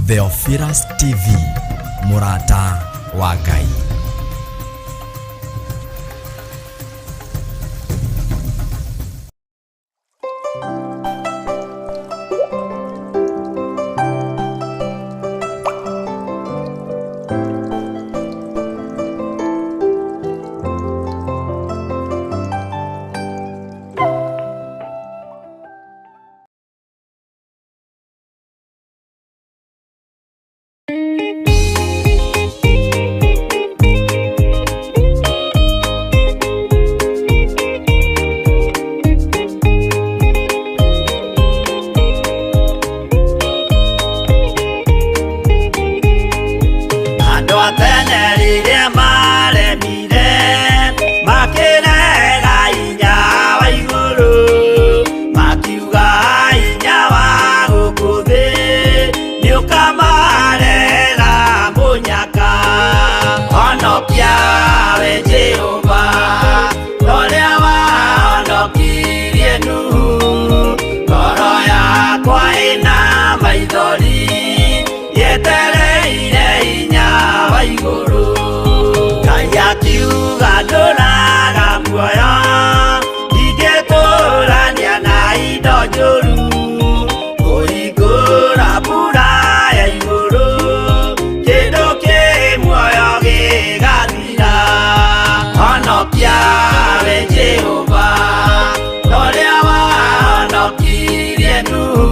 Theophilus TV, mũrata wa Ngai. Andũ a tene rĩrĩa maremire makĩrega hinya wa igũrũ, makiuga hinya wa gũkũ thĩ nĩũkamarehera mũnyaka. Honokia we Jehova, ũrĩa wahonokirie Nuhu, ngoro yakwa ĩna maithori yetereire hinya wa igũrũ. Ngai akiuga ndũraga muoyo, ndingĩtũrania na indo njũru, kũhingũra mbura ya igũrũ, kĩndũ kĩ muoyo gĩgathira. Honokia we Jehova, ũrĩa wahonokirie Nuhu,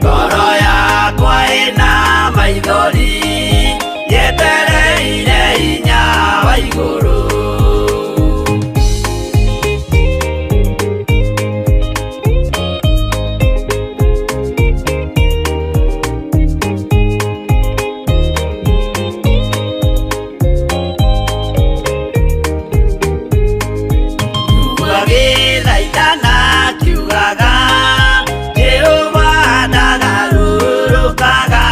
ngoro yakwa ĩna maithori yetereire hinya wa igũrũ. Agĩthaithana akiugaga, Jehova ndagarũrũkaga,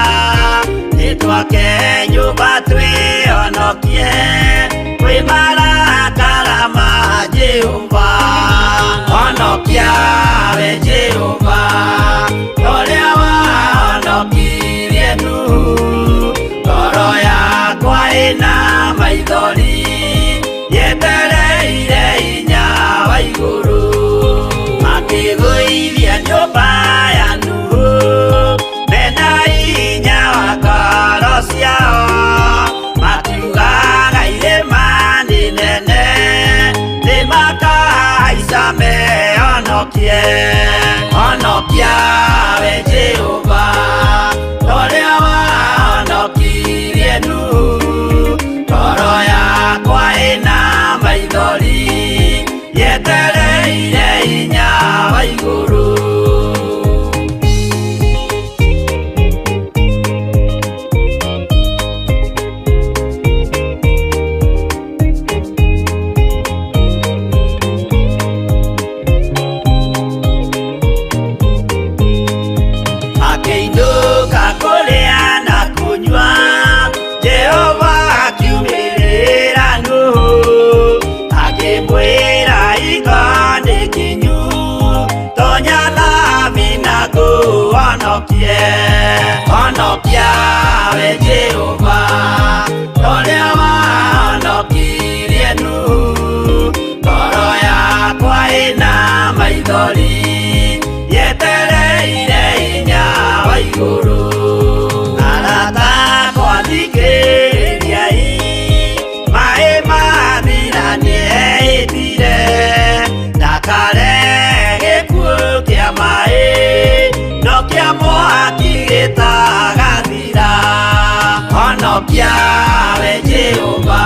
nĩtwake nyũmba twĩhonokie kwĩ marakara ma Jehova. Honokia we Jehova, ũrĩa wahonokirie Nuhu, ngoro yakwa ĩna maithori yetereire hinya wa igũrũ. Makĩgũithia nyũmba ya Nuhu mena hinya wa ngoro ciao, makiugaga irĩma nĩ nene nĩmakahaica mehonokie. Honokia we Jehova, ũrĩa wahonokirie Nuhu, ngoro yakwa ĩna maithori yetereire hinya wa igũrũ. Akĩinũka kũrĩa na kũnyua, Jehova akiumĩrĩra Nuhu, akĩmwĩra hingo nĩ kinyu, tonya thabina ngũhonokie. Honokia we Jehova, ũrĩa wahonokirie Nuhu, ngoro yakwa ĩna maithori yetereire hinya wa igũrũ. Arata akwa thikĩrĩriai, maĩ mathira nĩehĩtire, ndakare gĩkuũ kĩa maĩ, no kĩa mwaki gĩtagathira. Honokia we Jehova,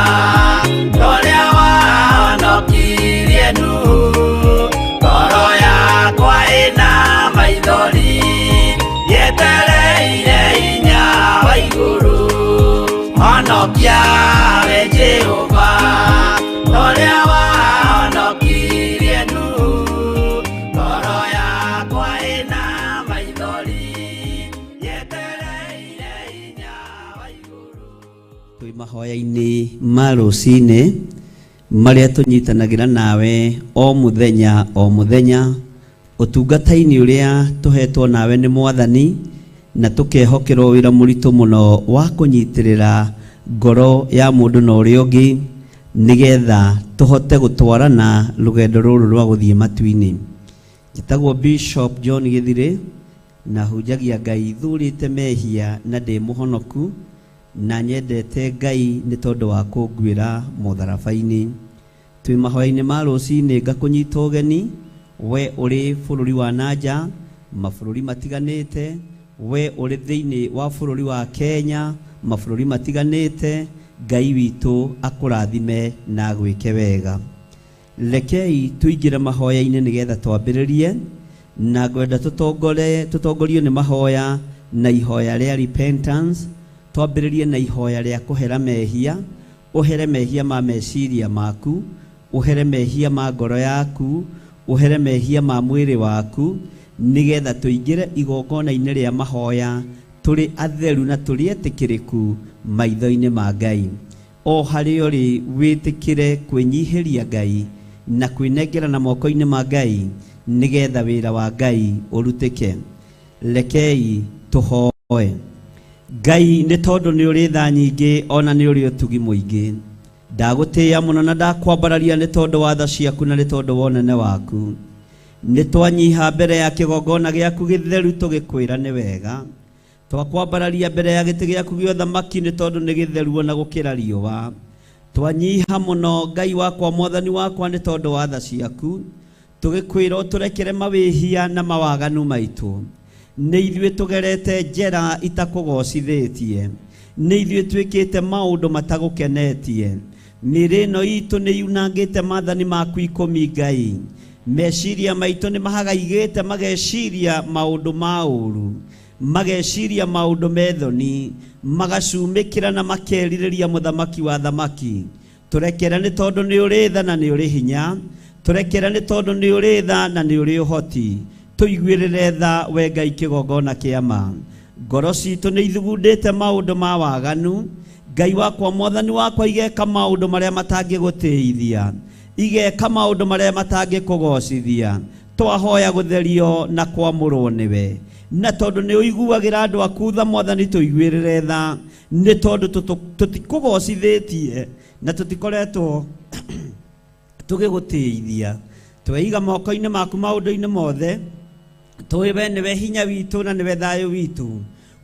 ũrĩa wahonokirie Nuhu, ngoro yakwa ĩna maithori yetereire Honokia we Jehova, ũrĩa wahonokirie Nuhu. Ngoro yakwa ĩna maithori, yetereire hinya wa igũrũ. Twĩ mahoya-inĩ ma rũcinĩ marĩa tũnyitanagĩra nawe o mũthenya o mũthenya, ũtungata-inĩ ũrĩa tũhetwo nawe nĩ Mwathani, na tũkehokerwo wĩra mũritũ mũno wa kũnyitĩrĩra ngoro ya mũndũ na ũrĩa ũngĩ, nĩgetha tũhote gũtwarana rũgendo rũrũ rwa gũthiĩ matu-inĩ. Njĩtagwo Bishop John Gĩthirĩ, na hunjagia Ngai thurĩte mehia na ndĩ mũhonoku, na nyendete Ngai nĩ tondũ wa kũnguĩra mũtharaba-inĩ. Twĩ mahoya-inĩ ma rũcinĩ ngakũnyita ũgeni, we ũrĩ bũrũri wa nanja, mabũrũri matiganĩte, we ũrĩ thĩinĩ wa bũrũri wa Kenya, mabũrũri matiganĩte, Ngai witũ akũrathime na agwĩke wega. Rekei tũingĩre mahoya-inĩ nĩgetha twambĩrĩrie, na ngwenda tũtongorio nĩ mahoya na ihoya rĩa repentance. Twambĩrĩrie na ihoya rĩa kũhera mehia, ũhere mehia ma meciria maku, ũhere mehia ma ngoro yaku, ũhere mehia ma mwĩrĩ waku, nĩgetha tũingĩre igongona-inĩ rĩa mahoya tũrĩ atheru na tũrĩ etĩkĩrĩku maitho-inĩ ma Ngai. O harĩa ũrĩ wĩtĩkĩre kwĩnyihĩria Ngai na kwĩnengera na moko-inĩ ma Ngai, nĩgetha wĩra wa Ngai ũrutĩke. Rekei tũhoe. Ngai, nĩ tondũ nĩ ũrĩ tha nyingĩ ona nĩ ũrĩ ũtugi mũingĩ, ndagũtĩĩa mũno na ndakwambararia nĩ tondũ wa tha ciaku na nĩ tondũ wa ũnene waku. Nĩ twanyiha mbere ya kĩgongona gĩaku gĩtheru tũgĩkwĩra nĩ wega. Twakwambararia mbere ya gĩtĩ gĩaku gĩa ũthamaki nĩ tondũ nĩ gĩtheru ona gũkĩra riũa. Twanyiha mũno Ngai wakwa, Mwathani wakwa, nĩ tondũ wa tha ciaku, tũgĩkwĩra ũtũrekere mawĩhia na mawaganu maitũ. Nĩ ithuĩ tũgerete njĩra itakũgocithĩtie, nĩ ithuĩ twĩkĩte maũndũ matagũkenetie. Mĩĩrĩ ĩno itũ nĩ yunangĩte maathani maku 10 Ngai. Meciria maitũ nĩ mahagaigĩte mageciria maũndũ ma ũũru, mageciria maũndũ methoni, magacumĩkĩra na makerirĩria mũthamaki wa thamaki. Tũrekere nĩ tondũ nĩ ũrĩ tha na nĩ ũrĩ hinya, tũrekere nĩ tondũ nĩ ũrĩ tha na nĩ ũrĩ ũhoti. Tũiguĩrĩre tha we Ngai kĩgongona kĩa ma. Ngoro citũ nĩ ithugundĩte maũndũ ma waganu. Ngai wakwa, Mwathani wakwa, igeka maũndũ marĩa matangĩgũtĩithia, igeka maũndũ marĩa matangĩkũgocithia. Twahoya gũtherio na kwamũrwo nĩwe, na tondũ nĩ ũiguagĩra andũ aku tha, Mwathani tũiguĩrĩre tha, nĩ tondũ tũtikũgocithĩtie na tũtikoretwo tũgĩgũtĩithia. Tweiga moko-inĩ maku maũndũ-inĩ mothe, tũĩ we nĩwe hinya witũ na nĩwe thayũ witũ,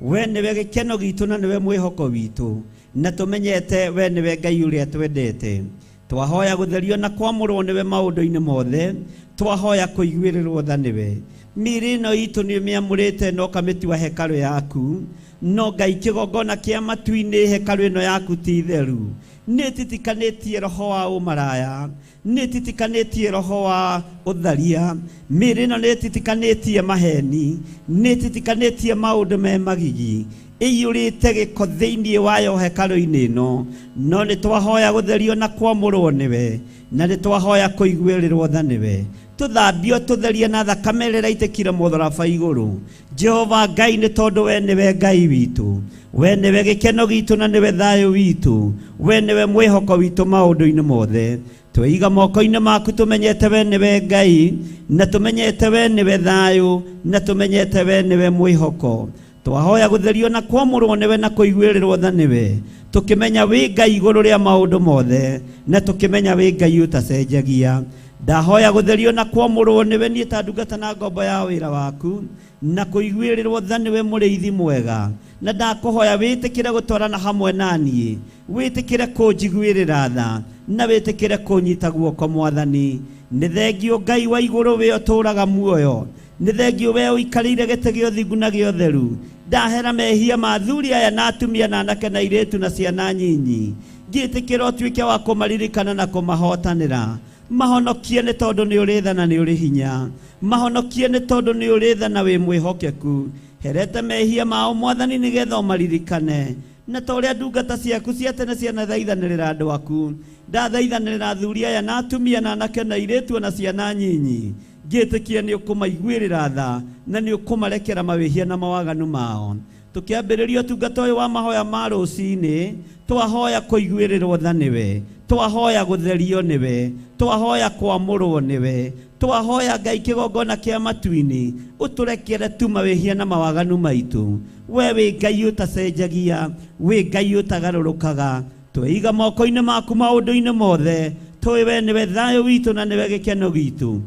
we nĩwe gĩkeno gitũ na nĩwe mwĩhoko witũ, na tũmenyete we nĩwe Ngai ũrĩa twendete. Twahoya gũtherio na kwamũrwo nĩwe maũndũ-inĩ mothe, twahoya kũiguĩrĩrwo tha nĩwe. Mĩĩrĩ ĩno itũ nĩ ũmĩamũrĩte na ũkamĩtua hekarũ yaku, no Ngai kĩgongona kĩa matu-inĩ hekarũ ĩno yaku ti theru. Nĩ ĩtitikanĩtie roho wa ũmaraya, nĩ ĩtitikanĩtie roho wa ũtharia, mĩĩrĩ ĩno nĩ ĩtitikanĩtie maheni, nĩ ĩtitikanĩtie maũndũ me magigi, ĩiyũrĩte gĩko thĩinĩ wayo hekarũ-inĩ ĩno. No nĩ twahoya gũtherio na kwamũrwo nĩwe, na nĩ twahoya kũiguĩrĩrwo tha nĩwe. Tũthambio tũtherie na thakame ĩrĩa ĩraitĩkire mũtharaba igũrũ. Jehova Ngai, nĩ tondũ we nĩwe Ngai witũ, we nĩwe gĩkeno gitũ na nĩwe thayũ witũ, we nĩwe mwĩhoko witũ maũndũ-inĩ mothe. Tweiga moko-inĩ maku tũmenyete we nĩwe Ngai, na tũmenyete we nĩwe thayũ, na tũmenyete we nĩwe mwĩhoko. Twahoya gũtherio na kwamũrwo nĩwe na kũiguĩrĩrwo tha nĩwe, tũkĩmenya wĩ Ngai igũrũ rĩa maũndũ mothe, na tũkĩmenya wĩ Ngai ũtacenjagia. Ndahoya gũtherio na kwamũrwo nĩwe niĩ ta ndungata na ngombo ya wĩra waku, na kũiguĩrĩrwo tha nĩwe mũrĩithi mwega. Na ndakũhoya wĩtĩkĩre gũtwarana hamwe na niĩ, wĩtĩkĩre kũnjiguĩrĩra tha, na wĩtĩkĩre kũnyita guoko Mwathani. Nĩ thengio Ngai wa igũrũ we ũtũũraga muoyo, nĩ thengio we ũikarĩire gĩtĩ gĩa ũthingu na gĩa ũtheru. Ndahera mehia ma athuri aya na atumia na anake na airĩtu na ciana nyinyi, ngĩtĩkĩra ũtuĩke wa kũmaririkana na kũmahotanĩra. Mahonokie nĩ tondũ nĩ ũrĩ tha na nĩ ũrĩ hinya, mahonokie nĩ tondũ nĩ ũrĩ tha na wĩ mwĩhokeku. Herete mehia mao Mwathani nĩgetha ũmaririkane. Na ta ũrĩa ndungata ciaku cia tene cianathaithanĩrĩra andũ aku, ndathaithanĩrĩra athuri aya na atumia na anake na airĩtu na ciana nyinyi, ngĩtĩkia nĩ ũkũmaiguĩrĩra tha na nĩ ũkũmarekera mawĩhia na mawaganu mao. Tũkĩambĩrĩria ũtungata ũyũ wa mahoya ma rũcinĩ, twahoya kũiguĩrĩrwo tha nĩwe, twahoya gũtherio nĩwe, twahoya kwamũrwo nĩwe, twahoya Ngai kĩgongona kĩa matu-inĩ ũtũrekere tu mawĩhia na mawaganu maitũ. We wĩ Ngai ũtacenjagia, wĩ Ngai ũtagarũrũkaga. Tweiga moko-inĩ maku maũndũ-inĩ mothe, tũĩ we nĩwe thayũ witũ na nĩwe gĩkeno gitũ,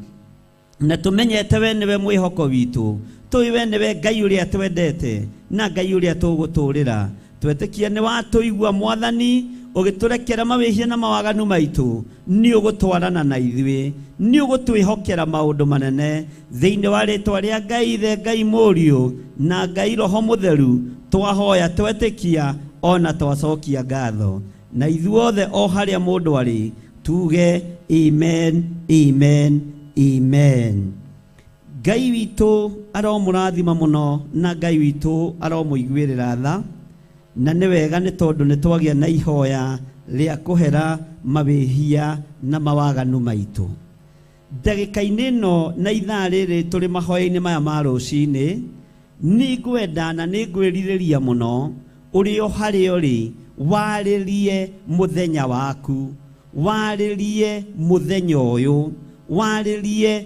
na tũmenyete we nĩwe mwĩhoko witũ. Tũĩ we nĩwe Ngai ũrĩa twendete na Ngai ũrĩa tũgũtũrĩra. Twetĩkia nĩ watũigua Mwathani, ũgĩtũrekera mawĩhia na mawaganu maitũ, nĩ ũgũtwarana na ithuĩ, nĩ ũgũtwĩhokera maũndũ manene. Thĩinĩ wa rĩtwa rĩa Ngai Ithe, Ngai Mũriũ na Ngai Roho Mũtheru, twahoya twetĩkia ona twacokia ngatho. Na ithuothe o harĩa mũndũ arĩ tuge amen, amen, amen. Ngai witũ aromũrathima mũno na Ngai witũ aromũiguĩrĩra tha. Na nĩ wega nĩ tondũ nĩ twagĩa na ihoya rĩa kũhera mawĩhia na mawaganu maitũ. Ndagĩka-inĩ ĩno na ithaa rĩrĩ tũrĩ mahoya-inĩ maya ma rũcinĩ, nĩ ngwenda na nĩ ngwĩrirĩria mũno ũrĩ o harĩa ũrĩ warĩrie mũthenya waku, warĩrie mũthenya ũyũ, warĩrie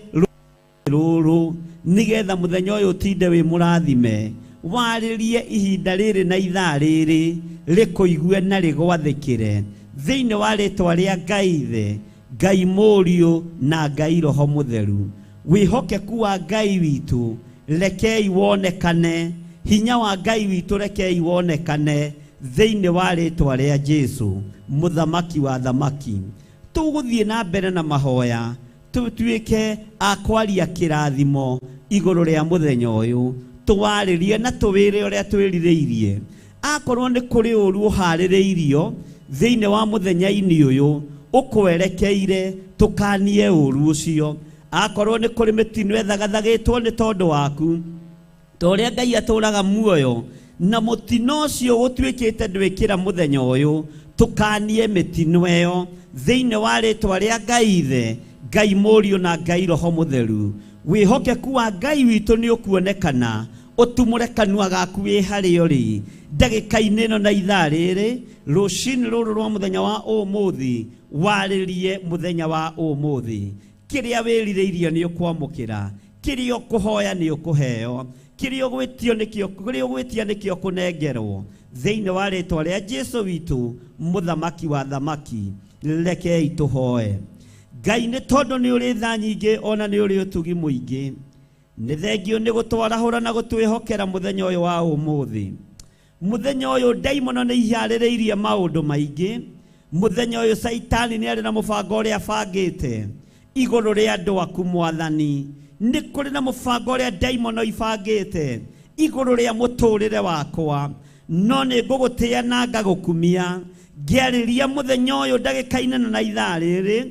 rũrũ, nĩgetha mũthenya ũyũ ũtinde wĩ mũrathime. Warĩrie ihinda rĩrĩ na ithaa rĩrĩ rĩkũigue na rĩgwathĩkĩre thĩinĩ wa rĩtwa rĩa Ngai Ithe, Ngai Mũriũ na Ngai Roho Mũtheru. Wĩhokeku wa Ngai witũ rekei wonekane, hinya wa Ngai witũ rekei wonekane thĩinĩ wa rĩtwa rĩa Jesũ, Mũthamaki wa thamaki. Tũgũthiĩ na mbere na mahoya, tũtuĩke a kwaria kĩrathimo igũrũ rĩa mũthenya ũyũ, tũwarĩrie na tũwĩre ũrĩa twĩrirĩirie. Akorwo nĩ kũrĩ ũru ũharĩrĩirio thĩinĩ wa mũthenya-inĩ ũyũ ũkwerekeire, tũkanie ũru ũcio. Akorwo nĩ kũrĩ mĩtino ĩthagathagĩtwo nĩ tondũ waku, ta ũrĩa Ngai atũraga muoyo, na mũtino ũcio ũtuĩkĩte ndwĩkĩra mũthenya ũyũ, tũkanie mĩtino ĩyo thĩinĩ wa rĩtwa rĩa Ngai Ithe, Ngai Mũriũ na Ngai Roho Mũtheru. Wĩhokeku wa Ngai witũ nĩ ũkuonekana, ũtumũre kanua gaku wĩ harĩa ũrĩ ndagĩka-inĩ ĩno na ithaa rĩrĩ, rũcinĩ rũrũ rwa mũthenya wa ũmũthĩ, warĩrie mũthenya wa ũmũthĩ. Kĩrĩa wĩrirĩirio nĩ ũkwamũkĩra, kĩrĩa ũkũhoya nĩ ũkũheo, kĩrĩa ũgwĩtio nĩkĩo, kĩrĩa ũgwĩtia nĩkĩo ũkũnengerwo. Thĩinĩ wa rĩtwa rĩa Jesũ witũ, Mũthamaki wa thamaki, rekei tũhoe. Ngai, nĩ tondũ nĩ ũrĩ tha nyingĩ ona nĩ ũrĩ ũtugi mũingĩ, nĩ thengio nĩ gũtwarahũra na gũtwĩhokera mũthenya ũyũ wa ũmũthĩ. Mũthenya ũyũ ndaimono nĩ iharĩrĩirie maũndũ maingĩ. Mũthenya ũyũ Caitani nĩ arĩ na mũbango ũrĩa abangĩte igũrũ rĩa andũ aku Mwathani. Nĩ kũrĩ na mũbango ũrĩa ndaimono ibangĩte igũrũ rĩa mũtũrĩre wakwa, no nĩ ngũgũtĩa na ngagũkumia. Ngĩarĩria mũthenya ũyũ ndagĩka-inĩ na ithaa rĩrĩ,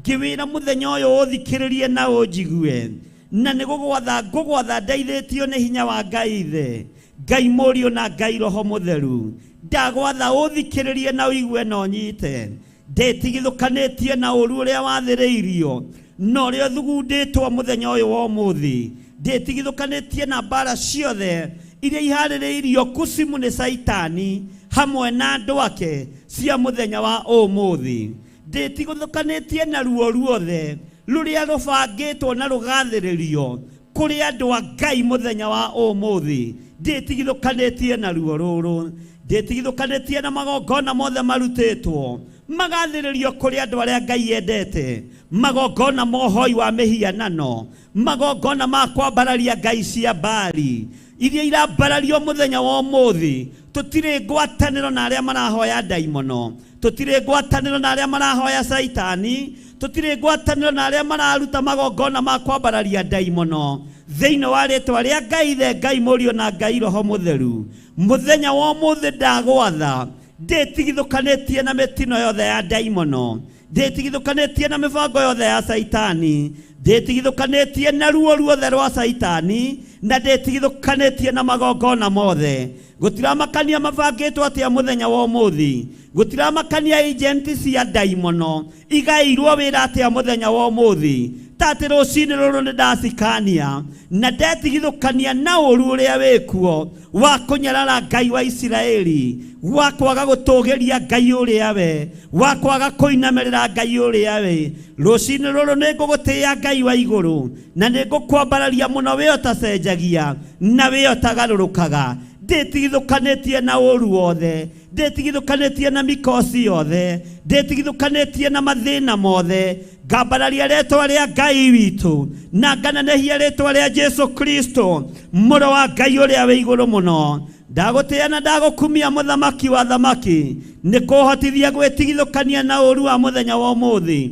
ngĩwĩra mũthenya ũyũ ũthikĩrĩrie na ũnjigue, na nĩ gũgwatha ngũgwatha ndeithĩtio nĩ hinya wa Ngai Ithe, Ngai Mũriũ na Ngai Roho Mũtheru. Ndagwatha ũthikĩrĩrie na ũigue na ũnyite. Ndĩtigithũkanĩtie na ũru ũrĩa wathĩrĩirio na ũrĩa ũthugundĩtwo mũthenya ũyũ wa ũmũthĩ. Ndĩtigithũkanĩtie na mbara ciothe iria iharĩrĩirio kucimu nĩ Caitani hamwe na andũ ake cia mũthenya wa ũmũthĩ. Ndĩtigithũkanĩtie na ruo ruothe rũrĩa rũbangĩtwo na rũgathĩrĩrio kũrĩ andũ a Ngai mũthenya wa ũmũthĩ. Ndĩtigithũkanĩtie na ruo rũrũ, ndĩtigithũkanĩtie na magongona mothe marutĩtwo magathĩrĩrio kũrĩ andũ arĩa Ngai endete, magongona ma ũhoi wa mĩhianano, magongona ma kwambararia ngai cia Baali iria irambarario mũthenya wa ũmũthĩ. Tũtirĩ ngwatanĩro na arĩa marahoya ndaimono, tũtirĩ ngwatanĩro na arĩa marahoya Caitani, tũtirĩ ngwatanĩro na arĩa mararuta magongona ma kwambararia ndaimono. Thĩinĩ wa rĩtwa rĩa Ngai Ithe, Ngai Mũriũ na Ngai Roho Mũtheru, mũthenya wa ũmũthĩ ndagwatha ndĩtigithũkanĩtie na mĩtino yothe ya ndaimono. Ndĩtigithũkanĩtie na mĩbango yothe ya Caitani. Ndĩtigithũkanĩtie na ruo ruothe rwa Caitani, na ndĩtigithũkanĩtie na magongona mothe. Gũtiramakania mabangĩtwo atĩa mũthenya wa ũmũthĩ. Gũtiramakania agent cia ndaimono igaĩirwo wĩra atĩa mũthenya wa ũmũthĩ. Tatĩ rũcinĩ rũrũ nĩ ndacikania na ndetigithũkania na ũru ũrĩa wĩkuo wa kũnyarara Ngai wa Isiraeli, wa kwaga gũtũgĩria Ngai ũrĩa we, wa kwaga kũinamĩrĩra Ngai ũrĩa we. Rũcinĩ rũrũ nĩ ngũgũtĩĩa Ngai wa igũrũ, na nĩ ngũkwambararia mũno wĩ ũtacenjagia na wĩ ũtagarũrũkaga. Ndĩtigithũkanĩtie na ũru wothe, ndĩtigithũkanĩtie na mikosi yothe, ndĩtigithũkanĩtie na mathĩna mothe. Ngambararia rĩtwa rĩa Ngai witũ na nganenehia rĩtwa rĩa Jesu Kristo mũrũ wa Ngai ũrĩa wĩ igũrũ mũno. Ndagũtĩĩa na ndagũkumia mũthamaki wa thamaki, nĩ kũhotithia gwĩtigithũkania na ũru wa mũthenya wa ũmũthĩ.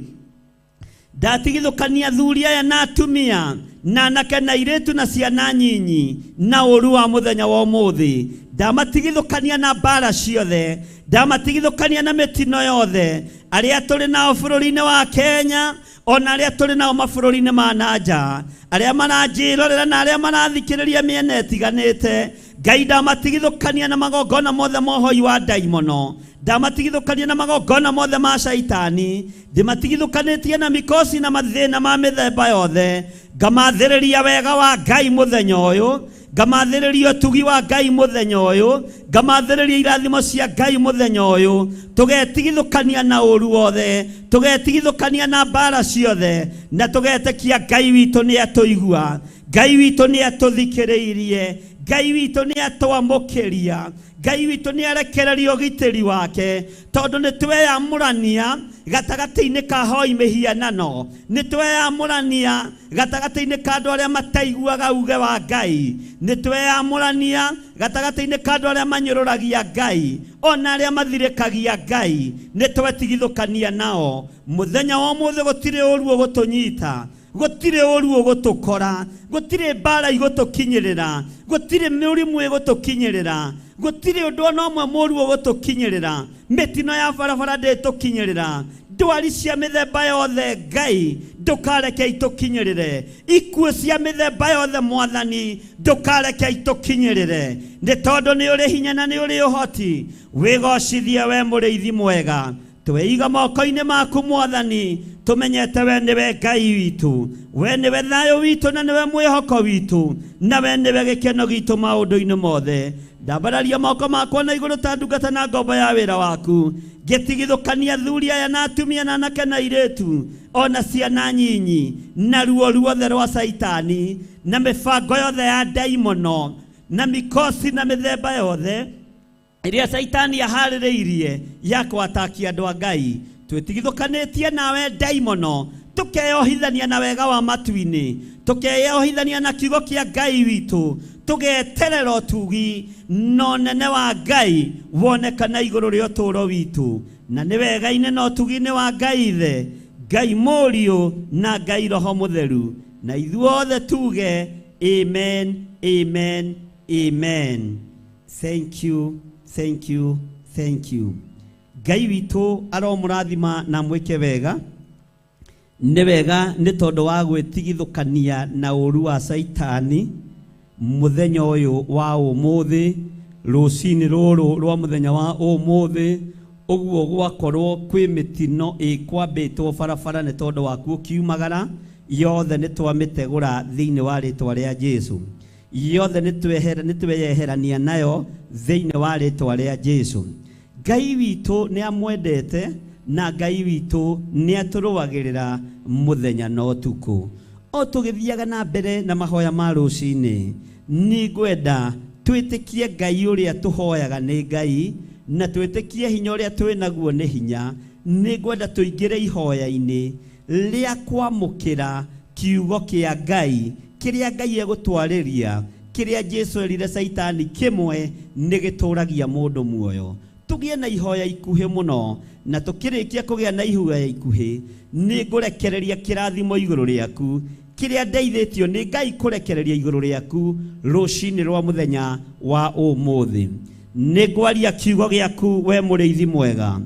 Ndatigithũkania athuri aya na atumia na anake na airĩtu na ciana nyinyi na ũru wa mũthenya wa ũmũthĩ. Ndamatigithũkania na mbara ciothe, ndamatigithũkania na mĩtino yothe, arĩa tũrĩ nao bũrũri-inĩ wa Kenya ona arĩa tũrĩ nao mabũrũri-inĩ ma na nja, arĩa maranjĩrorera na arĩa marathikĩrĩria mĩena ĩtiganĩte. Ngai ndamatigithũkania na magongona mothe ma ũhoi wa ndaimono, ndamatigithũkania na magongona mothe ma caitani, ndĩmatigithũkanĩtie na mikosi na mathĩna ma mĩthemba yothe. Ngamathĩrĩria wega wa Ngai mũthenya ũyũ, ngamathĩrĩria ũtugi wa Ngai mũthenya ũyũ, ngamathĩrĩria irathimo cia Ngai mũthenya ũyũ. Tũgetigithũkania na ũru wothe, tũgetigithũkania na mbara ciothe, na tũgetĩkia Ngai witũ nĩ atũigua, Ngai witũ nĩ atũthikĩrĩirie, Ngai witũ nĩ atwamũkĩria, Ngai witũ nĩ arekereria ũgitĩri wake, tondũ nĩ tweyamũrania gatagatĩ-inĩ ka hoi mĩhianano, nĩ tweyamũrania gatagatĩ-inĩ ka andũ arĩa mataiguaga uge wa Ngai, nĩ tweyamũrania gatagatĩ-inĩ ka andũ arĩa manyũrũragia Ngai ona arĩa mathirĩkagia Ngai, nĩ twetigithũkania nao. Mũthenya wa ũmũthĩ gũtirĩ ũru ũgũtũnyita, gũtirĩ ũru ũgũtũkora, gũtirĩ mbara igũtũkinyĩrĩra, gũtirĩ mĩrimũ ĩgũtũkinyĩrĩra, gũtirĩ ũndũ ona ũmwe mũru ũgũtũkinyĩrĩra, mĩtino ya barabara ndĩtũkinyĩrĩra, ndwari cia mĩthemba yothe Ngai ndũkareke itũkinyĩrĩre, ikuũ cia mĩthemba yothe Mwathani ndũkareke itũkinyĩrĩre, nĩ tondũ nĩ ũrĩ hinya na nĩ ũrĩ ũhoti. Wĩgocithie we mũrĩithi mwega, tweiga moko-inĩ maku Mwathani, tũmenyete we nĩwe Ngai witũ, we nĩwe thayũ witũ na nĩwe mwĩhoko witũ, na we nĩwe gĩkeno gitũ maũndũ-inĩ mothe. Ndambararia moko makwa na igũrũ ta ndungata na ngombo ya wĩra waku, ngĩtigithũkania athuri aya na atumia na anake na airĩtu ona ciana nyinyi na ruo ruothe rwa Caitani na mĩbango yothe ya ndaimono na mikosi na mĩthemba yothe ĩrĩa Caitani aharĩrĩirie ya kwatakia andũ a Ngai. Twĩtigithũkanĩtie nawe ndaimono, tũkeyohithania na wega wa matu-inĩ, tũkeyohithania na kiugo kĩa Ngai witũ, tũgeterera ũtugi na ũnene wa Ngai wonekana igũrũ rĩa ũtũũro witũ. Na nĩ wega-inĩ na ũtugi-inĩ wa Ngai Ithe, Ngai Mũriũ na Ngai Roho Mũtheru, na ithuothe tuge amen, amen, amen. Thank you, thank you, thank you. Ngai witũ aromũrathima na mwĩke wega. Nĩ wega nĩ tondũ wa gwĩtigithũkania na ũru wa Caitani mũthenya ũyũ wa ũmũthĩ, rũcinĩ rũrũ rwa mũthenya wa ũmũthĩ, ũguo gwakorwo kwĩ mĩtino ĩkwambĩtwo barabara nĩ tondũ waku ũkiumagara, yothe nĩ twamĩtegũra thĩinĩ wa rĩtwa rĩa Jesu. Yothe nĩ tweyeherania nayo thĩinĩ wa rĩtwa rĩa Jesu. Ngai witũ nĩ amwendete na Ngai witũ nĩ atũrũagĩrĩra mũthenya na ũtukũ. O tũgĩthiaga na mbere na mahoya ma rũcinĩ, nĩ ngwenda twĩtĩkie Ngai ũrĩa tũhoyaga nĩ Ngai, na twĩtĩkie hinya ũrĩa twĩnaguo nĩ hinya. Nĩ ngwenda tũingĩre ihoya-inĩ rĩa kwamũkĩra kiugo kĩa Ngai, kĩrĩa Ngai egũtwarĩria, kĩrĩa Jesu erire Caitani kĩmwe nĩ gĩtũragia mũndũ muoyo. Tũgĩe na ihoya ikuhĩ mũno, na tũkĩrĩkia kũgĩa na ihoya ikuhĩ, nĩ ngũrekereria kĩrathimo igũrũ rĩaku, kĩrĩa ndeithĩtio nĩ Ngai kũrekereria igũrũ rĩaku rũcinĩ rwa mũthenya wa ũmũthĩ. Nĩ ngwaria kiugo gĩaku we mũrĩithi mwega.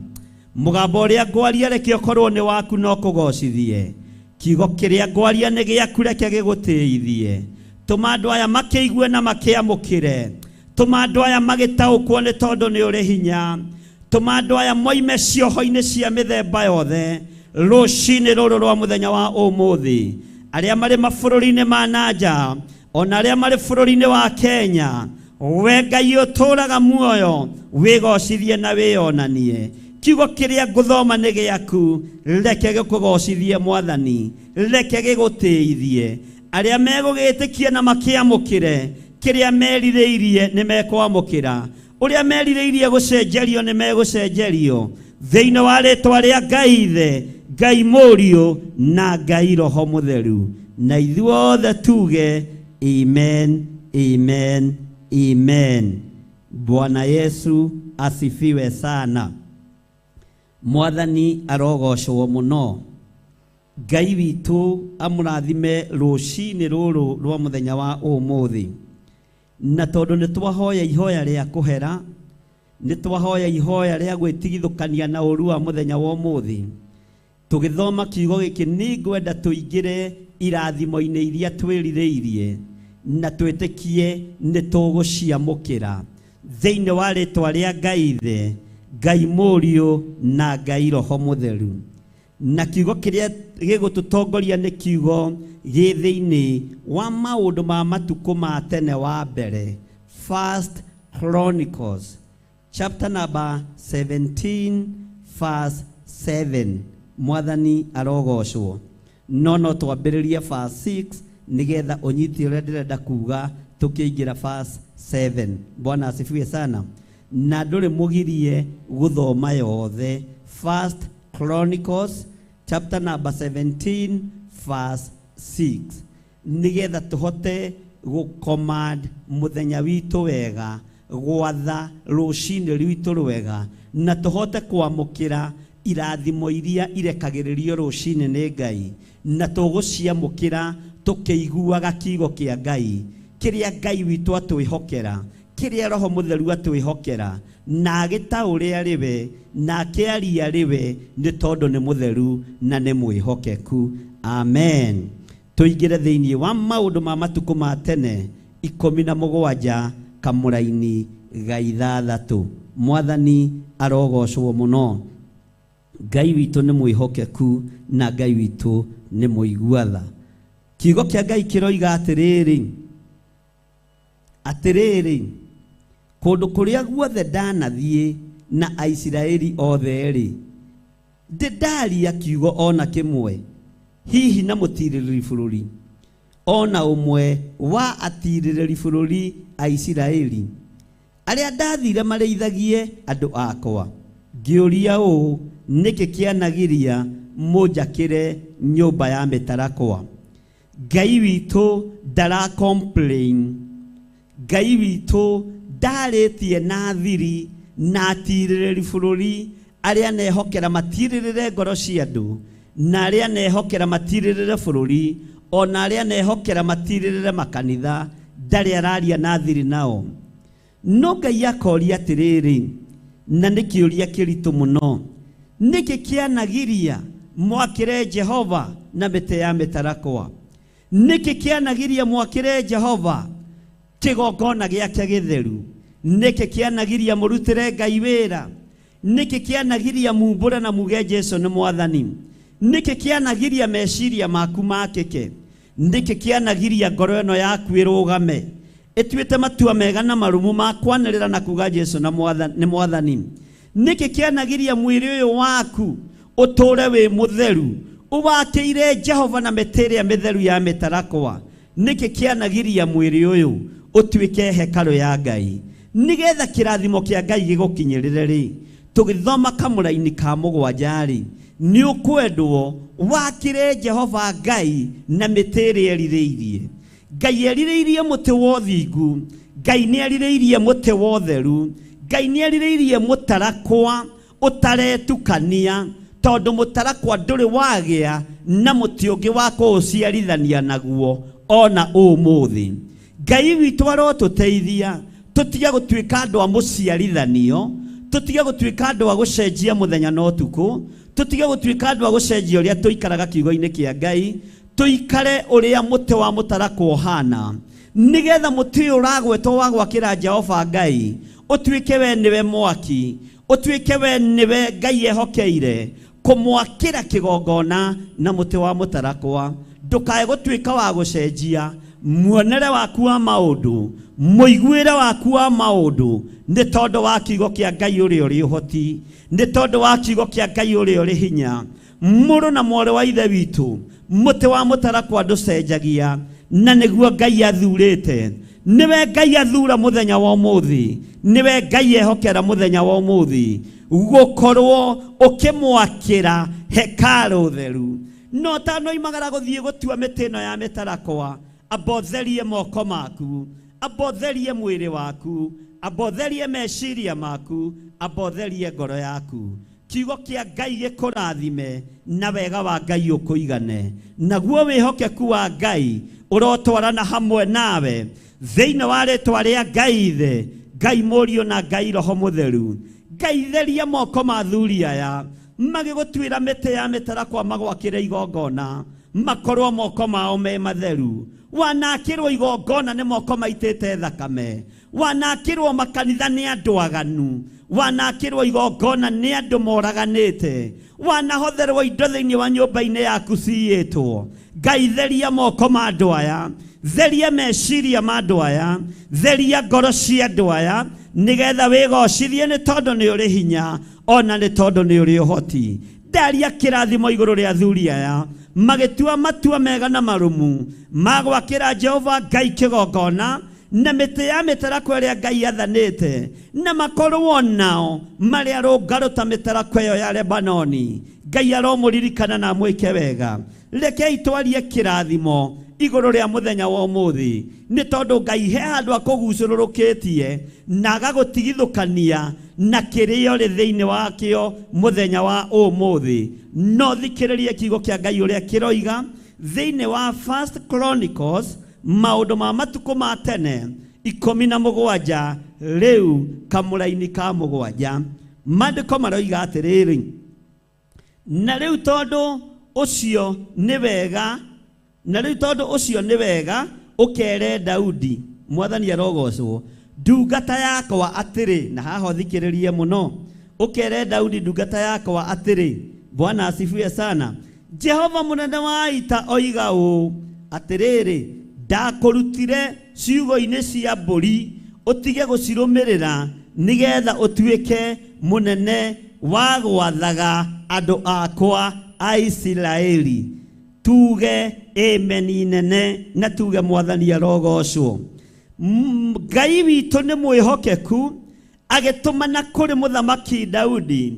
Mũgambo ũrĩa ngwaria reke ũkorwo nĩ waku no kũgocithie. Kiugo kĩrĩa ngwaria nĩ gĩaku reke gĩgũtĩithie. Tũma andũ aya makĩigue na makĩamũkĩre. Tũma andũ aya magĩtaũkwo nĩ tondũ nĩ ũrĩ hinya. Tũma andũ aya moime cioho-inĩ cia mĩthemba yothe rũcinĩ rũrũ rwa mũthenya wa ũmũthĩ. Arĩa marĩ mabũrũri-inĩ ma na nja ona arĩa marĩ bũrũri-inĩ wa Kenya, we Ngai ũtũũraga muoyo wĩgocithie na wĩyonanie. Kiugo kĩrĩa ngũthoma nĩ gĩaku, reke gĩkũgocithie Mwathani, reke gĩgũtĩithie. Arĩa megũgĩtĩkia na makĩamũkĩre kĩrĩa merirĩirie nĩ mekwamũkĩra, ũrĩa merirĩirie gũcenjerio nĩ megũcenjerio, thĩinĩ wa rĩtwa rĩa Ngai Ithe, Ngai Mũriũ na Ngai Roho Mũtheru. Na ithuothe tuge amen, amen, amen. Bwana Yesu asifiwe sana. Mwathani arogocwo mũno. Ngai witũ amũrathime rũcinĩ rũrũ rwa mũthenya wa ũmũthĩ. Na tondũ nĩ twahoya ihoya rĩa kũhera, nĩ twahoya ihoya rĩa gwĩtigithũkania na ũru wa mũthenya wa ũmũthĩ, tũgĩthoma kiugo gĩkĩ nĩ ngwenda tũingĩre irathimo-inĩ iria twĩrirĩirie na twĩtĩkie nĩ tũgũciamũkĩra thĩinĩ wa rĩtwa rĩa Ngai Ithe, Ngai Mũriũ na Ngai Roho Mũtheru. Na kiugo kĩrĩa gĩgũtũtongoria nĩ kiugo gĩ thĩinĩ wa maũndũ ma matukũ ma tene wa mbere, First Chronicles chapter number 17 verse 7. Mwathani arogocwo. No no twambĩrĩrie verse 6 nĩgetha ũnyite ũrĩa ndĩrenda kuga tũkĩingĩra verse 7. Bwana asifiwe sana. Na ndũrĩ mũgirie gũthoma yothe. First Chronicles chapter number 17 verse 6, nĩgetha tũhote gũcommand mũthenya witũ wega, gwatha rũcinĩ rwitũ rwega, na tũhote kwamũkĩra irathimo iria irekagĩrĩrio rũcinĩ nĩ Ngai, na tũgũciamũkĩra tũkĩiguaga kiugo kĩa Ngai, kĩrĩa Ngai witũ atwĩhokera, kĩrĩa Roho Mũtheru atwĩhokera, na agĩtaũre arĩ we, na akĩaria arĩ we, nĩ tondũ nĩ mũtheru na nĩ mwĩhokeku. Amen. Tũingĩre thĩinĩ wa maũndũ ma matukũ ma tene 17 kamũraini ga 6. Mwathani arogocwo mũno. Ngai witũ nĩ mwĩhokeku na Ngai witũ nĩ mũigua tha. Kiugo kĩa Ngai kĩroiga atĩrĩrĩ, atĩrĩrĩ, kũndũ kũrĩa guothe ndanathiĩ na Aisiraeli othe-rĩ, ndĩndaria kiugo ona kĩmwe, hihi na mũtirĩrĩri bũrũri ona ũmwe wa atirĩrĩri bũrũri Aisiraeli arĩa ndathire marĩithagie andũ akwa, ngĩũria ũũ, nĩkĩ kĩanagiria mũnjakĩre nyũmba ya mĩtarakwa? Ngai witũ ndara complain. Ngai witũ ndarĩtie na thiri na atirĩrĩri bũrũri arĩa nehokera matirĩrĩre ngoro cia andũ, na arĩa nehokera matirĩrĩre bũrũri, ona arĩa nehokera matirĩrĩre makanitha, ndarĩ araria na thiri nao. No Ngai akoria atĩrĩrĩ, na nĩ kĩũria kĩritũ mũno, nĩkĩ kĩanagiria mwakĩre Jehova na mĩtĩ ya mĩtarakwa? Nĩkĩ kĩanagiria mwakĩre Jehova kĩgongona gĩake gĩtheru? Nĩkĩ kĩanagiria mũrutĩre Ngai wĩra? Nĩkĩ kĩanagiria mumbũre na muge Jesu nĩ Mwathani? Nĩkĩ kĩanagiria meciria maku makĩke? Nĩkĩ kĩanagiria ngoro ĩno yaku ĩrũgame ĩtuĩte matua mega na marumu ma kwanĩrĩra na kuga Jesu na nĩ Mwathani? Nĩkĩ kĩanagiria mwĩrĩ ũyũ waku ũtũũre wĩ mũtheru, ũwakĩire Jehova na mĩtĩ ĩrĩa mĩtheru ya mĩtarakwa? Nĩkĩ kĩanagiria mwĩrĩ ũyũ ũtuĩke hekarũ ya Ngai, nĩgetha kĩrathimo kĩa Ngai gĩgũkinyĩrĩre rĩ? Tũgĩthoma kamũraini ka 7 rĩ, nĩ ũkwendwo wakĩre Jehova Ngai na mĩtĩ ĩrĩa erirĩirie. Ngai erirĩirie mũtĩ wa ũthingu, Ngai nĩ erirĩirie mũtĩ wa ũtheru, Ngai nĩ erirĩirie mũtarakwa ũtaretukania, tondũ mũtarakwa ndũrĩ wagĩa na mũtĩ ũngĩ wa kũũciarithania naguo ona ũmũthĩ. Ngai witũ arotũteithia tũtige gũtuĩka andũ a mũciarithanio, Tũtige gũtuĩka andũ a gũcenjia mũthenya na ũtukũ. Tũtige gũtuĩka andũ a gũcenjia ũrĩa tũikaraga kiugo-inĩ kĩa Ngai. Tũikare ũrĩa mũtĩ wa mũtarakwa ũhana, nĩgetha mũtĩ ũyũ ũragwetwo wa gwakĩra Jehova Ngai ũtuĩke we nĩwe mwaki, ũtuĩke we nĩwe Ngai ehokeire kũmwakĩra kĩgongona na mũtĩ wa mũtarakwa. Ndũkae gũtuĩka wa gũcenjia muonere waku wa maũndũ, mũiguĩre waku wa maũndũ, nĩ tondũ wa kiugo kĩa Ngai ũrĩa ũrĩ ũhoti, nĩ tondũ wa kiugo kĩa Ngai ũrĩa ũrĩ hinya. Mũrũ na mwarĩ wa ithe witũ, mũtĩ wa mũtarakwa ndũcenjagia, na nĩguo Ngai athurĩte. Nĩwe Ngai athura mũthenya wa ũmũthĩ, nĩwe Ngai ehokera mũthenya wa ũmũthĩ gũkorwo ũkĩmwakĩra hekarũ theru. No ũtanoimagara gũthiĩ gũtua mĩtĩ ĩno ya mĩtarakwa, amba ũtherie moko maku, amba ũtherie mwĩrĩ waku, amba ũtherie meciria maku, amba ũtherie ngoro yaku. Kiugo kĩa Ngai gĩkũrathime na wega wa Ngai ũkũigane, naguo wĩhokeku wa Ngai ũrotwarana hamwe nawe thĩinĩ wa rĩtwa rĩa Ngai Ithe, Ngai Mũriũ na Ngai Roho Mũtheru. Ngai theria moko ma athuri aya magĩgũtuĩra mĩtĩ ya mĩtarakwa magwakĩre igongona, makorwo moko mao me matheru. Wanakĩrwo igongona nĩ moko maitĩte thakame, wanakĩrwo makanitha nĩ andũ aganu, wanakĩrwo igongona nĩ andũ moraganĩte, wanahotherwo indo thĩinĩ wa nyũmba-inĩ yaku ciyĩtwo. Ngai theria moko ma andũ aya, theria meciria ma andũ aya, theria ngoro cia andũ aya, nĩgetha wĩgocithie nĩ tondũ nĩ ũrĩ hinya, ona nĩ tondũ nĩ ũrĩ ũhoti. Ndaria kĩrathimo igũrũ rĩa athuri aya magĩtua matua mega na marũmu ma gwakĩra Jehova Ngai kĩgongona na mĩtĩ ya mĩtarakwa ĩrĩa Ngai athanĩte, na makorwo nao marĩ arũngarũ ta mĩtarakwa ĩyo ya Lebanoni. Ngai aromũririkana na amwĩke wega. Rekei twarie kĩrathimo igũrũ rĩa mũthenya wa ũmũthĩ, nĩ tondũ Ngai he handũ akũgucũrũrũkĩtie na agagũtigithũkania na kĩrĩa ũrĩ thĩinĩ wakĩo mũthenya wa ũmũthĩ. No thikĩrĩrie kiugo kĩa Ngai ũrĩa kĩroiga thĩinĩ wa First Chronicles, maũndũ ma matukũ ma tene 17, rĩu kamũraini ka 7. Maandĩko maroiga atĩrĩrĩ, na rĩu tondũ ũcio nĩ wega, na rĩu tondũ ũcio nĩ wega, ũkere Daudi, Mwathani arogocwo, ndungata yakwa atĩrĩ, na haha ũthikĩrĩrie mũno, ũkere Daudi ndungata yakwa atĩrĩ, Bwana asifiwe sana, Jehova mũnene wa ita oiga ũũ, atĩrĩrĩ, ndakũrutire ciugo-inĩ cia mbũri ũtige gũcirũmĩrĩra, nĩgetha ũtuĩke mũnene wa gwathaga andũ akwa a Isiraeli. Tuge amen nene na tuge Mwathani arogocwo. Ngai witũ nĩ mwĩhokeku, agĩtũmana kũrĩ mũthamaki Daudi,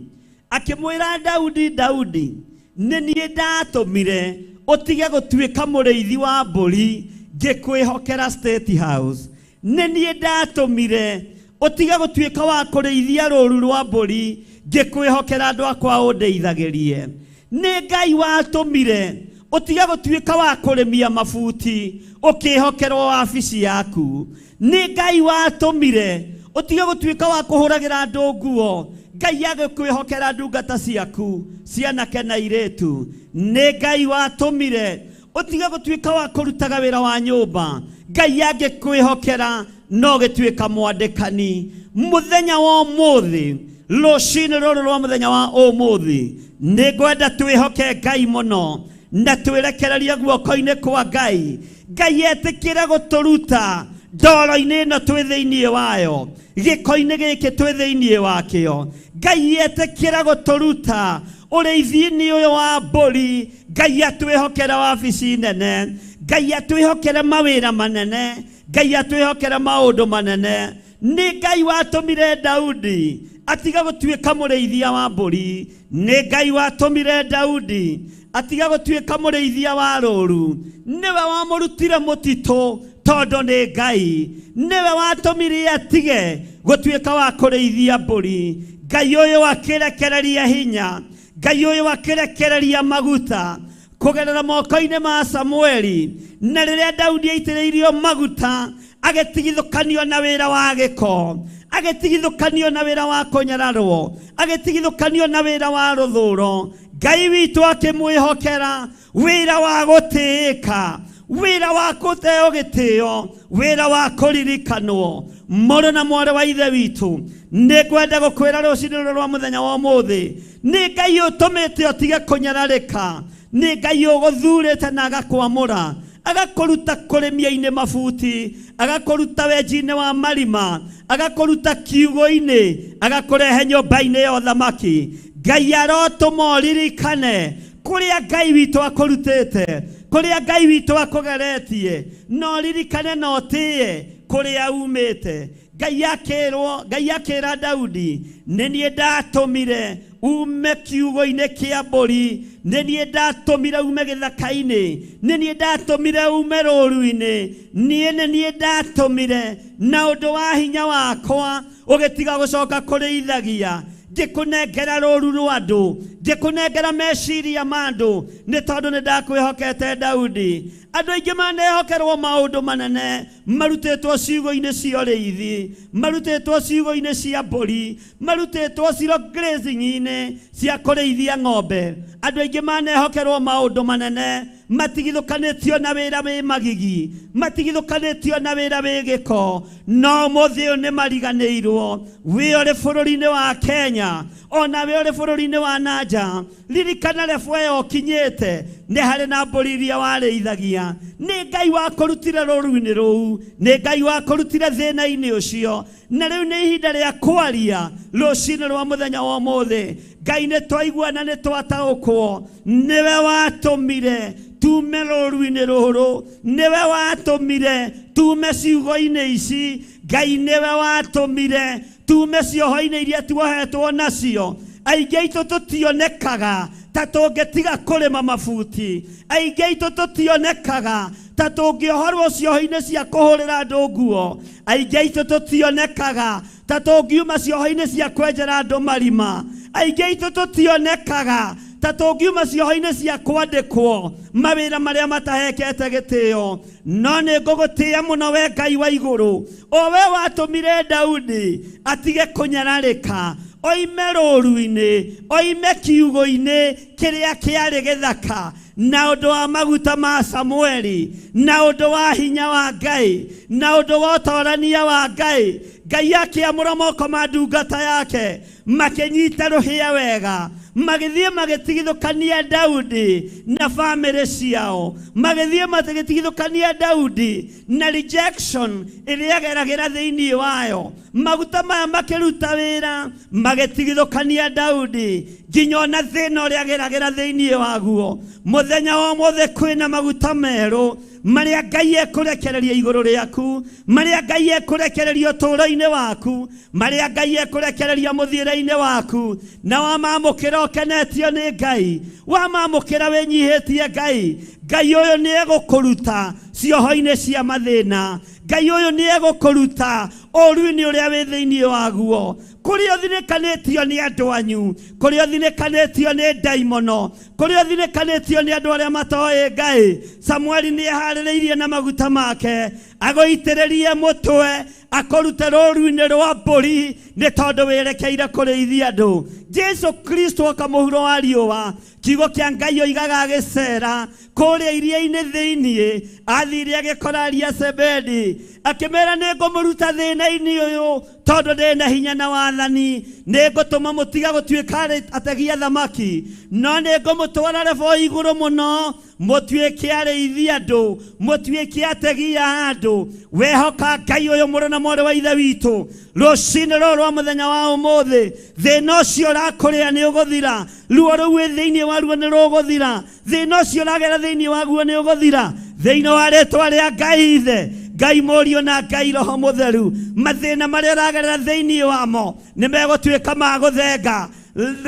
akĩmwĩra Daudi, Daudi, nĩ niĩ ndatũmire ũtige gũtuĩka mũrĩithi wa mbũri ngĩkwĩhokera State House. Nĩ niĩ ndatũmire ũtige gũtuĩka wa kũrĩithia rũũru rwa mbũri ngĩkwĩhokera andũ akwa ũndeithagĩrie. Nĩ Ngai watũmire ũtige gũtuĩka wa kũrĩmia mabuti ũkĩhokerwo wabici yaku. Nĩ Ngai watũmire ũtige gũtuĩka wa kũhũragĩra andũ nguo, Ngai agĩkwĩhokera ndungata ciaku cianake na airĩtu. Nĩ Ngai watũmire ũtige gũtuĩka wa kũrutaga wĩra wa nyũmba, Ngai angĩkwĩhokera no gĩtuĩka mwandĩkani. Mũthenya wa ũmũthĩ, rũcinĩ rũrũ rwa mũthenya wa ũmũthĩ, nĩ ngwenda twĩhoke Ngai mũno na twĩrekererie guoko-inĩ kwa Ngai. Ngai etĩkĩre gũtũruta ndoro-inĩ ĩno twĩ thĩinĩ wayo, gĩko-inĩ gĩkĩ twĩ thĩinĩ wakĩo. Ngai etĩkĩre gũtũruta ũrĩithi-inĩ ũyũ wa mbũri. Ngai atwĩhokere wabici nene, Ngai atwĩhokere mawĩra manene, Ngai atwĩhokere maũndũ manene. Nĩ Ngai watũmire Daudi atiga gũtuĩka mũrĩithia wa mbũri. Nĩ Ngai watũmire Daudi atiga gũtuĩka mũrĩithia wa rũũru. Nĩwe wamũrutire mũtitũ tondũ nĩ Ngai. Nĩwe watũmire atige gũtuĩka wa kũrĩithia mbũri. Ngai ũyũ akĩrekereria hinya, Ngai ũyũ akĩrekereria maguta kũgerera moko-inĩ ma Samueli. Na rĩrĩa Daudi aitĩrĩirio maguta, agĩtigithũkanio na wĩra wa gĩko, Agĩtigithũkanio na wĩra wa kũnyararwo, agĩtigithũkanio na wĩra wa rũthũro. Ngai witũ akĩmwĩhokera wĩra wa gũtĩĩka, wĩra wa kũteo gĩtĩo, wĩra wa kũririkanwo. Mũrũ na mwarĩ wa ithe witũ, nĩ ngwenda gũkwĩra rũcinĩ rũrũ rwa mũthenya wa ũmũthĩ, nĩ Ngai ũtũmĩte ũtige kũnyararĩka, nĩ Ngai ũgũthurĩte na agakwamũra, agakũruta kũrĩmia-inĩ mabuti, agakũruta wenji-inĩ wa marima, agakũruta kiugo-inĩ, agakũrehe nyũmba-inĩ ya ũthamaki. Ngai arotũma ũririkane kũrĩa Ngai witũ akũrutĩte, kũrĩa Ngai witũ akũgeretie, na ũririkane na ũtĩe kũrĩa umĩte. Ngai akĩrwo, Ngai akĩra Daudi, nĩ niĩ ndatũmire ume kiugo-inĩ kĩa mbũri, nĩ niĩ ndatũmire ume gĩthaka-inĩ, nĩ niĩ ndatũmire ume rũru-inĩ, niĩ nĩ niĩ ndatũmire na ũndũ wa hinya wakwa ũgĩtiga gũcoka kũrĩithagia, ngĩkũnengera rũru rwa andũ, ngĩkũnengera meciria ma andũ, nĩ tondũ nĩ ndakwĩhokete Daudi. Andũ aingĩ manehokerwo maũndũ manene marutĩtwo ciugo-inĩ cia ũrĩithi, marutĩtwo ciugo-inĩ cia mbũri, marutĩtwo ciro grazing-inĩ cia kũrĩithia ng'ombe. Andũ aingĩ manehokerwo maũndũ manene matigithũkanĩtio na wĩra wĩ magigi, matigithũkanĩtio na wĩra wĩ gĩko, no ũmũthĩ ũyũ nĩ mariganĩirwo. Wĩ ũrĩ bũrũri-inĩ wa Kenya, ona wĩ ũrĩ bũrũri-inĩ wa nanja, ririkana rebo ĩyo ũkinyĩte, nĩ harĩ na mbũri iria warĩithagia. Nĩ Ngai wakũrutire rũru-inĩ rũu, nĩ Ngai wakũrutire thĩna-inĩ ũcio, na rĩu nĩ ihinda rĩa kwaria rũcinĩ rwa mũthenya wa ũmũthĩ. Ngai nĩ twaigua na nĩ twataũkwo, nĩwe watũmire tume rũru-inĩ rũrũ, nĩwe watũmire tume ciugo-inĩ ici, Ngai nĩwe watũmire tume cioho-inĩ iria tuohetwo nacio. Aingĩ aitũ tũtionekaga ta tũngĩtiga kũrĩma mabuti, aingĩ aitũ tũtionekaga ta tũngĩohorwo cioho-inĩ cia kũhũrĩra andũ nguo, aingĩ aitũ tũtionekaga ta tũngiuma cioho-inĩ cia kwenjera andũ marima, aingĩ aitũ tũtionekaga ta tũngiuma cioho-inĩ cia kwandĩkwo mawĩra marĩa matahekete gĩtĩo. No nĩ ngũgũtĩĩa mũno we Ngai wa igũrũ, o we watũmire Daudi atige kũnyararĩka, oime rũru-inĩ, oime kiugo-inĩ kĩrĩa kĩarĩ gĩthaka, na ũndũ wa maguta ma Samueli, na ũndũ wa hinya wa Ngai, na ũndũ wa ũtorania wa Ngai. Ngai akĩamũra moko ma ndungata yake, makĩnyita rũhĩa wega, magĩthiĩ magĩtigithũkania Daudi na bamĩrĩ ciao, magĩthiĩ magĩtigithũkania Daudi na rejection ĩrĩa ageragĩra thĩinĩ wayo. Maguta maya makĩruta wĩra, magĩtigithũkania Daudi nginya ona thĩna ũrĩa ageragĩra thĩinĩ waguo. Mũthenya wa ũmũthĩ kwĩna maguta merũ marĩa Ngai ekũrekereria igũrũ rĩaku, marĩa Ngai ekũrekereria ũtũũro-inĩ waku, marĩa Ngai ekũrekereria mũthiĩre-inĩ waku. Na wamamũkĩra ũkenetio nĩ Ngai, wamamũkĩra wĩnyihĩtie Ngai, Ngai ũyũ nĩ egũkũruta cioho-inĩ cia mathĩna, Ngai ũyũ nĩ egũkũruta ũũru-inĩ ũrĩa wĩ thĩinĩ waguo, kũrĩa ũthinĩkanĩtio nĩ andũ anyu, kũrĩa ũthinĩkanĩtio nĩ ndaimono, kũrĩa ũthinĩkanĩtio nĩ andũ arĩa matoĩ Ngai. Samueli nĩ eharĩrĩirie na maguta make agũitĩrĩrie mũtwe, akũrute rũru-inĩ rwa mbũri, nĩ tondũ wĩrekeire kũrĩithia andũ. Jesu Kristo oka mũhuro wa riũa, kiugo kĩa Ngai oigaga agĩcera kũrĩa iria-inĩ thĩinĩ, athire agĩkora aria Zebedi, akĩmera nĩ ngũmũruta thĩna-inĩ ũyũ tondũ ndĩ na hinya na wathani, nĩ ngũtũma mũtiga gũtuĩka ategi a thamaki, no nĩ ngũmũtwara rebo igũrũ mũno, mũtuĩke arĩithi andũ, mũtuĩke ategi a andũ. Wehoka Ngai ũyũ mũrũ na mwarĩ wa ithe witũ, rũcinĩ rũrũ rwa mũthenya wa ũmũthĩ, thĩna ũcio ũrakũrĩa nĩ ũgũthira, ruo rũu wĩ thĩinĩ waruo nĩ rũgũthira, thĩna ũcio ũragera thĩinĩ waguo nĩ ũgũthira, thĩinĩ wa rĩtwa rĩa Ngai Ithe, Ngai Mũriũ na Ngai Roho Mũtheru. Mathĩna marĩa ũragerera thĩinĩ wamo nĩ megũtuĩka ma gũthenga.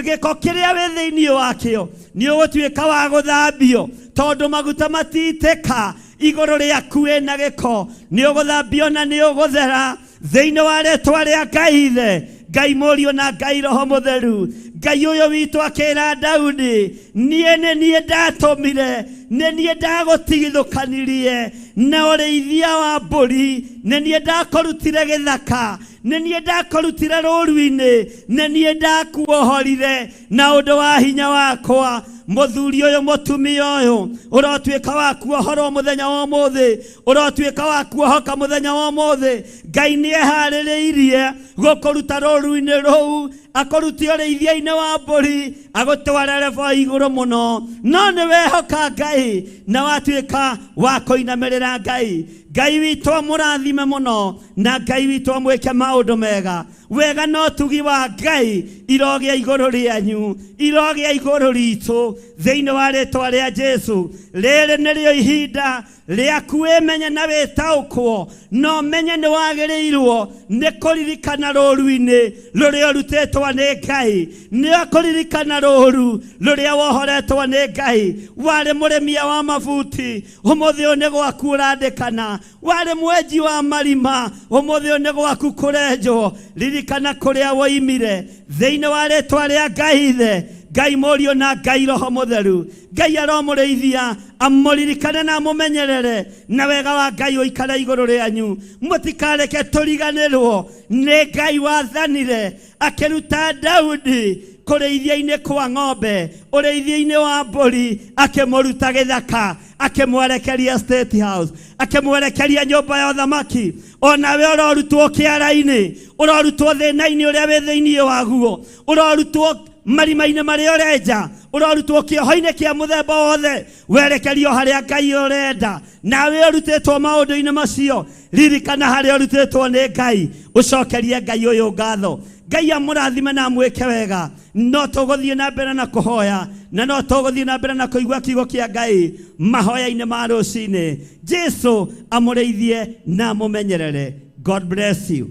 Gĩko kĩrĩa wĩ thĩinĩ wakĩo nĩ ũgũtuĩka wa gũthambio, tondũ maguta matitĩka igũrũ rĩaku wĩna gĩko, nĩ ũgũthambio na nĩ ũgũthera thĩinĩ wa rĩtwa rĩa Ngai Ithe, Ngai Mũriũ na Ngai Roho Mũtheru. Ngai ũyũ witũ akĩra Daudi, niĩ nĩ niĩ ndatũmire, nĩ niĩ ndagũtigithũkanirie na ũrĩithia wa mbũri, Nĩ niĩ ndakũrutire gĩthaka, nĩ niĩ ndakũrutire rũru-inĩ, nĩ niĩ ndakuohorire na ũndũ wa hinya wakwa. Mũthuri ũyũ, mũtumia ũyũ, ũrotuĩka wa kuohorwo mũthenya wa ũmũthĩ, ũrotuĩka wa kuohoka mũthenya wa ũmũthĩ. Ngai nĩ eharĩrĩirie gũkũruta rũru-inĩ rũu, akũrutie ũrĩithia-inĩ wa mbũri, agũtware level igũrũ mũno. No nĩ wehoka Ngai na watuĩka wa kũinamĩrĩra Ngai. Ngai witũ amũrathime mũno, na Ngai witũ amwĩke maũndũ mega. Wega na ũtugi wa Ngai irogĩa igũrũ rĩanyu, irogĩa igũrũ ritũ, thĩinĩ wa rĩtwa rĩa Jesu. Rĩrĩ nĩrĩo ihinda rĩaku wĩmenye na wĩtaũkwo, na ũmenye nĩ wagĩrĩirwo nĩ kũririkana rũru-inĩ rũrĩa ũrutĩtwo nĩ Ngai, nĩ kũririkana rũru rũrĩa wohoretwo nĩ Ngai. Warĩ mũrĩmia wa mabuti, ũmũthĩ ũyũ nĩ gwaku ũrandĩkana. Warĩ mwenji wa marima, ũmũthĩ ũyũ nĩ gwaku kũrenjwo. Ririkana kũrĩa woimire, thĩinĩ wa rĩtwa rĩa Ngai Ithe, Ngai Mũriũ na Ngai Roho Mũtheru. Ngai aromũrĩithia, amũririkane na amũmenyerere, na wega wa Ngai ũikare igũrũ rĩanyu. Mũtikareke tũriganĩrwo nĩ Ngai wathanire akĩruta Daudi kũrĩithia-inĩ kwa ng'ombe, ũrĩithia-inĩ wa mbũri, akĩmũruta gĩthaka, akĩmwerekeria State House, akĩmwerekeria nyũmba ya ũthamaki. Onawe ũrorutwo kĩara-inĩ, ũrorutwo thĩna-inĩ ũrĩa wĩ thĩinĩ waguo, ũrorutwo marima-inĩ marĩa ũrenja, ũrorutwo kĩoho-inĩ kĩa mũthemba wothe, werekerio harĩa Ngai ũrenda. Nawe ũrutĩtwo maũndũ-inĩ macio, ririkana harĩa ũrutĩtwo nĩ Ngai, ũcokerie Ngai ũyũ ngatho. Ngai amũrathime na amwĩke wega. No tũgũthiĩ na mbere na kũhoya, na no tũgũthiĩ na mbere na kũigua kiugo kĩa Ngai mahoya-inĩ ma rũcinĩ. Jesu amũrĩithie na amũmenyerere. God bless you.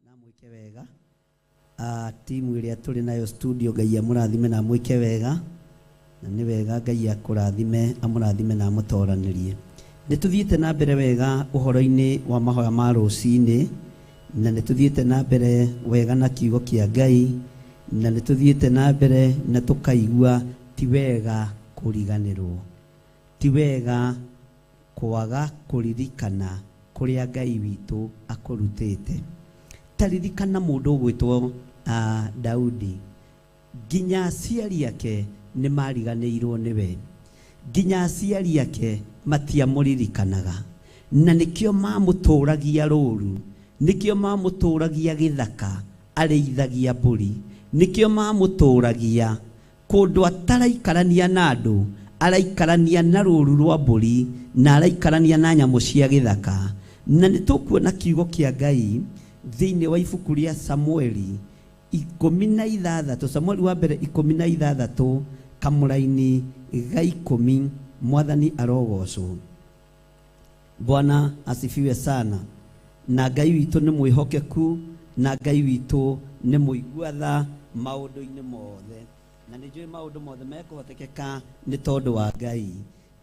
Na mwĩke wega. Timu ĩrĩa tũrĩ nayo studio, Ngai amũrathime na amwĩke wega. Na nĩ wega Ngai akũrathime, amũrathime na amũtoranĩrie. Nĩ tũthiĩte na mbere wega ũhoro-inĩ wa mahoya ma rũcinĩ, na nĩ tũthiĩte na mbere wega na kiugo kĩa Ngai, na nĩ tũthiĩte na mbere na tũkaigua ti wega kũriganĩrwo, ti wega kwaga kũririkana kũrĩa Ngai witũ akũrutĩte. Ta ririkana mũndũ ũgwĩtwo Daudi, nginya aciari ake nĩ mariganĩirwo nĩwe, nginya aciari ake matiamũririkanaga, na nĩkĩo mamũtũragia rũru, nĩkĩo mamũtũragia gĩthaka arĩithagia mbũri, nĩkĩo mamũtũragia kũndũ ataraikarania na andũ, araikarania na rũru rwa mbũri na araikarania na nyamũ cia gĩthaka. Na nĩ tũkuona kiugo kĩa Ngai thĩinĩ wa ibuku rĩa Samueli 16, Samueli wa mbere 16 kamũraini ga 10. Mwathani arogocwo. Bwana asifiwe sana. Na Ngai witũ nĩ mwĩhokeku, na Ngai witũ nĩ mũigua tha maũndũ-inĩ mothe, na nĩ njũĩ maũndũ mothe mekũhotekeka nĩ tondũ wa Ngai.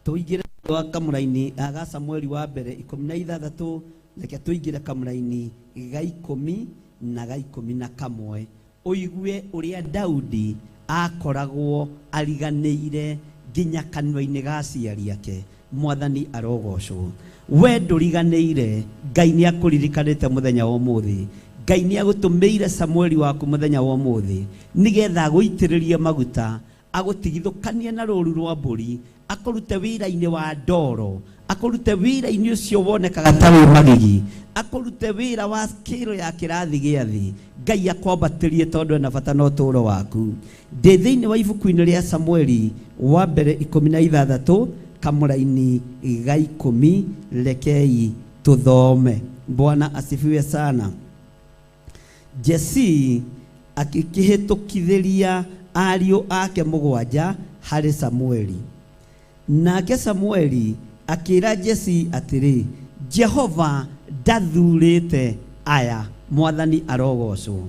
Tũingĩre wa kamũraini ga Samueli wa mbere 16, reke tũingĩre kamũraini ga 10 na ga 11, ũigue ũrĩa Daudi akoragwo ariganĩire nginya kanua-inĩ ga aciari ake. Mwathani arogocwo. We ndũriganĩire, Ngai nĩ akũririkanĩte mũthenya wa ũmũthĩ. Ngai nĩ agũtũmĩire Samueli waku mũthenya wa ũmũthĩ nĩgetha agũitĩrĩrie maguta, agũtigithũkanie na rũru rwa mbũri, akũrute wĩra-inĩ wa ndoro, akũrute wĩra-inĩ ũcio wonekaga ta wĩ magigi, akũrute wĩra wa scale ya kĩrathi gĩa thĩ. Ngai akwambatĩrie tondũ ena bata na ũtũũro waku. Ndĩ thĩinĩ wa ibuku-inĩ rĩa Samueli wa mbere 16 kamũraini ga 10, rekei tũthome. Bwana asifiwe sana. Jesii akĩhĩtũkithĩria ariũ ake 7 harĩ Samueli. Nake Samueli akĩra Jesii atĩrĩ, Jehova ndathurĩte aya. Mwathani arogocwo.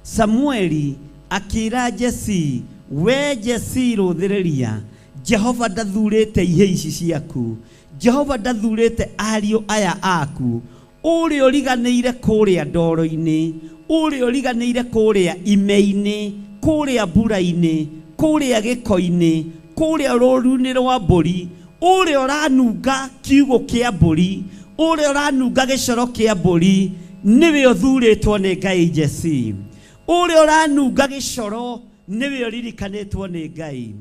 Samueli akĩra Jesii, we Jesii rũthĩrĩria, Jehova ndathurĩte ihĩ ici ciaku, Jehova ndathurĩte ariũ aya aku, ũrĩa ũriganĩire kũrĩa ndoro-inĩ, ũrĩa ũriganĩire kũrĩa ime-inĩ, kũrĩa mbura-inĩ, Kũrĩa gĩko-inĩ, kũrĩa rũru-inĩ rwa mbũri, ũrĩa ũranunga kiugũ kĩa mbũri, ũrĩa ũranunga gĩcoro kĩa mbũri, nĩwe ũthurĩtwo nĩ Ngai Jesi. Ũrĩa ũranunga gĩcoro nĩwe ũririkanĩtwo nĩ Ngai.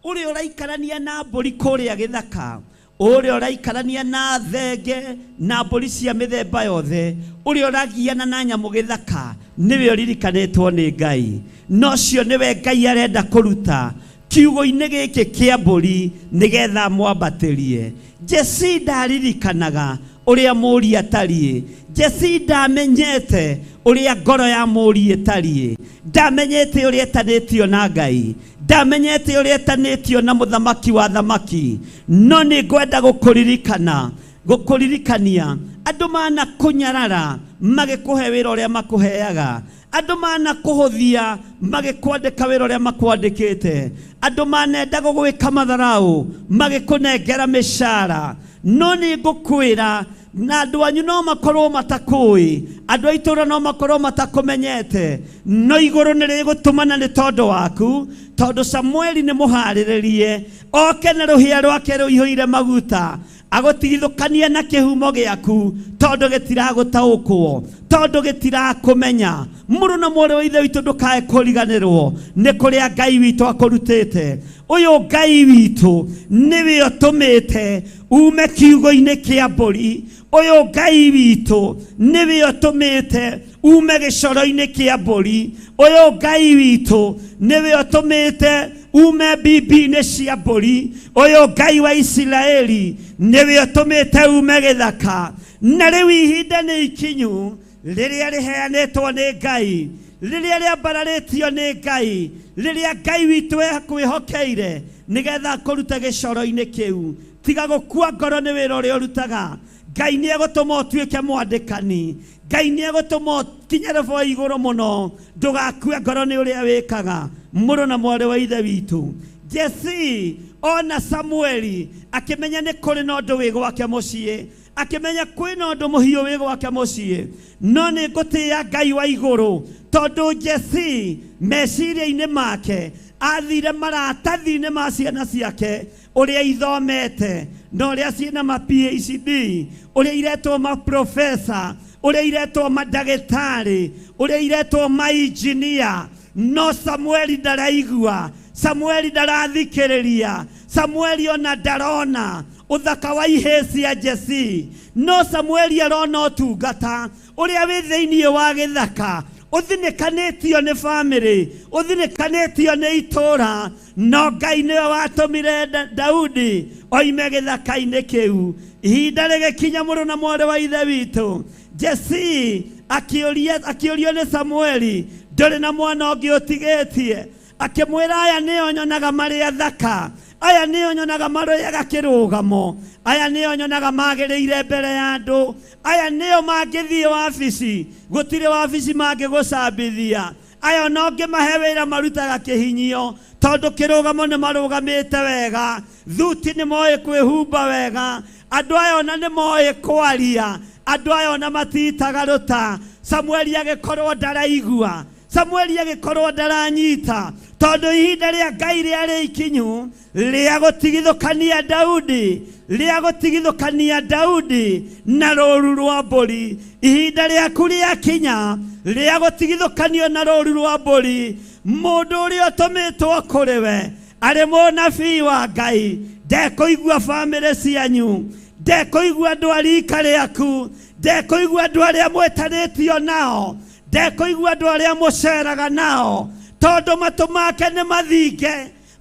Ũrĩa ũraikarania na mbũri kũrĩa gĩthaka, ũrĩa ũraikarania na thenge na mbũri cia mĩthemba yothe, ũrĩa ũragiana na nyamũ gĩthaka, nĩwe ũririkanĩtwo nĩ Ngai. No ũcio nĩwe Ngai arenda kũruta kiugo-inĩ gĩkĩ kĩa mbũri nĩgetha mwambatĩrie. Jesi ndaririkanaga ũrĩa mũri atariĩ. Jesi ndamenyete ũrĩa ngoro ya mũri ĩtariĩ. Ndamenyete ũrĩa etanĩtio na Ngai. Ndamenyete ũrĩa etanĩtio na mũthamaki wa thamaki. No nĩ ngwenda gũkũririkana, gũkũririkania andũ mana kũnyarara magĩkũhe wĩra ũrĩa makũheaga, andũ mana kũhũthia magĩkwandĩka wĩra ũrĩa makwandĩkĩte, andũ manenda gũgwĩka matharau magĩkũnengera mĩcara. No nĩ ngũkwĩra na andũ anyu no makorwo matakũĩ, andũ a itũũra no makorwo matakũmenyete, no igũrũ nĩ rĩgũtũmana nĩ tondũ waku, tondũ Samueli nĩ mũharĩrĩrie oke na rũhĩa rwake rũihũire maguta agũtigithũkania na kĩhumo gĩaku, tondũ gĩtiragũtaũkwo, tondũ gĩtirakũmenya. Mũrũ na mwarĩ wa ithe witũ, ndũkae kũriganĩrwo nĩ kũrĩa Ngai witũ akũrutĩte. Ũyũ Ngai witũ nĩwe ũtũmĩte ume kiugo-inĩ kĩa mbũri. Ũyũ Ngai witũ nĩwe ũtũmĩte ume gĩcoro-inĩ kĩa mbũri. Ũyũ Ngai witũ nĩwe ũtũmĩte ume mbibi-inĩ cia mbũri. Ũyũ Ngai wa Isiraeli nĩwe ũtũmĩte ume gĩthaka. Na rĩu ihinda nĩ ikinyu rĩrĩa rĩheanĩtwo nĩ Ngai, rĩrĩa rĩambararĩtio nĩ Ngai, rĩrĩa Ngai witũ akwĩhokeire nĩgetha akũrute gĩcoro-inĩ kĩu. Tiga gũkua ngoro nĩ wĩra ũrĩa ũrutaga. Ngai nĩ egũtũma ũtuĩke mwandĩkani. Ngai nĩ egũtũma ũkinye robo igũrũ mũno. Ndũgakue ngoro nĩ ũrĩa wĩkaga. Mũrũ na mwarĩ wa ithe witũ, Jesi ona Samueli akĩmenya nĩ kũrĩ na ũndũ wĩ gwake mũciĩ, akĩmenya kwĩna ũndũ mũhiũ wĩ gwake mũciĩ. No nĩ ngũtĩĩa Ngai wa igũrũ, tondũ Jesi meciria-inĩ make athire maratathi-inĩ ma ciana ciake ũrĩa ithomete na ũrĩa ciĩna ma PhD, ũrĩa iretwo ma professor, ũrĩa iretwo mandagĩtarĩ, ũrĩa iretwo ma engineer. No Samueli ndaraigua, Samueli ndarathikĩrĩria, Samueli ona ndarona ũthaka wa ihĩĩ cia Jesi. No Samueli arona ũtungata ũrĩa wĩ thĩinĩ wa gĩthaka, ũthinĩkanĩtio nĩ bamĩrĩ, ũthinĩkanĩtio nĩ itũũra. No Ngai nĩwe watũmire Daudi oime gĩthaka-inĩ kĩu. Ihinda rĩgĩkinya, mũrũ na mwarĩ wa ithe witũ, Jesi akĩũrio nĩ Samueli, ndũrĩ na mwana ũngĩ ũtigĩtie? Akĩmwĩra, aya nĩo nyonaga marĩ athaka, aya nĩo nyonaga marĩaga kĩrũgamo, aya nĩo nyonaga magĩrĩire mbere ya andũ, aya nĩo mangĩthiĩ wabici, gũtirĩ wabici mangĩgũcambithia, aya ona ũngĩmahe wĩra marutaga kĩhinyio, tondũ kĩrũgamo nĩ marũgamĩte wega, thuti nĩ moĩ kwĩhumba wega, andũ aya ona nĩ moĩ kwaria, andũ aya ona matitaga rũta. Samueli agĩkorwo ndaraigua, Samueli agĩkorwo ndaranyita, tondũ ihinda rĩa Ngai rĩarĩ ikinyu rĩa gũtigithũkania Daudi, rĩa gũtigithũkania Daudi na rũru rwa mbũri. Ihinda rĩaku rĩakinya rĩa gũtigithũkanio na rũru rwa mbũri, mũndũ ũrĩa ũtũmĩtwo kũrĩ we arĩ mũnabii wa Ngai ndekũigua bamĩrĩ cianyu, ndekũigua andũ a rika rĩaku, ndekũigua andũ arĩa mwĩtanĩtio nao, ndekũigua andũ arĩa mũceraga nao, tondũ matũ make nĩ mathinge,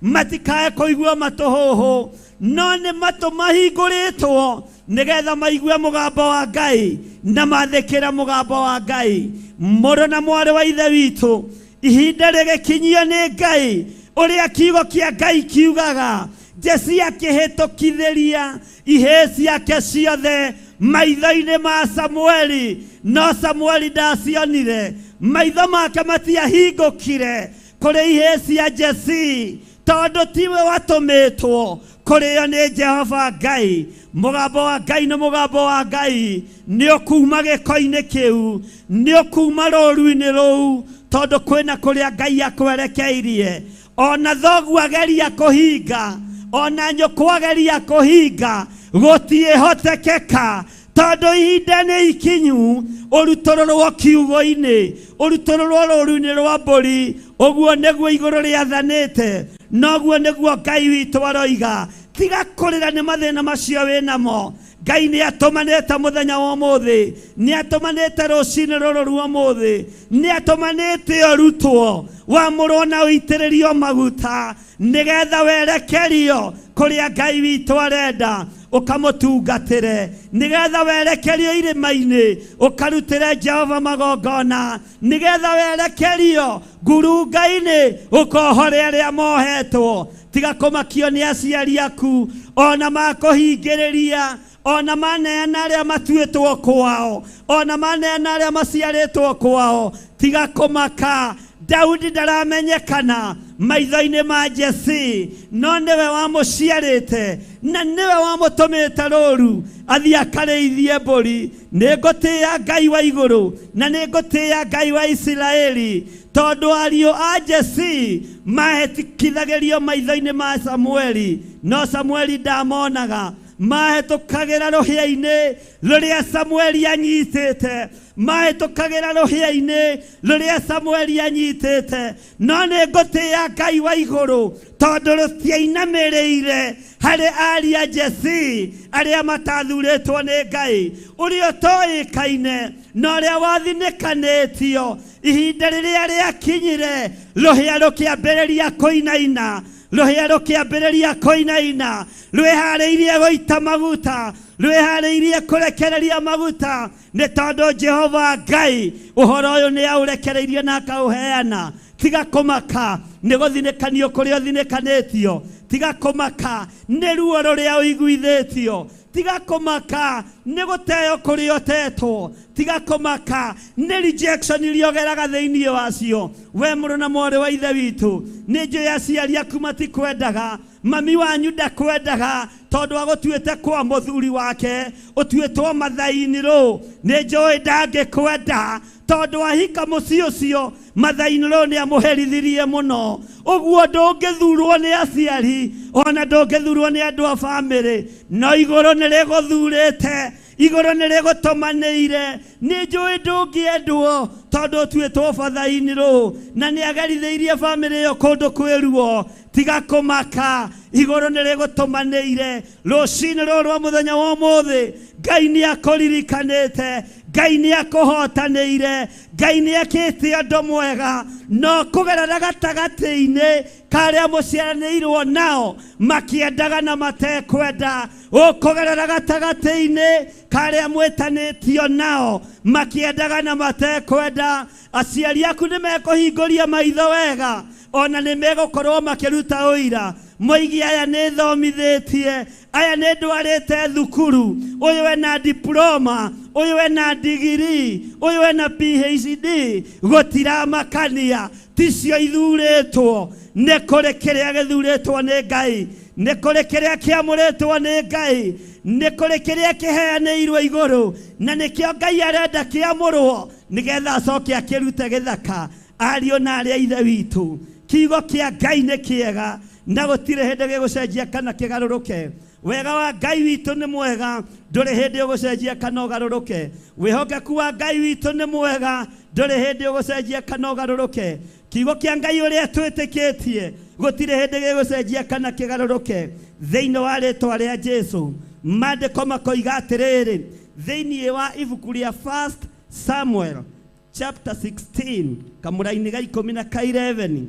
matikae kũigua matũhũhũ, no nĩ matũ mahingũrĩtwo nĩgetha maigue mũgambo wa Ngai na mathĩkĩre mũgambo wa Ngai. Mũrũ na mwarĩ wa ithe witũ, ihinda rĩgĩkinyio nĩ Ngai ũrĩa kiugo kĩa Ngai kiugaga, Jesi akĩhĩtũkithĩria ihĩĩ ciake ciothe maitho-inĩ ma Samueli, no Samueli ndacionire, maitho make matiahingũkire kũrĩ ihĩĩ cia Jesi, tondũ tiwe watũmĩtwo kũrĩo nĩ Jehova Ngai. Mũgambo wa Ngai nĩ mũgambo wa Ngai, nĩ ũkuma gĩko-inĩ kĩu, nĩ ũkuma rũru-inĩ rũu, tondũ kwĩna kũrĩa Ngai akwerekeirie. Ona thoguo ageria kũhinga, ona nyũkwa ageria kũhinga, gũtiĩhotekeka tondũ ihinda nĩ ikinyu ũrutũrũrwo kiugo-inĩ, ũrutũrũrwo rũũru-inĩ rwa mbũri. Ũguo nĩguo igũrũ rĩathanĩte, noguo nĩguo Ngai witũ aroiga. Tiga kũrĩra nĩ mathĩna macio wĩnamo. Ngai nĩ atũmanĩte mũthenya wa ũmũthĩ, nĩ atũmanĩte rũcinĩ rũrũ rwa ũmũthĩ, nĩ atũmanĩte ũrutwo wamũrwo na ũitĩrĩrio maguta nĩgetha werekerio kũrĩa Ngai witũ arenda ũkamũtungatĩre, nĩgetha werekerio irĩma-inĩ ũkarutĩre Jehova magongona, nĩgetha werekerio ngurunga-inĩ ũkohore arĩa mohetwo. Tiga kũmakio nĩ aciari aku, ona makũhingĩrĩria, ona maneana arĩa matuĩtwo kwao, ona maneana arĩa maciarĩtwo kwao. Tiga kũmaka. Daudi ndaramenyekana maitho-inĩ ma Jesi, no nĩwe wamũciarĩte na nĩwe wamũtũmĩte rũũru athiĩ akarĩithie mbũri. Nĩngũtĩĩa Ngai wa igũrũ na nĩngũtĩĩa Ngai wa Isiraeli, tondũ ariũ a Jesi mahĩtũkithagĩrio maitho-inĩ ma Samueli, no Samueli ndamonaga. Mahĩtũkagĩra rũhĩa-inĩ rũrĩa Samueli anyitĩte, mahĩtũkagĩra rũhĩa-inĩ rũrĩa Samueli anyitĩte. No nĩngũtĩĩa Ngai wa igũrũ, tondũ rũtiainamĩrĩire harĩ ariũ a Jesi arĩa matathurĩtwo nĩ Ngai. Ũrĩa ũtoĩkaine na ũrĩa wathinĩkanĩtio, ihinda rĩrĩa rĩakinyire rũhĩa rũkĩambĩrĩria kũinaina, rũhĩa rũkĩambĩrĩria kũinaina, rwĩharĩirie gũita maguta, rwĩharĩirie kũrekereria maguta, nĩ tondũ Jehova Ngai ũhoro ũyũ nĩ aũrekereirie na akaũheana. Tiga kũmaka nĩ gũthinĩkanio kũrĩa ũthinĩkanĩtio, tiga kũmaka nĩ ruo rũrĩa ũiguithĩtio, tiga kũmaka nĩ gũteo kũrĩa ũtetwo, tiga kũmaka nĩ rejection iria ũgeraga thĩinĩ wacio. We mũrũ na mwarĩ wa ithe witũ, nĩ njũĩ aciari aku matikwendaga, mami wanyu ndakwendaga tondũ agũtuĩte kwa mũthuri wake, ũtuĩtwo mathaini rũ. Nĩ njũĩ ndangĩkwenda tondũ ahika mũciĩ ũcio mathaini rũ nĩ amũherithirie mũno. Ũguo ndũngĩthurwo nĩ aciari, ona ndũngĩthurwo nĩ andũ a bamĩrĩ, no igũrũ nĩ rĩgũthurĩte, igũrũ nĩ rĩgũtũmanĩire. Nĩ njũĩ ndũngĩendwo tondũ ũtuĩtwo bathaini rũ, na nĩ agerithĩirie bamĩrĩ ĩyo kũndũ kwĩ ruo. Tiga kũmaka, igũrũ nĩ rĩgũtũmanĩire. Rũcinĩ rũrũ rwa mũthenya wa ũmũthĩ, Ngai nĩ akũririkanĩte, Ngai nĩ akũhotanĩire, Ngai nĩ ekĩte ũndũ mwega. No kũgerera gatagatĩ-inĩ karĩa mũciaranĩirwo nao makĩendaga na matekwenda, ũkũgerera gatagatĩ-inĩ karĩa mwĩtanĩtio nao makĩendaga na matekwenda. Aciari aku nĩ mekũhingũria maitho wega, ona nĩ megũkorwo makĩruta ũira, moigi aya nĩ thomithĩtie, aya nĩ ndwarĩte thukuru, ũyũ ena diploma, ũyũ ena digiri, ũyũ ena PhD. Gũtiramakania, ticio ithurĩtwo. Nĩ kũrĩ kĩrĩa gĩthurĩtwo nĩ Ngai, nĩ kũrĩ kĩrĩa kĩamũrĩtwo nĩ Ngai, nĩ kũrĩ kĩrĩa kĩheanĩirwo igũrũ, na nĩkĩo Ngai arenda kĩamũrwo nĩgetha acoke akĩrute gĩthaka. Ariũ na arĩa ithe witũ, kiugo kĩa Ngai nĩ kĩega na gũtirĩ hĩndĩ gĩgũcenjia kana kĩgarũrũke. Wega wa Ngai witũ nĩ mwega, ndũrĩ hĩndĩ ũgũcenjia kana ũgarũrũke. Wĩhokeku wa Ngai witũ nĩ mwega, ndũrĩ hĩndĩ ũgũcenjia kana ũgarũrũke. Kiugo kĩa Ngai ũrĩa twĩtĩkĩtie gũtirĩ hĩndĩ gĩgũcenjia kana kĩgarũrũke. Thĩinĩ wa rĩtwa rĩa Jesu, maandĩko makoiga atĩrĩrĩ, thĩinĩ wa ibuku rĩa 1 Samuel chapter 16 kamũraini ga 10 na ka 11,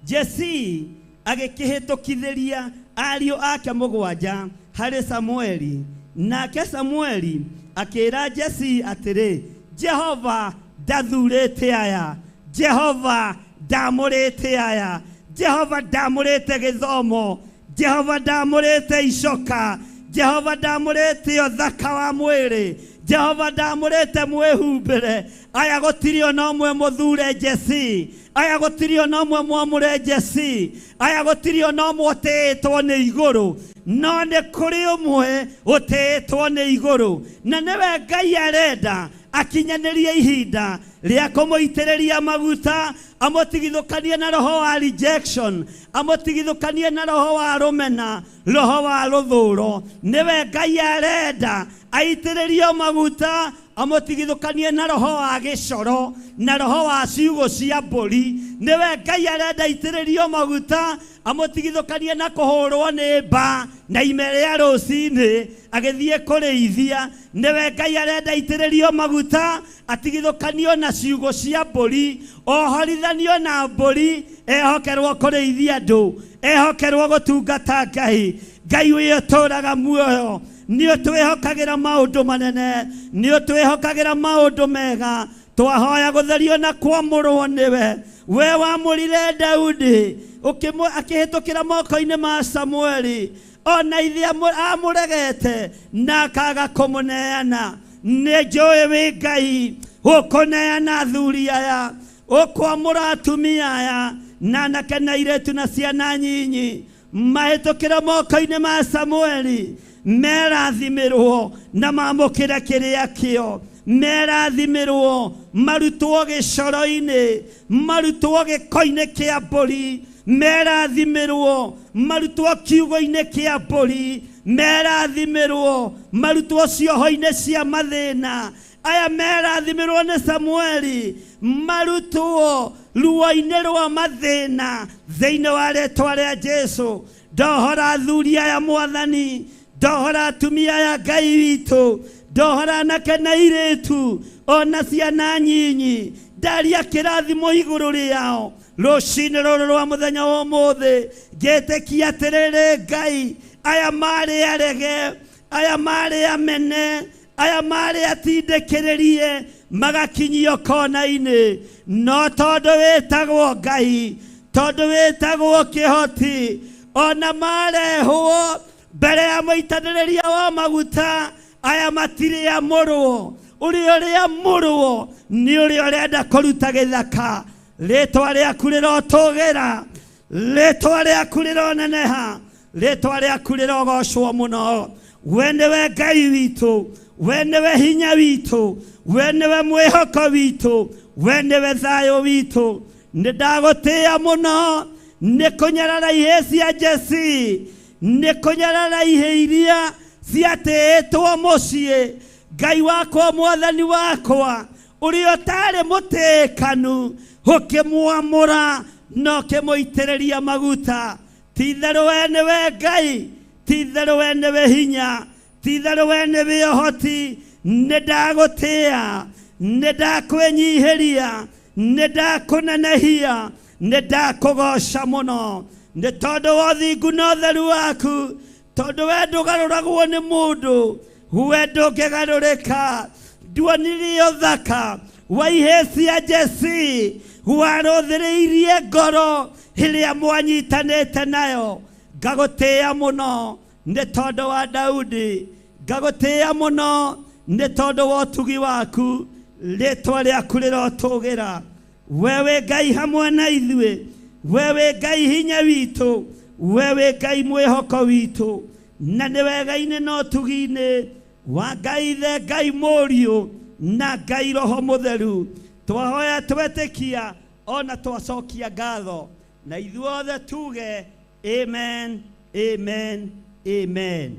Jesi agĩkĩhĩtũkithĩria ariũ ake mũgwanja harĩ Samueli, nake Samueli akĩĩra Jesi atĩrĩ, Jehova ndathurĩte aya, Jehova ndamũrĩte aya, Jehova ndamũrĩte gĩthomo, Jehova ndamũrĩte icoka, Jehova ndamũrĩte ũthaka wa mwĩrĩ, Jehova ndamũrĩte mwĩhumbĩre. Aya gũtirĩ ona ũmwe mũthure Jesi, aya gũtirĩ ona ũmwe mwamũre Jesi, aya gũtirĩ ona ũmwe ũtĩĩtwo nĩ igũrũ, no nĩ kũrĩ ũmwe ũtĩĩtwo nĩ igũrũ, na nĩwe Ngai arenda. Akinyanĩrie ihinda rĩa kũmũitĩrĩria maguta, amũtigithũkanie na roho wa rejection, amũtigithũkanie na roho wa rũmena, roho wa rũthũro. Nĩwe Ngai arenda aitĩrĩrio maguta, amũtigithũkanie na roho wa gĩcoro na roho wa ciugo cia mbũri. Nĩwe Ngai arenda aitĩrĩrio maguta, amũtigithũkanie na kũhũrwo nĩ mba na ime rĩa rũcinĩ agĩthiĩ kũrĩithia. Nĩwe Ngai arenda aitĩrĩrio maguta, atigithũkanio na ciugo cia mbũri, ohorithanio na mbũri, ehokerwo kũrĩithia andũ, ehokerwo gũtungata Ngai. Ngai ũyũ ũtũũraga muoyo, nĩ ũtwĩhokagĩra maũndũ manene, nĩ ũtwĩhokagĩra maũndũ mega. Twahoya gũtherio na kwamũrwo nĩwe. We wamũrire Daudi akĩhĩtũkĩra moko-inĩ ma Samueli, ona ithe amũregete na akaga kũmũneana. Nĩ njũĩ wĩ Ngai ũkũneana athuri aya, ũkwamũra atumia aya na anake na airĩtu na ciana nyinyi, mahĩtũkĩra moko-inĩ ma Samueli, merathimĩrwo na mamũkĩre kĩrĩa kĩo, merathimĩrwo marutwo gĩcoro-inĩ, marutwo gĩko-inĩ kĩa mbũri, merathimĩrwo marutwo kiugo-inĩ kĩa mbũri, merathimĩrwo marutwo cioho-inĩ cia mathĩna. Aya merathimĩrwo nĩ Samueli, marutwo ruo-inĩ rwa mathĩna thĩinĩ wa rĩtwa rĩa Jesu. Ndohora athuri aya Mwathani, ndohora atumia aya Ngai witũ, ndohora anake na airĩtu ona ciana nyinyi, ndaria kĩrathimo igũrũ rĩao rũcinĩ rũrũ rwa mũthenya wa ũmũthĩ. Ngĩtĩkia atĩrĩrĩ Ngai, aya marĩ arege, aya marĩ amene, aya marĩ atindĩkĩrĩrie, magakinyio kona-inĩ. No tondũ wĩtagwo Ngai, tondũ wĩtagwo kĩhoti, ona marehwo mbere ya mũitanĩrĩria wa maguta, aya matirĩ amũrwo. Ũrĩa ũrĩamũrwo nĩ ũrĩa ũrenda kũruta gĩthaka. Rĩtwa rĩaku rĩrotũgĩra, rĩtwa rĩaku rĩroneneha, rĩtwa rĩaku rĩrogocwo mũno. We nĩwe Ngai witũ, we nĩwe hinya witũ, we nĩwe mwĩhoko witũ, we nĩwe thayũ witũ. Nĩ ndagũtĩĩa mũno nĩ kũnyarara ihĩĩ cia Jesi, nĩ kũnyarara ihĩĩ iria ciatĩĩtwo mũciĩ. Ngai wakwa, Mwathani wakwa, ũrĩa ũtarĩ mũtĩĩkanu, ũkĩmwamũra na ũkĩmũitĩrĩria maguta. Ti-itherũ we nĩwe Ngai, ti-itherũ we nĩwe hinya, ti-itherũ we nĩwe ũhoti. Nĩ ndagũtĩĩa, nĩ ndakwĩnyihĩria, nĩ ndakũnenehia, nĩ ndakũgoca mũno, nĩ tondũ wa ũthingu na ũtheru waku, tondũ we ndũgarũragwo nĩ mũndũ, we ndũngĩgarũrĩka. Nduonirie ũthaka wa ihĩĩ cia Jesi, warũthĩrĩirie ngoro ĩrĩa mwanyitanĩte nayo. Ngagũtĩĩa mũno nĩ tondũ wa Daudi, ngagũtĩĩa mũno nĩ tondũ wa ũtugi waku. Rĩtwa rĩaku rĩrotũgĩra. We wĩ Ngai hamwe na ithuĩ, we wĩ Ngai hinya witũ, we wĩ Ngai mwĩhoko witũ, na nĩ wega-inĩ na ũtugi-inĩ wa Ngai Ithe, Ngai Mũriũ na Ngai Roho Mũtheru. Twahoya twetĩkia ona twacokia ngatho, na ithuothe tuge amen, amen, amen.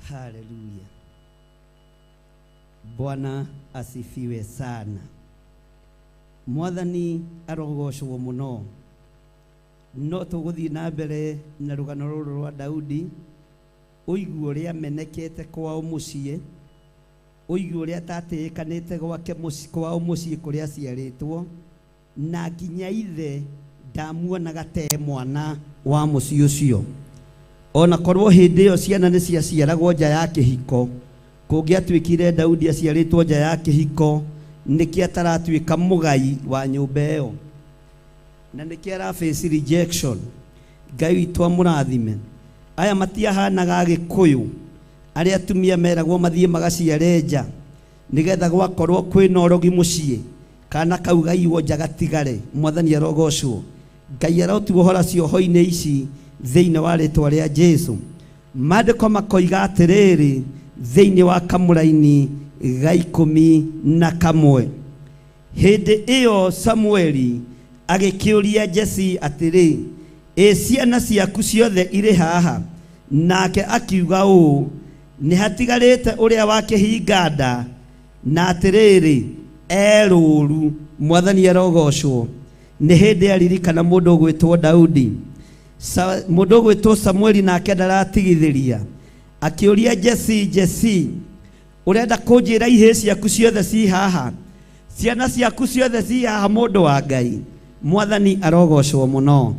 Haleluya. Bwana asifiwe sana. Mwathani arogocwo mũno. No tũgũthiĩ na mbere na rũgano rũrũ rwa Daudi, ũigue ũrĩa amenekete kwao mũciĩ, ũigue ũrĩa atatĩĩkanĩte gwake mũciĩ, kwao mũciĩ kũrĩa aciarĩtwo, na nginya ithe ndamuonaga te mwana wa mũciĩ ũcio. Ona korwo hĩndĩ ĩyo ciana nĩ ciaciaragwo nja ya kĩhiko, kũngĩatuĩkire Daudi aciarĩtwo nja ya kĩhiko, nĩkĩ ataratuĩka mũgai wa nyũmba ĩyo? Na nĩkĩ araface rejection? Ngai witũ amũrathime. Aya matiahanaga Agĩkũyũ arĩa atumia meragwo mathiĩ magaciare nja nĩgetha gwakorwo kwĩna ũrogi mũciĩ, kana kau gaiywo nja gatigare. Mwathani arogocwo. Ngai arotuohora cioho-inĩ ici Thĩinĩ wa rĩtwa rĩa Jesu, maandĩko makoiga atĩrĩrĩ thĩinĩ wa kamũraini ga 11: Hĩndĩ ĩyo Samueli agĩkĩũria Jesi atĩrĩ, "Ĩ ciana ciaku ciothe irĩ haha?" Nake akiuga ũũ, "Nĩ hatigarĩte ũrĩa wa kĩhinga nda, na atĩrĩrĩ, e rũũru." Mwathani arogocwo. Nĩ hĩndĩ aririkana mũndũ ũgwĩtwo Daudi. Mũndũ ũgwĩtwo Samueli nake ndaratigithĩria, akĩũria Jesi, "Jesi, ũrenda kũnjĩra ihĩĩ ciaku ciothe ci haha? Ciana ciaku ciothe ci haha?" Mũndũ wa Ngai, Mwathani arogocwo mũno.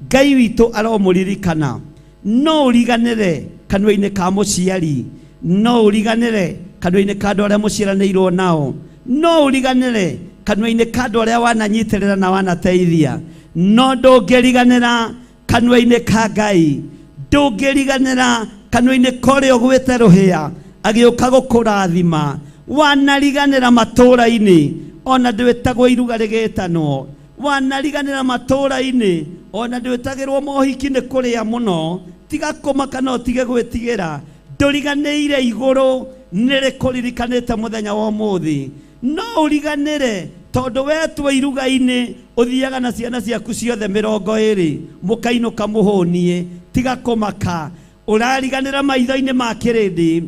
Ngai witũ aromũririkana. No ũriganĩre kanua-inĩ ka mũciari, no ũriganĩre kanua-inĩ ka andũ arĩa mũciaranĩirwo nao, no ũriganĩre kanua-inĩ ka andũ arĩa wananyitĩrĩra na wanateithia, no ndũngĩriganĩra kanua-inĩ ka Ngai. Ndũngĩriganĩra kanua-inĩ ka ũrĩa ũgwĩte rũhĩa agĩũka gũkũrathima. Wanariganĩra matũũra-inĩ, ona ndwĩtagwo iruga rĩgĩtanwo. Wanariganĩra matũũra-inĩ, ona ndwĩtagĩrwo mohiki nĩ kũrĩa mũno. Tiga kũmaka na ũtige gwĩtigĩra, ndũriganĩire. Igũrũ nĩ rĩkũririkanĩte mũthenya wa ũmũthĩ. No ũriganĩre tondũ wetwo iruga-inĩ, ũthiaga na ciana ciaku ciothe 20, mũkainũka mũhũnie. Tiga kũmaka. Ũrariganĩra maitho-inĩ ma kĩrĩndĩ,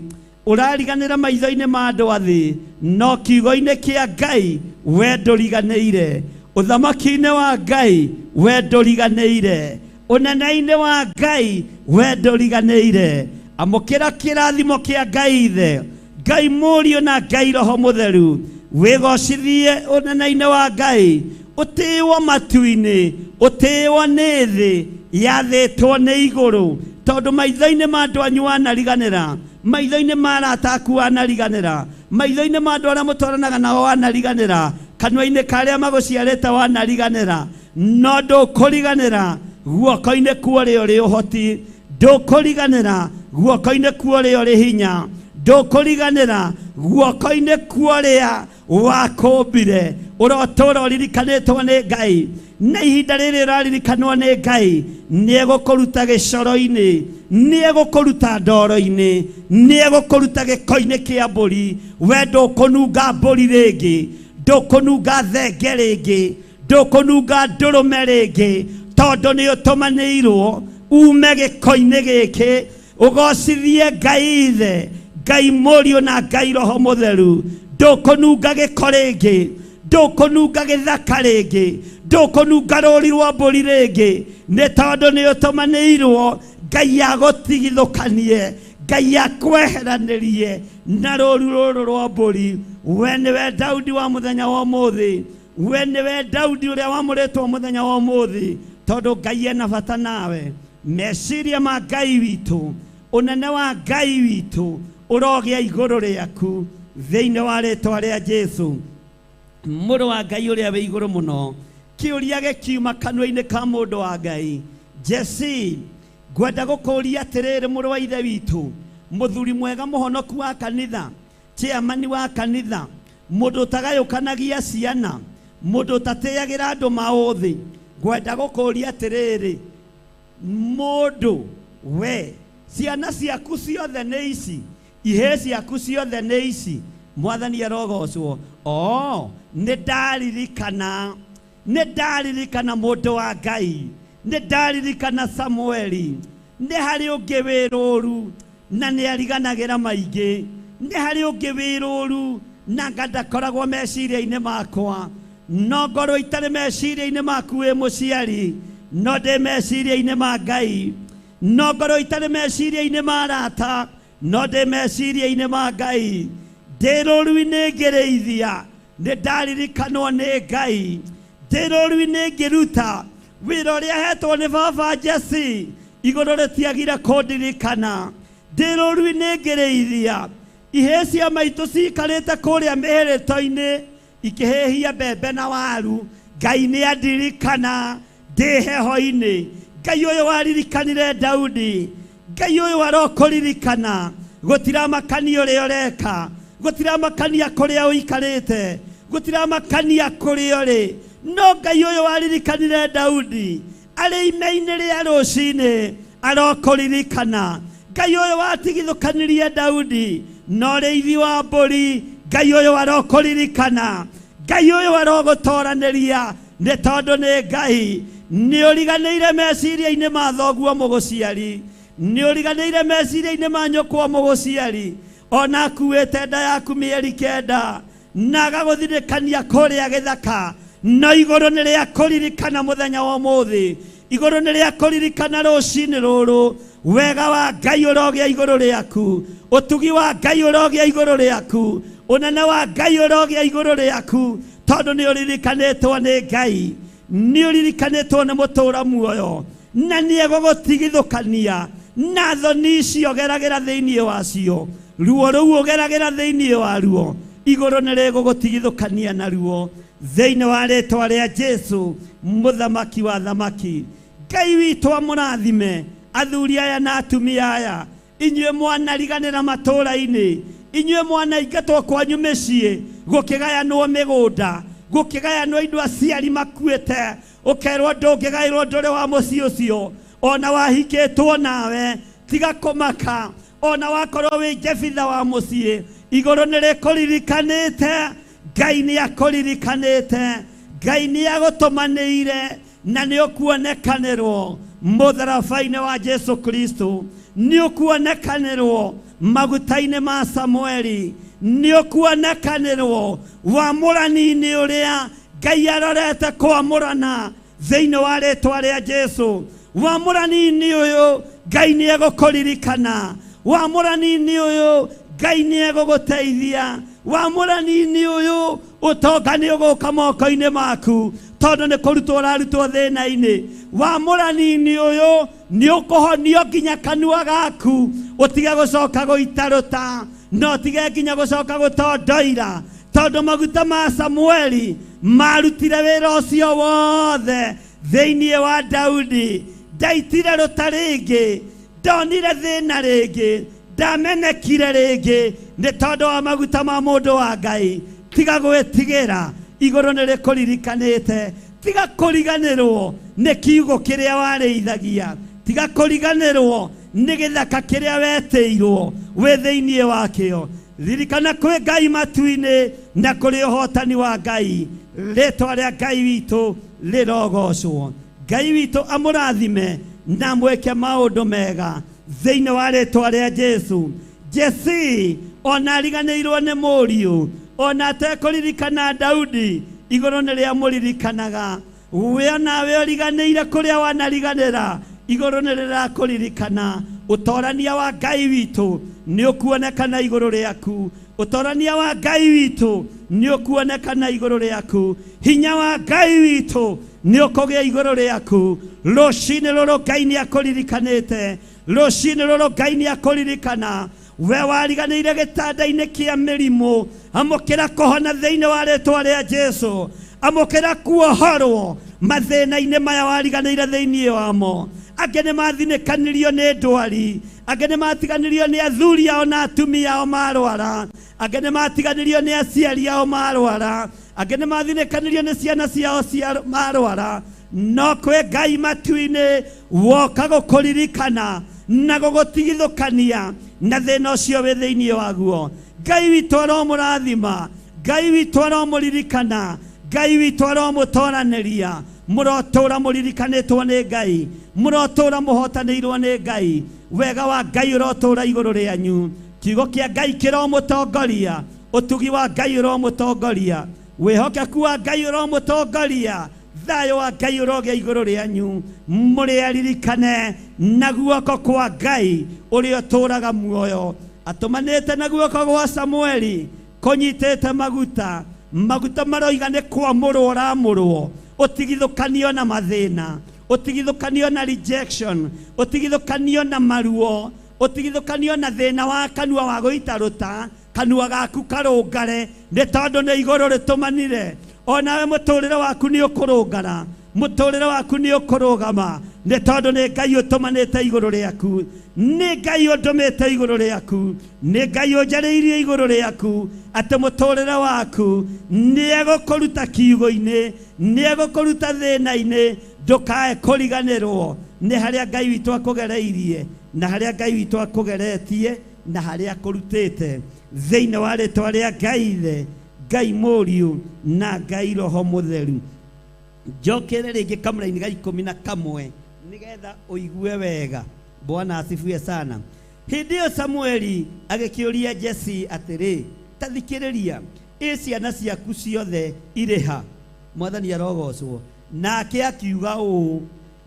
ũrariganĩra maitho-inĩ ma andũ a thĩ, no kiugo-inĩ kĩa Ngai we ndũriganĩire. Ũthamaki-inĩ wa Ngai we ndũriganĩire. Ũnene-inĩ wa Ngai we ndũriganĩire. Amũkĩra kĩrathimo kĩa Ngai Ithe, Ngai Mũriũ na Ngai Roho Mũtheru. Wĩgocithie ũnene-inĩ wa Ngai, ũtĩĩwo matu-inĩ, ũtĩĩwo nĩ thĩ yathĩtwo nĩ igũrũ. Tondũ maitho-inĩ ma andũ anyu wanariganĩra, maitho-inĩ ma arata aku wanariganĩra, maitho-inĩ ma andũ arĩa mũtwaranaga nao wanariganĩra, kanua-inĩ ka arĩa magũciarĩte wanariganĩra, no ndũkũriganĩra guoko-inĩ kwa ũrĩa ũrĩ ũhoti. Ndũkũriganĩra guoko-inĩ kwa ũrĩa ũrĩ hinya. Ndũkũriganĩra guoko-inĩ kwa ũrĩa wakũmbire. Ũrotũra ũririkanĩtwo nĩ Ngai, na ihinda rĩrĩ ũraririkanwo nĩ Ngai, nĩ egũkũruta gĩcoro-inĩ, nĩ egũkũruta ndoro-inĩ, nĩ egũkũruta gĩko-inĩ kĩa mbũri. We ndũkũnunga mbũri rĩngĩ, ndũkũnunga thenge rĩngĩ, ndũkũnunga ndũrũme rĩngĩ, tondũ nĩ ũtũmanĩirwo ume gĩko-inĩ gĩkĩ, ũgocithie Ngai Ithe, Ngai Mũriũ na Ngai Roho Mũtheru. Ndũkũnunga gĩko rĩngĩ, ndũkũnunga gĩthaka rĩngĩ, ndũkũnunga rũri rwa mbũri rĩngĩ, nĩ tondũ nĩ ũtũmanĩirwo Ngai agũtigithũkanie, Ngai akweheranĩrie na rũru rũrũ rwa mbũri. We nĩwe Daudi wa mũthenya wa ũmũthĩ. We nĩwe Daudi ũrĩa wamũrĩtwo mũthenya wa ũmũthĩ, tondũ Ngai ena bata nawe. Meciria ma Ngai witũ, ũnene wa Ngai witũ ũrogĩa igũrũ rĩaku thĩinĩ wa rĩtwa rĩa Jesu, mũrũ wa Ngai ũrĩa wĩ igũrũ mũno. Kĩũria gĩkiuma kanua-inĩ ka mũndũ wa Ngai: "Jesi, ngwenda gũkũria atĩrĩrĩ, mũrũ wa ithe witũ, mũthuri mwega, mũhonoku wa kanitha, chairman wa kanitha, mũndũ ũtagayũkanagia ciana, mũndũ ũtatĩagĩra andũ maũthĩ, ngwenda gũkũria atĩrĩrĩ, mũndũ we, ciana ciaku ciothe nĩ ici? Ihĩĩ ciaku ciothe nĩ ici?" Mwathani arogocwo. O nĩ ndaririkana, nĩ ndaririkana, mũndũ wa Ngai, nĩ ndaririkana Samueli. Nĩ harĩ ũngĩ wĩ rũru na nĩ ariganagĩra maingĩ. Nĩ harĩ ũngĩ wĩ rũru na nga ndakoragwo meciria-inĩ makwa. No ngorwo itarĩ meciria-inĩ maku wĩ mũciari, no ndĩ meciria-inĩ ma Ngai. No ngorwo itarĩ meciria-inĩ ma arata, no ndĩ meciria-inĩ ma Ngai. Ndĩ rũru-inĩ ngĩrĩithia, nĩ ndaririkanwo nĩ Ngai. Ndĩ rũru-inĩ ngĩruta wĩra ũrĩa hetwo nĩ baba Jesi, igũrũ rĩtiagire kũndirikana. Ndĩ rũru-inĩ ngĩrĩithia, ihĩĩ cia maitũ ciikarĩte kũrĩa mĩhĩrĩto-inĩ ikĩhĩhia mbembe na waru, Ngai nĩ andirikana ndĩ heho-inĩ. Ngai ũyũ waririkanire Daudi, Ngai ũyũ arokũririkana. Gũtiramakania ũrĩa ũreka, gũtiramakania kũrĩa ũikarĩte, gũtiramakania kũrĩa ũrĩ, no Ngai ũyũ waririkanire Daudi. Arĩ ime-inĩ rĩa rũcinĩ arokũririkana. Ngai ũyũ watigithũkanirie Daudi na ũrĩithi wa mbũri, Ngai ũyũ arokũririkana. Ngai ũyũ arogũtoranĩria nĩ tondũ nĩ Ngai. Nĩ ũriganĩire meciria-inĩ ma thoguo mũgũciari, nĩ ũriganĩire meciria-inĩ ma nyũkwa mũgũciari, ona akuĩte nda yaku mĩeri 9 na agagũthirĩkania kũrĩa gĩthaka, no igũrũ nĩ rĩa kũririkana mũthenya wa ũmũthĩ, igũrũ nĩ rĩa kũririkana rũcinĩ rũrũ. Wega wa Ngai ũrogĩa igũrũ rĩaku, ũtugi wa Ngai ũrogĩa igũrũ rĩaku, ũnene wa Ngai ũrogĩa igũrũ rĩaku, tondũ nĩ ũririkanĩtwo nĩ Ngai, nĩ ũririkanĩtwo nĩ mũtũũra muoyo, na nĩ egũgũtigithũkania na thoni icio ũgeragĩra thĩinĩ wacio, ruo rũu ũgeragĩra thĩinĩ waruo, igũrũ nĩ rĩgũgũtigithũkania naruo thĩinĩ wa rĩtwa rĩa Jesu mũthamaki wa thamaki. Ngai witũ amũrathime athuri aya na atumia aya, inyuĩ mwanariganĩra matũũra-inĩ, inyuĩ mwanaingatwo kwanyu mĩciĩ, gũkĩgayanwo mĩgũnda, gũkĩgayanwo indo aciari makuĩte, ũkerwo ndũngĩgaĩrwo ndũrĩ wa mũciĩ ũcio, ona wahikĩtwo nawe tiga kũmaka, ona wakorwo wĩ Jefitha wa mũciĩ, igũrũ nĩ rĩkũririkanĩte. Ngai nĩ akũririkanĩte, Ngai nĩ agũtũmanĩire na nĩ ũkuonekanĩrwo mũtharaba-inĩ wa Jesu Kristo, nĩ ũkuonekanĩrwo maguta-inĩ ma Samueli, nĩ ũkuonekanĩrwo wamũrani-inĩ ũrĩa Ngai arorete kwamũrana thĩinĩ wa rĩtwa rĩa Jesu. Wamũrani-inĩ ũyũ Ngai nĩ egũkũririkana, wamũrani-inĩ ũyũ Ngai nĩ egũgũteithia, wamũrani-inĩ ũyũ ũtonga nĩ ũgũka moko-inĩ maku, tondũ nĩ kũrutwo ũrarutwo thĩna-inĩ. Wamũrani-inĩ ũyũ nĩ ũkũhonio nginya kanua gaku, ũtige gũcoka gũitarũta, na ũtige nginya gũcoka gũtondoira, tondũ maguta ma Samueli marutire wĩra ũcio wothe thĩinĩ wa Daudi. Ndaitire rũta rĩngĩ, ndonire thĩna rĩngĩ, ndamenekire rĩngĩ, nĩ tondũ wa maguta ma mũndũ wa Ngai. Tiga gwĩtigĩra, igũrũ nĩ rĩkũririkanĩte. Tiga kũriganĩrwo nĩ kiugo kĩrĩa warĩithagia, tiga kũriganĩrwo nĩ gĩthaka kĩrĩa wetĩirwo wĩ thĩinĩ wakĩo. Ririkana kwĩ Ngai matu-inĩ na kũrĩ ũhotani wa Ngai. Rĩtwa rĩa Ngai witũ rĩrogocwo. Ngai witũ amũrathime na mwĩke maũndũ mega thĩinĩ wa rĩtwa rĩa Jesu. Jesi ona ariganĩirwo nĩ mũriũ, ona atekũririkana Daudi, igũrũ nĩ rĩamũririkanaga. We nawe ũriganĩire kũrĩa wanariganĩra, igũrũ nĩ rĩrakũririkana. Ũtorania wa Ngai witũ nĩ ũkuonekana igũrũ rĩaku, ũtorania wa Ngai witũ nĩ ũkuonekana igũrũ rĩaku, hinya wa Ngai witũ nĩ ũkũgĩa igũrũ rĩaku. Rũcinĩ rũrũ Ngai nĩ akũririkanĩte, rũcinĩ rũrũ Ngai nĩ akũririkana. We wariganĩire gĩtanda-inĩ kĩa mĩrimũ, amũkĩra kũhona thĩinĩ wa rĩtwa rĩa Jesu, amũkĩra kuohorwo mathĩna-inĩ maya wariganĩire thĩinĩ wamo. Angĩ nĩ mathinĩkanirio nĩ ndwari, angĩ nĩ matiganĩrio nĩ athuri ao na atumia ao marwara, angĩ nĩ matiganĩrio nĩ aciari ao marwara, angĩ nĩ mathinĩkanirio nĩ ciana ciao cia marwara. No kwĩ Ngai matu-inĩ woka gũkũririkana na gũgũtigithũkania na thĩna ũcio wĩ thĩinĩ waguo. Ngai witũ aromũrathima, Ngai witũ aromũririkana, Ngai witũ aromũtoranĩria. Mũrotũra mũririkanĩtwo nĩ Ngai, mũrotũra mũhotanĩirwo nĩ Ngai. Wega wa Ngai ũrotũra igũrũ rĩanyu, kiugo kĩa Ngai kĩromũtongoria, ũtugi wa Ngai ũromũtongoria, wĩhokeku wa Ngai ũromũtongoria, thayũ wa Ngai ũrogĩa igũrũ rĩanyu. Mũrĩ aririkane na guoko kwa Ngai ũrĩa ũtũũraga muoyo, atũmanĩte na guoko gwa Samueli kũnyitĩte maguta, maguta maroiga nĩ kwamũrwo ũramũrwo, ũtigithũkanio na mathĩna, ũtigithũkanio na rejection, ũtigithũkanio na maruo, ũtigithũkanio na thĩna wa kanua wa gũitarũta, kanua gaku karũngare, nĩ tondũ nĩ igũrũ rĩtũmanire. Onawe mũtũrĩre waku nĩ ũkũrũngara, mũtũrĩre waku nĩ ũkũrũgama, nĩ tondũ nĩ Ngai ũtũmanĩte igũrũ rĩaku, nĩ Ngai ũndũmĩte igũrũ rĩaku, nĩ Ngai ũnjarĩirie igũrũ rĩaku, atĩ mũtũrĩre waku nĩ egũkũruta kiugo-inĩ, nĩ egũkũruta thĩna-inĩ. Ndukae kũriganĩrwo nĩ harĩa Ngai witũ akũgereirie na harĩa Ngai witũ akũgeretie na harĩa akũrutĩte thĩinĩ wa rĩtwa rĩa Ngai Ithe, Ngai Mũriũ na Ngai Roho Mũtheru. Njokere rĩngĩ kamũraini ga 11 nĩgetha ũigue wega. Bwana asifiwe sana. Hĩndĩ ĩyo Samueli agĩkĩũria Jesi atĩrĩ, ta thikĩrĩria, ĩ ciana ciaku ciothe irĩ ha? Mwathani arogocwo. Nake akiuga ũũ,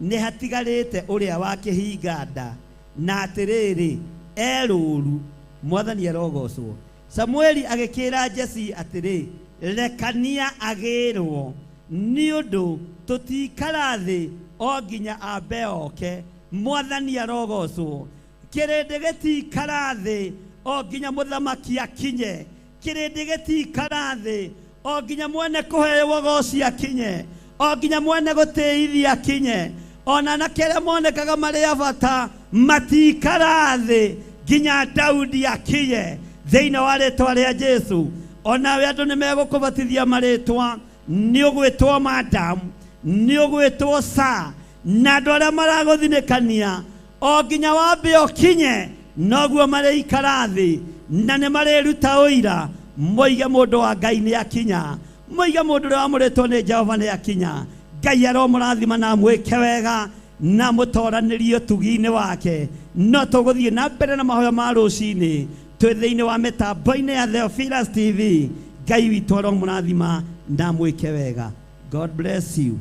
nĩ hatigarĩte ũrĩa wa kĩhinga nda, na atĩrĩrĩ, e rũũru. Mwathani arogocwo. Samueli agĩkĩra Jesi atĩrĩ, rekania agĩrwo, nĩ ũndũ tũtikara thĩ o nginya ambe oke. Mwathani arogocwo. Kĩrĩndĩ gĩtikara thĩ o nginya mũthamaki akinye. Kĩrĩndĩ gĩtikara thĩ o nginya mwene kũheo goci akinye, o nginya mwene gũtĩithia akinye. Ona anake arĩa monekaga marĩ a bata matikara thĩ nginya Daudi akinye thĩinĩ wa rĩtwa rĩa Jesu. Onawe andũ nĩ megũkũbatithia marĩtwa, nĩ ũgwĩtwo madam, nĩ ũgwĩtwo sir, na andũ arĩa maragũthinĩkania o nginya wambe ũkinye noguo marĩikara thĩ na nĩ marĩruta ũira moige mũndũ wa Ngai nĩ akinya, moige mũndũ ũrĩa wamũrĩtwo nĩ Jehova nĩ akinya. Ngai aromũrathima na amwĩke wega na mũtoranĩrie ũtugi-inĩ wake. No tũgũthiĩ na mbere na mahoya ma rũcinĩ twĩ thĩinĩ wa mĩtambo-inĩ ya Theophilus TV. Ngai witũ aromũrathima na amwĩke wega. God bless you.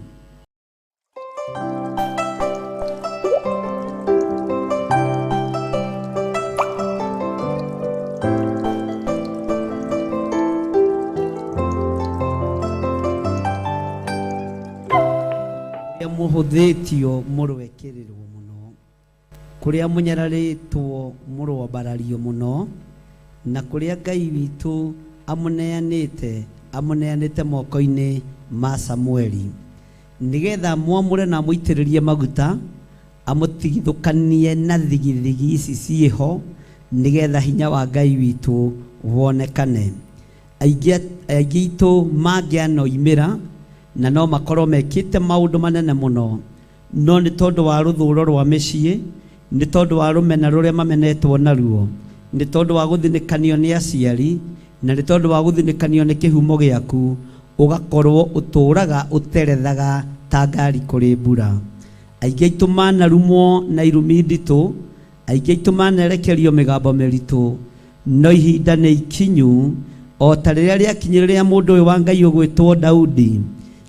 Mũhũthĩtio mũrwekĩrĩrwo mũno, kũrĩa mũnyararĩtwo mũrwambarario mũno, na kũrĩa Ngai witũ amũneanĩte moko-inĩ ma Samueli, nĩgetha mwamũre na amũitĩrĩrie maguta, amũtigithũkanie na thigithigi ici ciĩho, nĩgetha hinya wa Ngai witũ wonekane. Aingĩ aitũ mangĩanoimĩra na no makorwo mekĩte maũndũ manene mũno, no nĩ tondũ wa rũthũro rwa mĩciĩ, nĩ tondũ wa rũmena rũrĩa mamenetwo naruo, nĩ tondũ wa gũthinĩkanio nĩ aciari, na nĩ tondũ wa gũthinĩkanio nĩ kĩhumo gĩaku, ũgakorwo ũtũraga ũterethaga ta ngari kũrĩ mbura. Aingĩ aitũ manarumwo na irumi nditũ, aingĩ aitũ manerekerio mĩgambo mĩritũ, no ihinda nĩ ikinyu o ta rĩrĩa rĩakinyire rĩa mũndũ ũyũ wa Ngai ũgwĩtwo Daudi,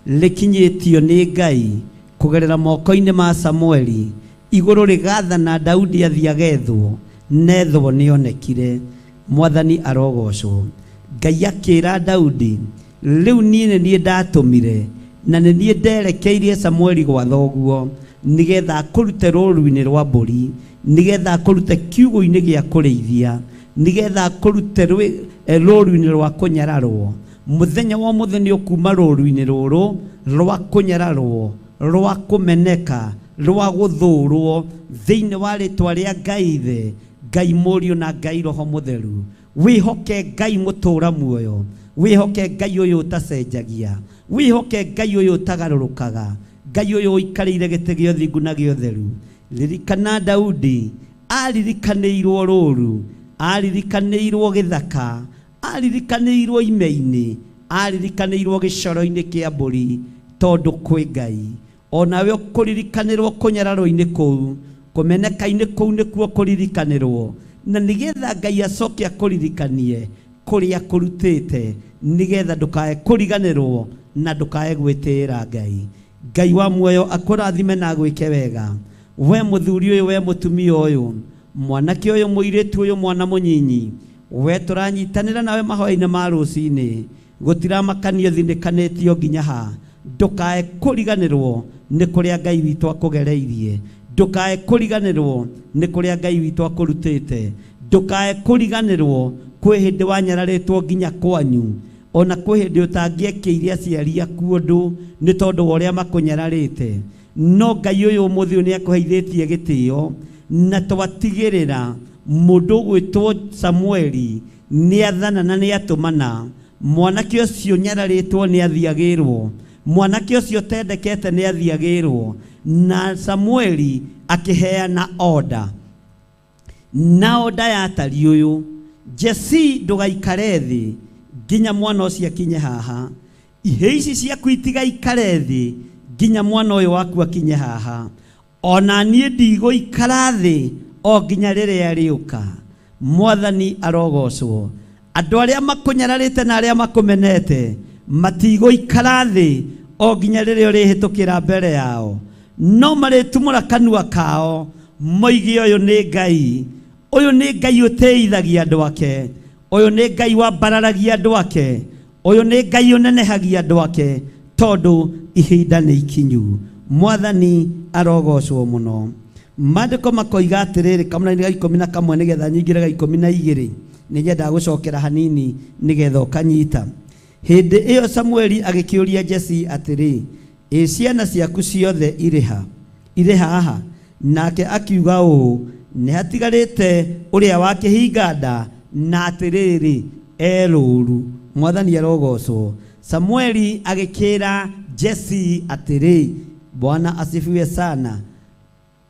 rĩkinyĩtio nĩ Ngai kũgerera moko-inĩ ma Samueli, igũrũ rĩgathana Daudi athiĩ agethwo, nethwo nĩonekire. Mwathani arogocwo. Ngai akĩra Daudi, rĩu niĩ nĩ niĩ ndatũmire na nĩ niĩ nderekeirie Samueli gwa thoguo, nĩgetha akũrute rũũru-inĩ rwa mbũri, nĩgetha akũrute kiugũ-inĩ gĩa kũrĩithia, nĩgetha akũrute rũũru-inĩ rwa kũnyararwo. Mũthenya wa ũmũthĩ nĩ ũkuma rũũru-inĩ rũrũ rwa kũnyararwo, rwa kũmeneka, rwa gũthũrwo, thĩinĩ wa rĩtwa rĩa Ngai Ithe, Ngai Mũriũ na Ngai Roho Mũtheru. Wĩhoke Ngai mũtũra muoyo, wĩhoke Ngai ũyũ ũtacenjagia, wĩhoke Ngai ũyũ ũtagarũrũkaga, Ngai ũyũ ũikarĩire gĩtĩ gĩa ũthingu na gĩa ũtheru. Ririkana Daudi aririkanĩirwo rũũru, aririkanĩirwo gĩthaka, aririkanĩirwo ime-inĩ, aririkanĩirwo gĩcoro-inĩ kĩa mbũri, tondũ kwĩ Ngai. Onawe ũkũririkanĩrwo kũnyararwo-inĩ kũu, kũmeneka-inĩ kũu nĩkuo kũririkanĩrwo, na nĩgetha Ngai acoke akũririkanie kũrĩa kũrutĩte, nĩgetha ndũkae kũriganĩrwo na ndũkae gwĩtĩĩra Ngai. Ngai wa muoyo akũrathime na agwĩke wega. We mũthuri ũyũ, we mũtumia ũyũ, mwanake ũyũ, mũirĩtu ũyũ, mwana mũnyinyi, we tũranyitanĩra nawe mahoya-inĩ ma rũcinĩ, gũtiramakanio thinĩkanĩtio nginya ha. Ndũkae kũriganĩrwo nĩ kũrĩa Ngai witũ akũgereirie, ndũkae kũriganĩrwo nĩ kũrĩa Ngai witũ akũrutĩte, ndũkae kũriganĩrwo kwĩ hĩndĩ wanyararĩtwo nginya kwanyu, ona kwĩ hĩndĩ ũtangĩekĩire aciari aku ũndũ nĩ tondũ wa ũrĩa makũnyararĩte. No Ngai ũyũ ũmũthĩ ũyũ nĩ akũheithĩtie gĩtĩo, na twatigĩrĩra mũndũ ũgwĩtwo Samueli nĩ athana na nĩ atũmana. Mwanake ũcio nyararĩtwo nĩ athiagĩrwo, Mwanake ũcio ũtendekete nĩ athiagĩrwo. Na Samueli akĩheana order. Na order yatariĩ ũyũ: Jesse, ndũgaikare thĩ nginya mwana ũcio akinye haha. Ihĩ ici ciaku itigaikare thĩ nginya mwana ũyũ waku akinye haha. Ona niĩ ndigũikara thĩ o nginya rĩrĩa rĩũka. Mwathani arogocwo. Andũ arĩa makũnyararĩte na arĩa makũmenete matigũikara thĩ o nginya rĩrĩa ũrĩhĩtũkĩra mbere yao. No marĩtumũra kanua kao moige ũyũ nĩ Ngai. Ũyũ nĩ Ngai ũtĩithagia andũ ake. Ũyũ nĩ Ngai wambararagia andũ ake. Ũyũ nĩ Ngai ũnenehagia andũ ake, tondũ ihinda nĩ ikinyu. Mwathani arogocwo mũno. Maandĩko makoiga atĩrĩrĩ, kamũraini ga 11 nĩgetha nyingĩre ga 12, nĩ nyendaga gũcokera hanini nĩgetha ũkanyita. Hĩndĩ ĩyo Samueli agĩkĩũria Jesse atĩrĩ, ĩ ciana ciaku ciothe irĩ ha? Irĩ haha? Nake akiuga ũũ, nĩ hatigarĩte ũrĩa wa kĩhinga nda, na atĩrĩrĩ, e rũũru. Mwathani arogocwo. Samueli agĩkĩra Jesse atĩrĩ, Bwana asifiwe sana.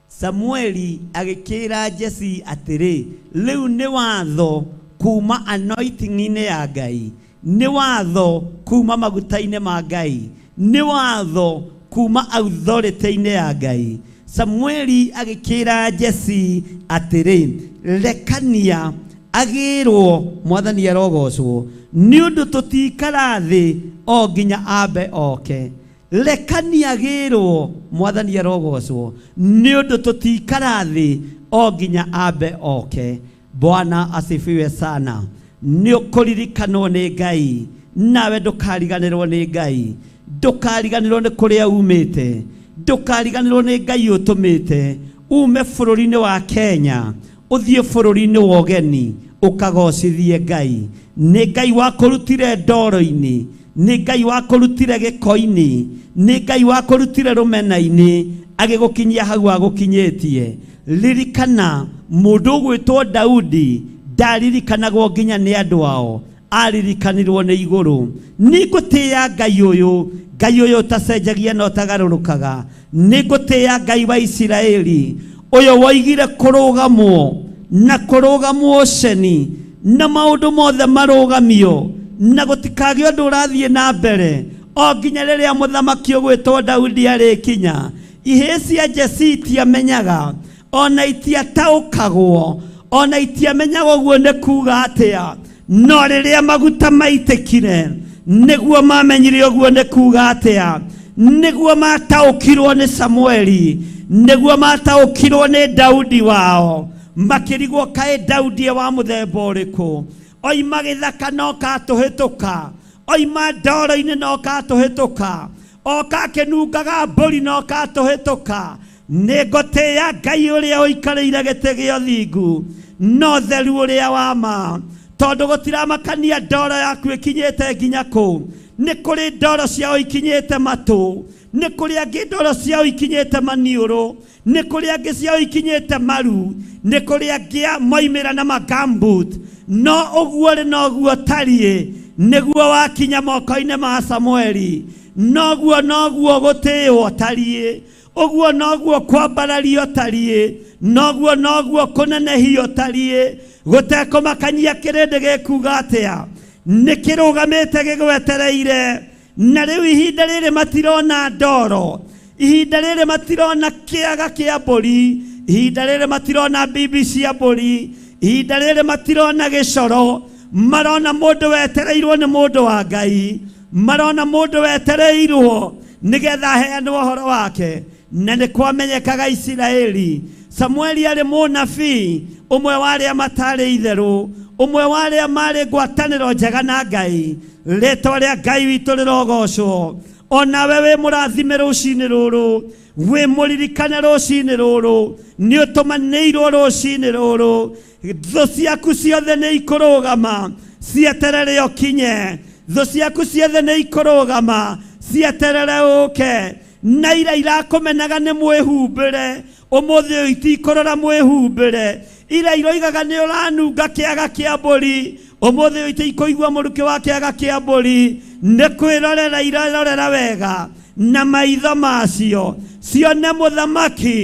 Samueli agĩkĩra Jesse atĩrĩ, rĩu nĩ watho kuma anointing-inĩ ya Ngai, nĩ watho kuma maguta-inĩ ma Ngai, nĩ watho kuma authority-inĩ ya Ngai. Samueli agĩkĩra Jesse atĩrĩ, rekania agĩrwo. Mwathani arogocwo. Nĩ ũndũ tũtikara thĩ o nginya ambe oke. Rekania agĩrwo. Mwathani arogocwo. Nĩ ũndũ tũtikara thĩ o nginya ambe oke. Bwana asifiwe sana. Nĩ ũkũririkanwo nĩ Ngai, nawe ndũkariganĩrwo nĩ Ngai. Ndũkariganĩrwo nĩ kũrĩa umĩte, ndũkariganĩrwo nĩ Ngai ũtũmĩte ume bũrũri-inĩ wa Kenya ũthiĩ bũrũri-inĩ wa ũgeni ũkagocithie Ngai. Nĩ Ngai wakũrutire ndoro-inĩ, nĩ Ngai wakũrutire gĩko-inĩ, nĩ Ngai wakũrutire rũmena-inĩ agĩgũkinyia hau agũkinyĩtie. Ririkana mũndũ ũgwĩtwo Daudi ndaririkanagwo nginya nĩ andũ ao, aririkanirwo nĩ igũrũ. Nĩngũtĩĩa Ngai ũyũ, Ngai ũyũ ũtacenjagia na ũtagarũrũkaga. Nĩngũtĩĩa Ngai wa Isiraeli, ũyũ woigire kũrũgamwo na kũrũgamwo ceni na maũndũ mothe marũgamio na gũtikagĩe ũndũ ũrathiĩ na mbere o nginya rĩrĩa mũthamaki ũgwĩtwo Daudi arĩkinya. Ihĩĩ cia Jesse itiamenyaga, ona itiataũkagwo, ona itiamenyaga ũguo nĩ kuga atĩa. No rĩrĩa maguta maitĩkire nĩguo mamenyire ũguo nĩ kuga atĩa, nĩguo mataũkirwo nĩ Samueli, nĩguo mataũkirwo nĩ Daudi wao. Makĩrigwo kaĩ Daudi e wa mũthemba ũrĩkũ, oima gĩthaka no katũhĩtũka, oima ndoro-inĩ no katũhĩtũka, oka akĩnungaga mbũri no katũhĩtũka. Nĩ ngũtĩĩa Ngai ũrĩa ũikarĩire gĩtĩ gĩa ũthingu no theru ũrĩa wa ma, tondũ gũtiramakania ndoro yaku ĩkinyĩte nginya kũ. Nĩ kũrĩ ndoro ciao ikinyĩte matũ, nĩ kũrĩ angĩ ndoro ciao ikinyĩte maniũrũ, nĩ kũrĩ angĩ ciao ikinyĩte maru, nĩ kũrĩ angĩ moimĩra na magambut. No ũguo rĩ noguo tariĩ nĩguo wakinya moko-inĩ ma Samueli, noguo noguo gũtĩĩwo tariĩ, ũguo noguo kwambarario tariĩ, noguo noguo kũnenehio tariĩ. Gũtekũmakania kĩrĩndĩ gĩkuga atĩa, nĩ kĩrũgamĩte gĩgwetereire. Na rĩu ihinda rĩrĩ matirona ndoro, ihinda rĩrĩ matirona kĩaga kĩa mbũri, ihinda rĩrĩ matirona bibi cia mbũri, ihinda rĩrĩ matirona gĩcoro. Marona mũndũ wetereirwo nĩ mũndũ wa Ngai, marona mũndũ wetereirwo nĩgetha aheanwo ũhoro wake. Na nĩ kwamenyekaga Isiraeli Samueli arĩ mũnabii ũmwe wa arĩa matarĩ itherũ, ũmwe wa arĩa marĩ ngwatanĩro njega na Ngai. Rĩtwa rĩa Ngai witũ rĩrogocwo. Onawe wĩ mũrathime rũcinĩ rũrũ, wĩ mũririkane rũcinĩ rũrũ, nĩ ũtũmanĩirwo rũcinĩ rũrũ. Thũ ciaku ciothe nĩ ikũrũgama cieterere ũkinye, thũ ciaku ciothe nĩ ikũrũgama cieterere ũke. Na ira irakũmenaga nĩ mwĩhumbĩre, ũmũthĩ ũyũ itikũrora mwĩhumbĩre. Ira iroigaga nĩ ũranunga kĩaga kĩa mbũri, Ũmũthĩ ũyũ itikũigua mũrukĩ wa kĩaga kĩa mbũri, nĩ kwĩrorera irerorera wega na maitho macio cione mũthamaki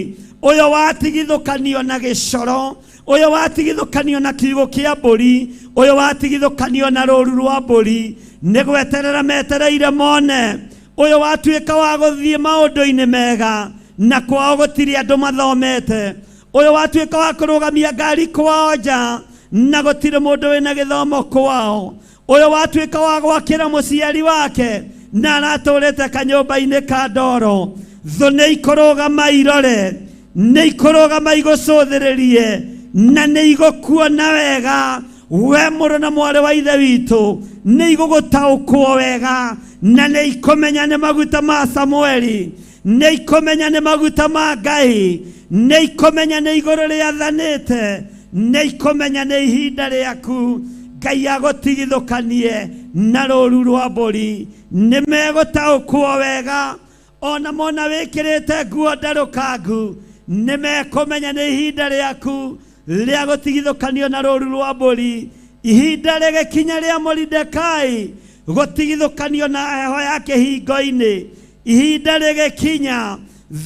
ũyũ watigithũkanio na gĩcoro, ũyũ watigithũkanio na kiugũ kĩa mbũri, ũyũ watigithũkanio na rũru rwa mbũri. Nĩ gweterera metereire mone ũyũ watuĩka wa gũthiĩ maũndũ-inĩ mega na kwao gũtirĩ andũ mathomete, ũyũ watuĩka wa kũrũgamia ngari kwao nja na gũtirĩ mũndũ wĩna gĩthomo kwao, ũyũ watuĩka wa gwakĩra mũciari wake na aratũrĩte kanyũmba-inĩ ka ndoro. Thũ nĩ ikũrũgama irore, nĩ ikũrũgama igũcũthĩrĩrie na nĩ igũkuona wega we mũrũ na mwarĩ wa ithe witũ, nĩ igũgũtaũkwo wega na nĩ ikũmenya nĩ maguta ma Samueli, nĩ ikũmenya nĩ maguta ma Ngai, nĩ ikũmenya nĩ igũrũ rĩathanĩte, nĩ ikũmenya nĩ ihinda rĩaku Ngai agũtigithũkanie na rũru rwa mbũri. Nĩ megũtaũkwo wega ona mona wĩkĩrĩte nguo ndarũkangu, nĩ mekũmenya nĩ ihinda rĩaku rĩa gũtigithũkanio na rũru rwa mbũri. Ihinda rĩgĩkinya rĩa Moridekai gũtigithũkanio na heho ya kĩhingo-inĩ, ihinda rĩgĩkinya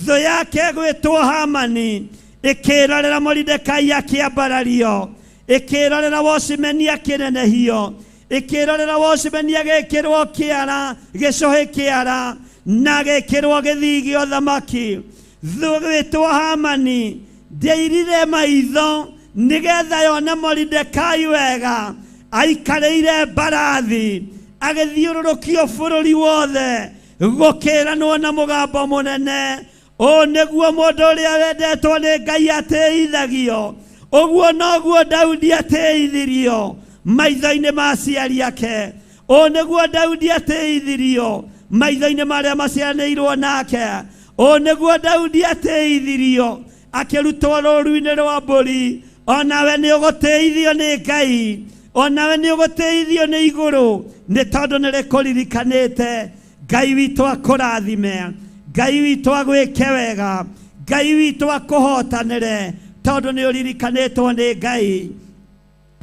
thũ yake gwĩtwo Hamani ĩkĩrorera Moridekai akĩambarario, ĩkĩrorera Wocimeni akĩnenehio, ĩkĩrorera Wocimeni agĩkĩrwo kĩara gĩcũhĩ kĩara na agĩkĩrwo gĩthii gĩa ũthamaki. Thũ gwĩtwo Hamani ndĩairire maitho nĩgetha yone Moridekai wega aikarĩire mbarathi agĩthiũrũrũkio bũrũri wothe gũkĩranwo na mũgambo mũnene, ũũ nĩguo mũndũ ũrĩa wendetwo nĩ Ngai atĩithagio, ũguo noguo Daudi atĩithirio maitho-inĩ ma aciari ake, ũũ nĩguo Daudi atĩithirio maitho-inĩ marĩa maciaranĩirwo nake, ũũ nĩguo Daudi atĩithirio akĩrutwo rũru-inĩ rwa mbũri. Onawe nĩ ũgũtĩithio nĩ Ngai, onawe nĩ ũgũtĩithio nĩ igũrũ, nĩ tondũ nĩ rĩkũririkanĩte. Ngai witũ akũrathime, Ngai witũ agwĩke wega, Ngai witũ akũhotanĩre, tondũ nĩ ũririkanĩtwo nĩ Ngai,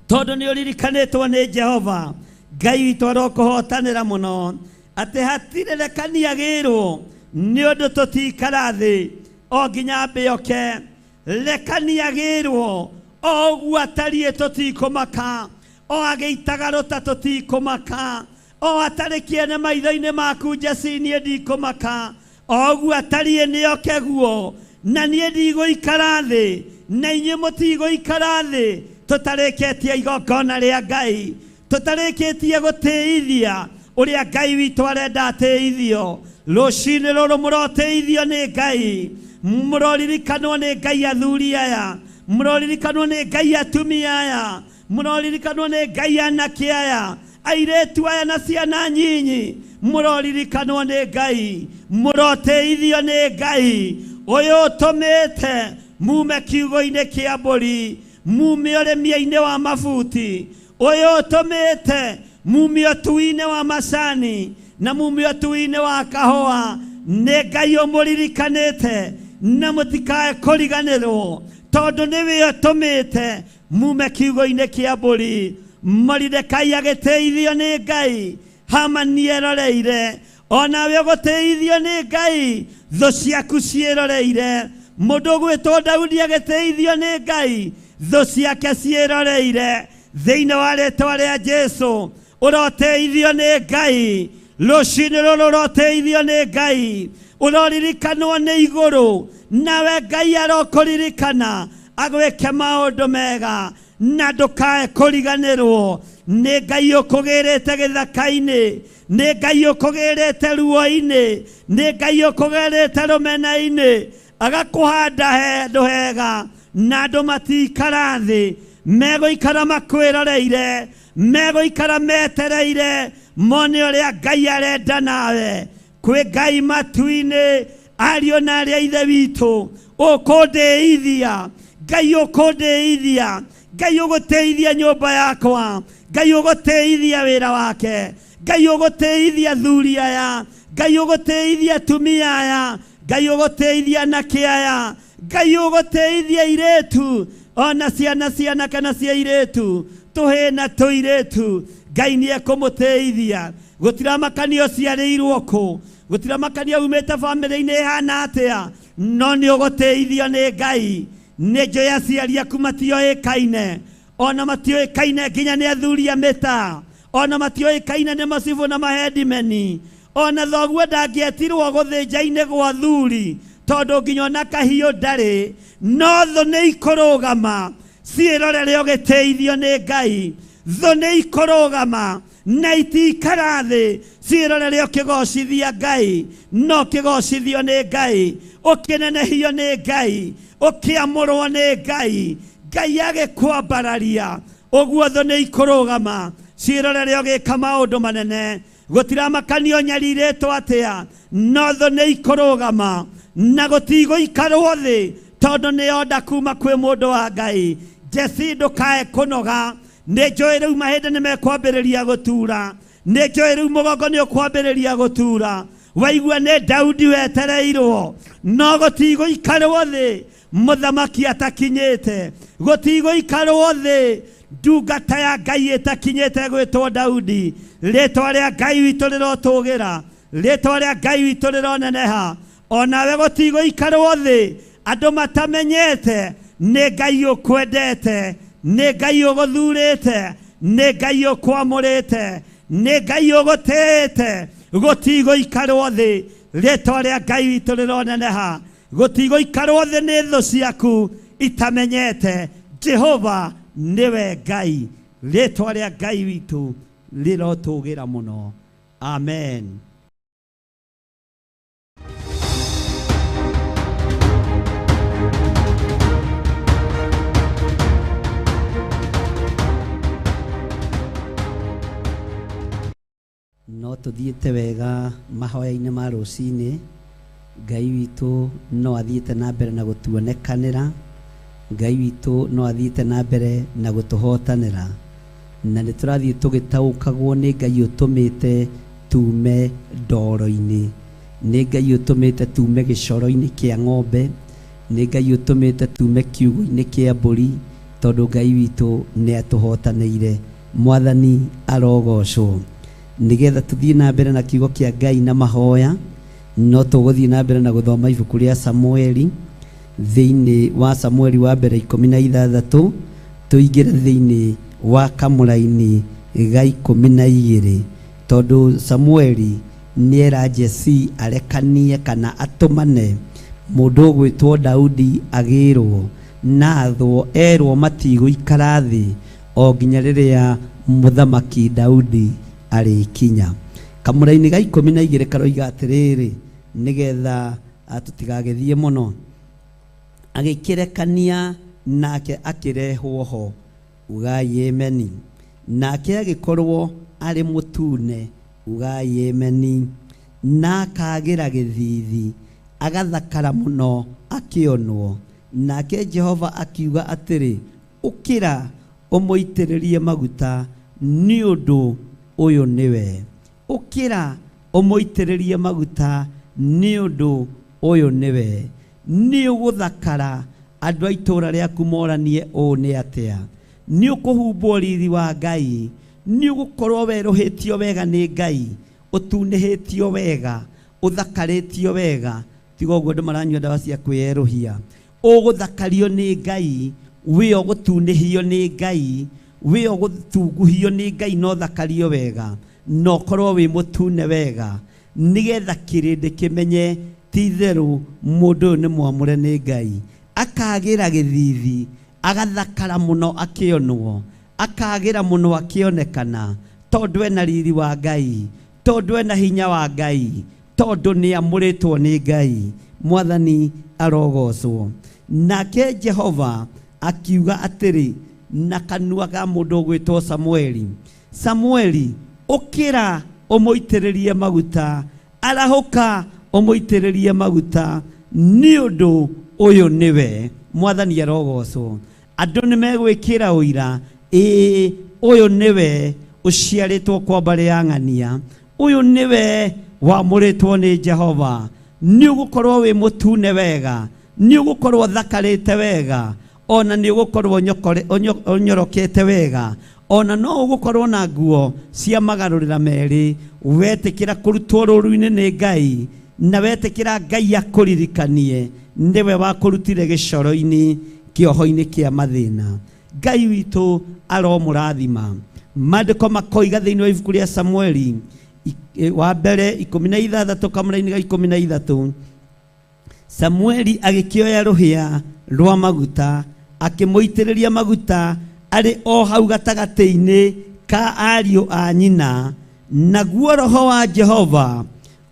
tondũ nĩ ũririkanĩtwo nĩ Jehova. Ngai witũ arokũhotanĩra mũno atĩ hatirĩ rekaniagĩrwo nĩ ũndũ tũtikara thĩ o nginya mbĩoke. Rekaniagĩrwo o ũguo atariĩ tũtikũmaka, o agĩitaga rũta tũtikũmaka, o atarĩ kĩene maitho-inĩ maku Jesi niĩ ndikũmaka, o ũguo atariĩ nĩoke guo na niĩ ndigũikara thĩ na inyuĩ mũtigũikara thĩ tũtarĩkĩtie igongona rĩa Ngai, tũtarĩkĩtie gũtĩithia ũrĩa Ngai witũ arenda atĩithio. Rũcinĩ rũrũ mũrotĩithio nĩ Ngai, mũroririkanwo nĩ Ngai athuri aya, mũroririkanwo nĩ Ngai atumia aya, mũroririkanwo nĩ Ngai anake aya, airĩtu aya na ciana nyinyi, mũroririkanwo nĩ Ngai, mũrotĩithio nĩ Ngai ũyũ ũtũmĩte mume kiugo-inĩ kĩa mbũri, mume ũrĩmia-inĩ wa mabuti, ũyũ ũtũmĩte mume ũtui-inĩ wa macani na mume ũtui-inĩ wa kahũa. Nĩ Ngai ũmũririkanĩte na mũtikae kũriganĩrwo, tondũ nĩwe ũtũmĩte mume kiugo-inĩ kĩa mbũri. Moridekai agĩtĩithio nĩ Ngai, Hamani eroreire, onawe ũgũtĩithio nĩ Ngai, thũ ciaku ciĩroreire. Mũndũ ũgwĩtwo Daudi agĩtĩithio nĩ Ngai, thũ ciake ciĩroreire. Thĩinĩ wa rĩtwa rĩa Jesu ũrotĩithio nĩ Ngai, rũcinĩ rũrũ ũrotĩithio nĩ Ngai, ũroririkanwo nĩ igũrũ, nawe Ngai arokũririkana agwĩke maũndũ mega na ndũkae kũriganĩrwo. Nĩ Ngai ũkũgĩrĩte gĩthaka-inĩ, nĩ Ngai ũkũgĩrĩte ruo-inĩ, nĩ Ngai ũkũgĩrĩte rũmena-inĩ, agakũhanda handũ hega na andũ matikara thĩ, megũikara makwĩroreire, megũikara metereire mone ũrĩa Ngai arenda nawe. Kwĩ Ngai matu-inĩ, ariũ na arĩ a ithe witũ, ũkũndĩithia Ngai, ũkũndĩithia Ngai, ũgũtĩithia nyũmba yakwa, Ngai ũgũtĩithia wĩra wake, Ngai ũgũtĩithia athuri aya, Ngai ũgũtĩithia atumia aya, Ngai ũgũtĩithia anake aya, Ngai ũgũtĩithia airĩtu ona ciana cia anake na cia airĩtu. Tũhĩĩ na tũirĩtu, Ngai nĩ ekũmũtĩithia. Gũtiramakania ũciarĩirwo kũ, gũtiramakania umĩte bamĩrĩ-inĩ ĩhana atĩa, no nĩ ũgũtĩithio nĩ Ngai. Nĩ njũĩ aciari aku matioĩkaine, ona matioĩkaine nginya nĩ athuri a mĩtaa, ona matioĩkaine nĩ macibũ na mahendimeni, ona thoguo ndangĩetirwo gũthĩnja-inĩ gwa thuri tondũ nginya ona kahiũ ndarĩ. No thũ nĩ ikũrũgama ciĩrorere ũgĩtĩithio nĩ Ngai. Thũ nĩ ikũrũgama na itiikara thĩ ciĩrorere ũkĩgocithia Ngai, no ũkĩgocithio nĩ Ngai, ũkĩnenehio nĩ Ngai, ũkĩamũrwo nĩ Ngai, Ngai agĩkwambararia. Ũguo thũ nĩ ikũrũgama ciĩrorere ũgĩka maũndũ manene. Gũtiramakanio nyarirĩtwo atĩa, no thũ nĩ ikũrũgama na gũtigũikarwo thĩ tondũ nĩ onda kuma kwĩ mũndũ wa Ngai. Jesi, ndũkae kũnoga. Nĩ njũĩ rĩu mahĩndĩ nĩ mekwambĩrĩria gũtura, nĩ njũĩ rĩu mũgongo nĩ ũkwambĩrĩria gũtura. Waigua nĩ Daudi wetereirwo, no gũtigũikarwo thĩ mũthamaki atakinyĩte, gũtigũikarwo thĩ ndungata ya Ngai ĩtakinyĩte gwĩtwo Daudi. Rĩtwa rĩa Ngai witũ rĩrotũgĩra, rĩtwa rĩa Ngai witũ rĩroneneha. Onawe gũtigũikarwo thĩ andũ matamenyete nĩ Ngai ũkwendete, nĩ Ngai ũgũthurĩte, nĩ Ngai ũkwamũrĩte, nĩ Ngai ũgũtĩĩte. Gũtigũikarwo thĩ, rĩtwa rĩa Ngai witũ rĩroneneha. Gũtigũikarwo thĩ nĩ thũ ciaku itamenyete Jehova nĩwe Ngai. Rĩtwa rĩa Ngai witũ rĩrotũgĩra mũno. Amen. No tũthiĩte wega mahoya-inĩ ma rũcinĩ. Ngai witũ no athiĩte na mbere na gũtuonekanĩra. Ngai witũ no athiĩte na mbere na gũtũhotanĩra. Na nĩ tũrathiĩ tũgĩtaũkagwo nĩ Ngai ũtũmĩte tume ndoro-inĩ, nĩ Ngai ũtũmĩte tume gĩcoro-inĩ kĩa ng'ombe, nĩ Ngai ũtũmĩte tume kiugũ-inĩ kĩa mbũri, tondũ Ngai witũ nĩ atũhotanĩire. Mwathani arogocwo. Nĩgetha tũthiĩ na mbere na kiugo kĩa Ngai na mahoya, no tũgũthiĩ na mbere na gũthoma ibuku rĩa Samueli, thĩinĩ wa Samueli wa mbere 16, tũingĩre thĩinĩ wa kamũraini ga 12, tondũ Samueli nĩera Jesii arekanie kana atũmane mũndũ ũgwĩtwo Daudi agĩrwo na athwo erwo matigũikara thĩ o nginya rĩrĩa mũthamaki Daudi arĩkinya. Kamũraini ga 12 karoiga atĩrĩrĩ, nĩgetha tũtigagĩthiĩ mũno. Agĩkĩrekania nake akĩrehwo ho, ugai ameni. Nake agĩkorwo arĩ mũtune, ugai ameni, na akagĩra gĩthithi, agathakara mũno akĩonwo. Nake Jehova akiuga atĩrĩ, ũkĩra ũmũitĩrĩrie maguta, nĩ ũndũ ũyũ nĩwe. Ũkĩra ũmũitĩrĩrie maguta, nĩ ũndũ ũyũ nĩwe. Nĩ ũgũthakara andũ a itũũra rĩaku moranie ũũ nĩ atĩa. Nĩ ũkũhumbwo riri wa Ngai, nĩ ũgũkorwo werũhĩtio wega nĩ Ngai, ũtunĩhĩtio wega, ũthakarĩtio wega. Tiga ũguo andũ maranyua ndawa cia kwĩyerũhia. Ũgũthakario nĩ Ngai, wĩ ũgũtunĩhio nĩ Ngai, wĩ ũgũtunguhio nĩ Ngai na ũthakario wega, na ũkorwo wĩ mũtune wega, nĩgetha kĩrĩndĩ kĩmenye ti itherũ mũndũ ũyũ nĩ mwamũre nĩ Ngai. Akagĩra gĩthithi, agathakara mũno akĩonwo, akagĩra mũno akĩonekana, tondũ ena riri wa Ngai, tondũ ena hinya wa Ngai, tondũ nĩ amũrĩtwo nĩ Ngai. Mwathani arogocwo. Nake Jehova akiuga atĩrĩ na kanua ga mũndũ ũgwĩtwo Samueli, Samueli, ũkĩra ũmũitĩrĩrie maguta, arahũka ũmũitĩrĩrie maguta, nĩ ũndũ ũyũ nĩwe. Mwathani arogocwo. Andũ nĩ megwĩkĩra ũira, ĩĩ ũyũ nĩwe ũciarĩtwo kwa mbarĩ ya ng'ania, ũyũ nĩwe wamũrĩtwo nĩ Jehova. Nĩ ũgũkorwo wĩ mũtune wega, nĩ ũgũkorwo ũthakarĩte wega, ona nĩ ũgũkorwo ũnyorokete wega, Ona no ũgũkorwo na nguo cia magarũrĩra merĩ, wetĩkĩra kũrutwo rũru-inĩ nĩ Ngai na wetĩkĩra Ngai akũririkanie nĩwe wakũrutire gĩcoro-inĩ, kĩoho-inĩ kĩa mathĩna. Ngai witũ aromũrathima. Maandĩko makoiga thĩinĩ wa ibuku rĩa Samueli wa mbere 16 kamũraini ga 13, Samueli agĩkĩoya rũhĩa rwa maguta akĩmũitĩrĩria maguta arĩ o hau gatagatĩ-inĩ ka ariũ a nyina, naguo roho wa Jehova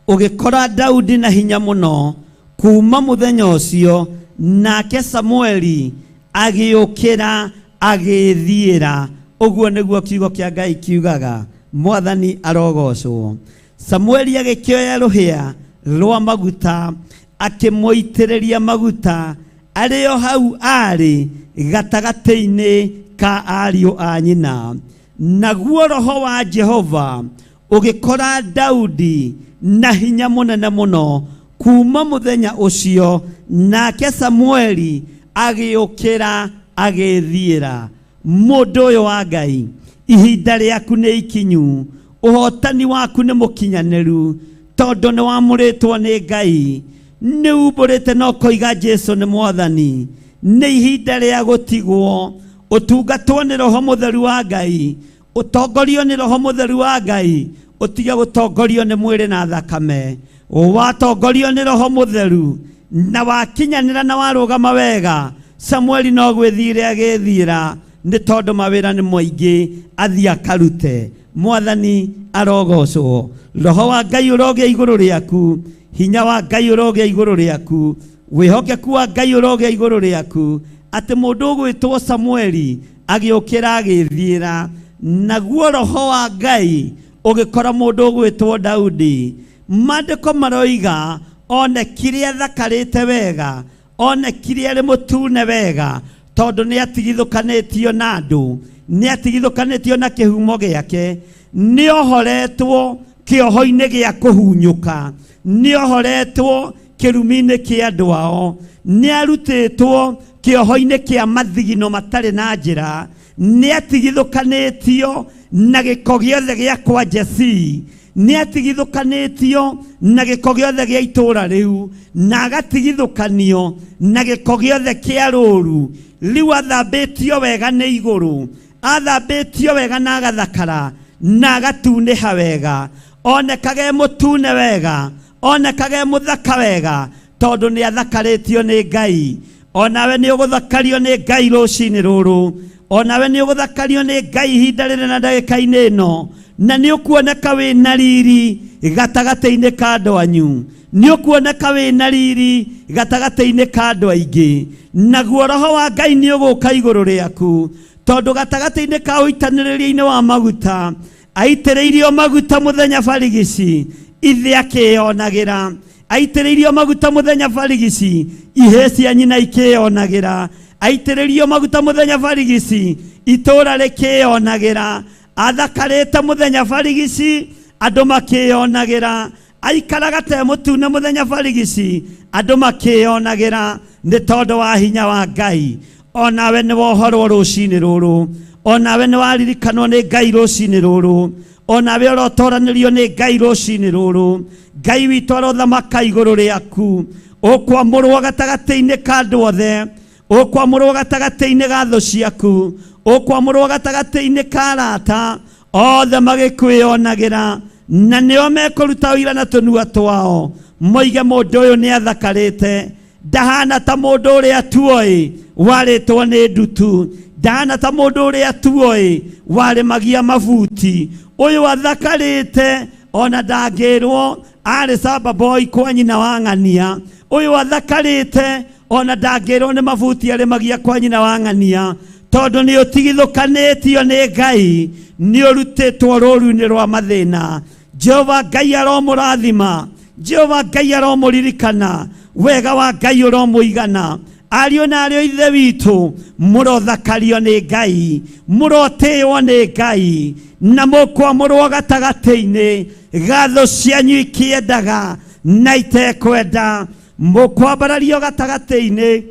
ũgĩkora Daudi na hinya mũno kuma mũthenya ũcio. Nake Samueli agĩũkĩra agĩĩthiĩra. Ũguo nĩguo kiugo kĩa Ngai kiugaga. Mwathani arogocwo. Samueli agĩkĩoya rũhĩa rwa maguta akĩmũitĩrĩria maguta arĩ o hau arĩ gatagatĩ-inĩ ka ariũ a nyina, naguo roho wa Jehova ũgĩkora Daudi na hinya mũnene mũno kuma mũthenya ũcio. Nake Samueli agĩũkĩra agĩĩthiĩra. Mũndũ ũyũ wa Ngai, ihinda rĩaku nĩ ikinyu, ũhotani waku nĩ mũkinyanĩru, tondũ nĩ wamũrĩtwo nĩ Ngai, nĩ umbũrĩte na ũkoiga Jesu nĩ Mwathani. Nĩ ihinda rĩa gũtigwo ũtungatwo nĩ Roho Mũtheru wa Ngai, ũtongorio nĩ Roho Mũtheru wa Ngai, ũtige gũtongorio nĩ mwĩrĩ na thakame. Watongorio nĩ Roho Mũtheru na wakinyanĩra na warũgama wega, Samueli no gwĩthire agĩthiĩra, nĩ tondũ mawĩra nĩ maingĩ athiĩ akarute. Mwathani arogocwo. Roho wa Ngai ũrogĩa igũrũ rĩaku, hinya wa Ngai ũrogĩa igũrũ rĩaku, wĩhokeku wa Ngai ũrogĩa igũrũ rĩaku, atĩ mũndũ ũgwĩtwo Samueli agĩũkĩra agĩthiĩra, naguo roho wa Ngai ũgĩkora mũndũ ũgwĩtwo Daudi. Maandĩko maroiga onekire athakarĩte wega, onekire arĩ mũtune wega, tondũ nĩ atigithũkanĩtio na andũ, nĩ atigithũkanĩtio na kĩhumo gĩake, nĩ ohoretwo kĩoho-inĩ gĩa kũhunyũka, nĩ ohoretwo kĩrumi-inĩ kĩa andũ ao, nĩ arutĩtwo kĩoho-inĩ kĩa mathigino matarĩ na njĩra, nĩ atigithũkanĩtio na gĩko gĩothe gĩa kwa Jesii, nĩ atigithũkanĩtio na gĩko gĩothe gĩa itũũra rĩu, na agatigithũkanio na gĩko gĩothe kĩa rũũru. Rĩu athambĩtio wega nĩ igũrũ, athambĩtio wega na agathakara na agatunĩha wega, onekage mũtune wega, onekage mũthaka wega, tondũ nĩ athakarĩtio nĩ Ngai. Onawe nĩ ũgũthakario nĩ Ngai rũcinĩ rũrũ, onawe nĩ ũgũthakario nĩ Ngai ihinda rĩrĩ na ndagĩka-inĩ ĩno, na nĩ ũkuoneka wĩ na riri gatagatĩ-inĩ ka andũ anyu, nĩ ũkuoneka wĩ na riri gatagatĩ-inĩ ka andũ aingĩ, naguo roho wa Ngai nĩ ũgũka igũrũ rĩaku, tondũ gatagatĩ-inĩ ka ũitanĩrĩria-inĩ wa maguta, aitĩrĩirio maguta mũthenya barigici, ithe akĩyonagĩra, aitĩrĩirio maguta mũthenya barigici, ihĩĩ cia nyina ikĩyonagĩra, aitĩrĩirio maguta mũthenya barigici, itũũra rĩkĩyonagĩra, athakarĩte mũthenya barigici, andũ makĩyonagĩra, aikaraga te mũtune mũthenya barigici, andũ makĩyonagĩra, nĩ tondũ wa hinya wa Ngai. Onawe nĩ wohorwo rũcinĩ rũrũ, onawe nĩ waririkanwo nĩ Ngai rũcinĩ rũrũ, onawe ũrotoranĩrio nĩ Ngai rũcinĩ rũrũ. Ngai witũ arothamaka igũrũ rĩaku, ũkwamũrwo gatagatĩ-inĩ ka andũ othe, ũkwamũrwo gatagatĩ-inĩ ga thũ ciaku, ũkwamũrwo gatagatĩ-inĩ ka arata othe magĩkwĩyonagĩra, na nĩo mekũruta ũira na tũnua twao, moige mũndũ ũyũ nĩ athakarĩte, ndahana ta mũndũ ũrĩa tuoĩ warĩtwo nĩ ndutu, ndahana ta mũndũ ũrĩa tuoĩ warĩmagia mabuti, ũyũ athakarĩte ona ndangĩrwo arĩ samba boy kwa nyina wa ng'ania, ũyũ athakarĩte ona ndangĩrwo nĩ mabuti arĩmagia kwa nyina wa ng'ania, tondũ nĩ ũtigithũkanĩtio nĩ Ngai, nĩ ũrutĩtwo rũru-inĩ rwa mathĩna. Jehova Ngai aromũrathima, Jehova Ngai aromũririkana, wega wa Ngai ũromũigana. Ariũ na arĩ ithe witũ, mũrothakario nĩ Ngai, mũrotĩĩo nĩ Ngai, na mũkwamũrwo gatagatĩ-inĩ ga thũ cianyu ikĩendaga na itekwenda, mũkwambarario gatagatĩ-inĩ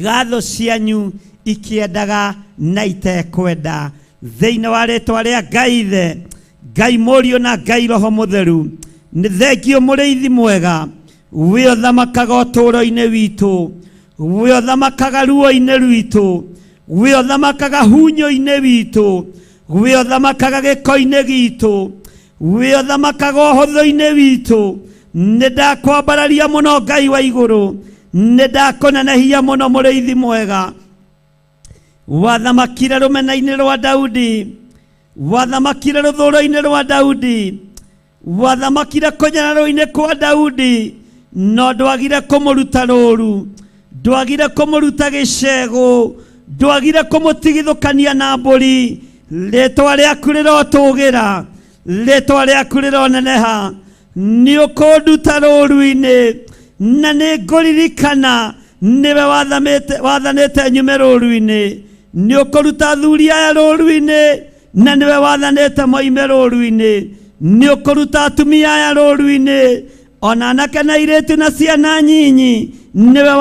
ga thũ cianyu ikĩendaga na itekwenda. Thĩinĩ wa rĩtwa rĩa Ngai Ithe, Ngai Mũriũ na Ngai Roho Mũtheru, nĩ thengio mũrĩithi mwega, wĩ ũthamakaga ũtũũro-inĩ witũ, wĩ ũthamakaga ruo-inĩ rwitũ, wĩ ũthamakaga hunyũ-inĩ witũ, wĩ ũthamakaga gĩko-inĩ gitũ, wĩ ũthamakaga ũhũthũ-inĩ witũ. Nĩ ndakwambararia mũno Ngai wa igũrũ, nĩ ndakũnenehia mũno mũrĩithi mwega. Wathamakire rũmena-inĩ rwa Daudi, wathamakire rũthũũro-inĩ rwa Daudi, wathamakire kũnyararwo-inĩ kwa Daudi, no ndwagire kũmũruta rũũru, ndwagire kũmũruta gĩcegũ, ndwagire kũmũtigithũkania na mbũri. Rĩtwa rĩaku rĩrotũgĩra, rĩtwa rĩaku rĩroneneha. Nĩ ũkũnduta rũũru-inĩ, na nĩ ngũririkana nĩwe wathanĩte nyume rũũru-inĩ. Nĩ ũkũruta athuri aya rũũru-inĩ, na nĩwe wathanĩte moime rũũru-inĩ. Nĩ ũkũruta atumia aya rũũru-inĩ, ona anake na airĩtu na ciana nyinyi, nĩwe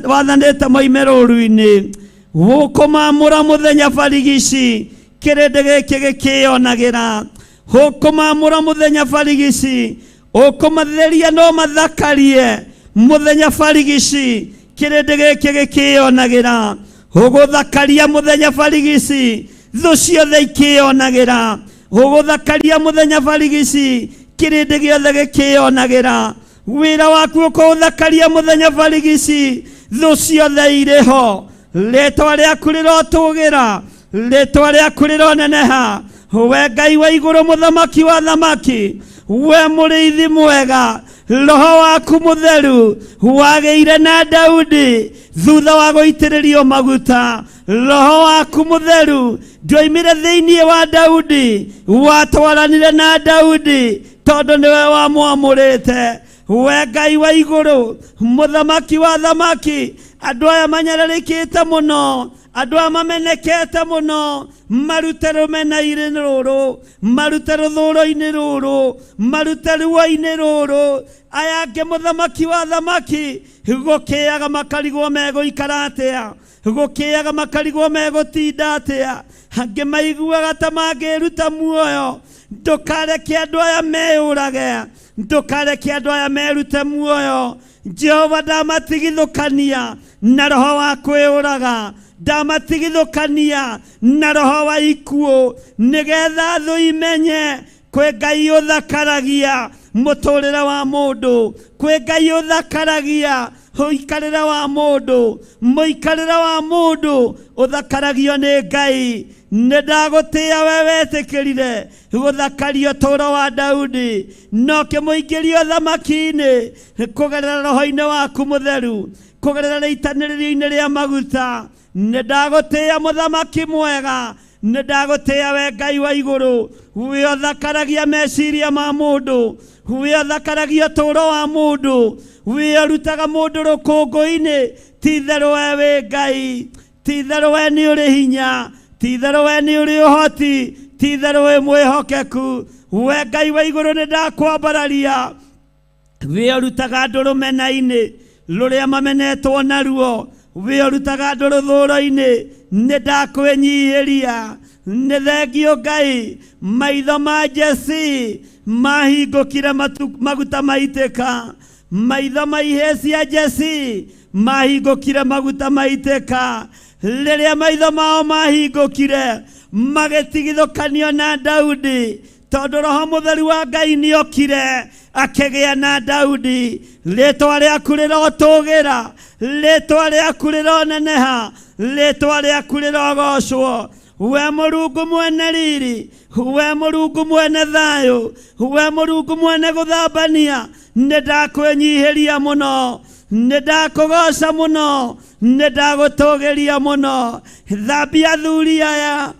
wathanĩte moime rũũru-inĩ. Gũkũmamũra mũthenya barigici, kĩrĩndĩ gĩkĩ gĩkĩyonagĩra. Gũkũmamũra mũthenya barigici, ũkũmatheria no mathakarie mũthenya barigici, kĩrĩndĩ gĩkĩ gĩkĩyonagĩra. Ũgũthakaria mũthenya barigici, thũ ciothe ikĩyonagĩra. Ũgũthakaria mũthenya barigici, kĩrĩndĩ gĩothe gĩkĩyonagĩra. Wĩra waku ũkũũthakaria mũthenya barigici, thũ ciothe irĩ ho. Rĩtwa rĩaku rĩrotũgĩra, rĩtwa rĩaku rĩroneneha. We Ngai wa igũrũ, mũthamaki wa thamaki, we mũrĩithi mwega, roho waku mũtheru wagĩire na Daudi thutha wa gũitĩrĩrio maguta. Roho waku mũtheru ndwoimire thĩinĩ wa Daudi, watwaranire na Daudi tondũ nĩwe wamwamũrĩte. We Ngai wa igũrũ, mũthamaki wa thamaki, andũ aya manyararĩkĩte mũno, andũ aya mamenekete mũno, marute rũmena-inĩ rũrũ, marute rũthũũro-inĩ rũrũ, marute ruo-inĩ rũrũ. Aya angĩ mũthamaki wa thamaki, gũkĩaga makarigwo megũikara atĩa, gũkĩaga makarigwo megũtinda atĩa. Angĩ maiguaga ta mangĩruta muoyo. Ndũkareke andũ aya meyũrage, ndũkareke andũ aya merute muoyo. Jehova, ndamatigithũkania na roho wa kwĩyũraga, ndamatigithũkania na roho wa ikuũ, nĩgetha thũ imenye kwĩ Ngai ũthakaragia mũtũrĩre wa mũndũ, kwĩ Ngai ũthakaragia mũikarĩre wa mũndũ, mũikarĩre wa mũndũ ũthakaragio nĩ Ngai. Nĩ ndagũtĩĩa we wetĩkĩrire gũthakaria ũtũũro wa Daudi, na ũkĩmũingĩria ũthamaki-inĩ kũgerera roho-inĩ waku mũtheru, kũgerera rĩitanĩrĩrio-inĩ rĩa maguta. Nĩ ndagũtĩĩa mũthamaki mwega, nĩ ndagũtĩĩa we Ngai wa igũrũ, we ũthakaragia meciria ma mũndũ, we ũthakaragia ũtũũro wa mũndũ, we ũrutaga mũndũ rũkũngũ-inĩ. Ti itherũ we wĩ Ngai, ti itherũ we nĩ ũrĩ hinya, ti itherũ we nĩ ũrĩ ũhoti, ti itherũ wĩ mwĩhokeku. We Ngai wa igũrũ, nĩ ndakwambararia. We ũrutaga andũ rũmena-inĩ rũrĩa mamenetwo naruo, we ũrutaga andũ rũthũũro-inĩ, nĩ ndakwĩnyihĩria. Nĩ thengio Ngai, maitho ma Jesi mahingũkire maguta maitĩka, maitho ma ihĩĩ cia Jesi mahingũkire maguta maitĩka. Rĩrĩa maitho mao mahingũkire, magĩtigithũkanio na Daudi, tondũ roho mũtheru wa Ngai nĩokire akĩgĩa na Daudi. Rĩtwa rĩaku rĩrotũgĩra, rĩtwa rĩaku rĩroneneha, rĩtwa rĩaku rĩrogocwo. We Mũrungu mwene riri, we Mũrungu mwene thayũ, we Mũrungu mwene gũthambania, nĩ ndakwĩnyihĩria mũno, nĩ ndakũgoca mũno, nĩ ndagũtũgĩria mũno. Thambia athuri aya,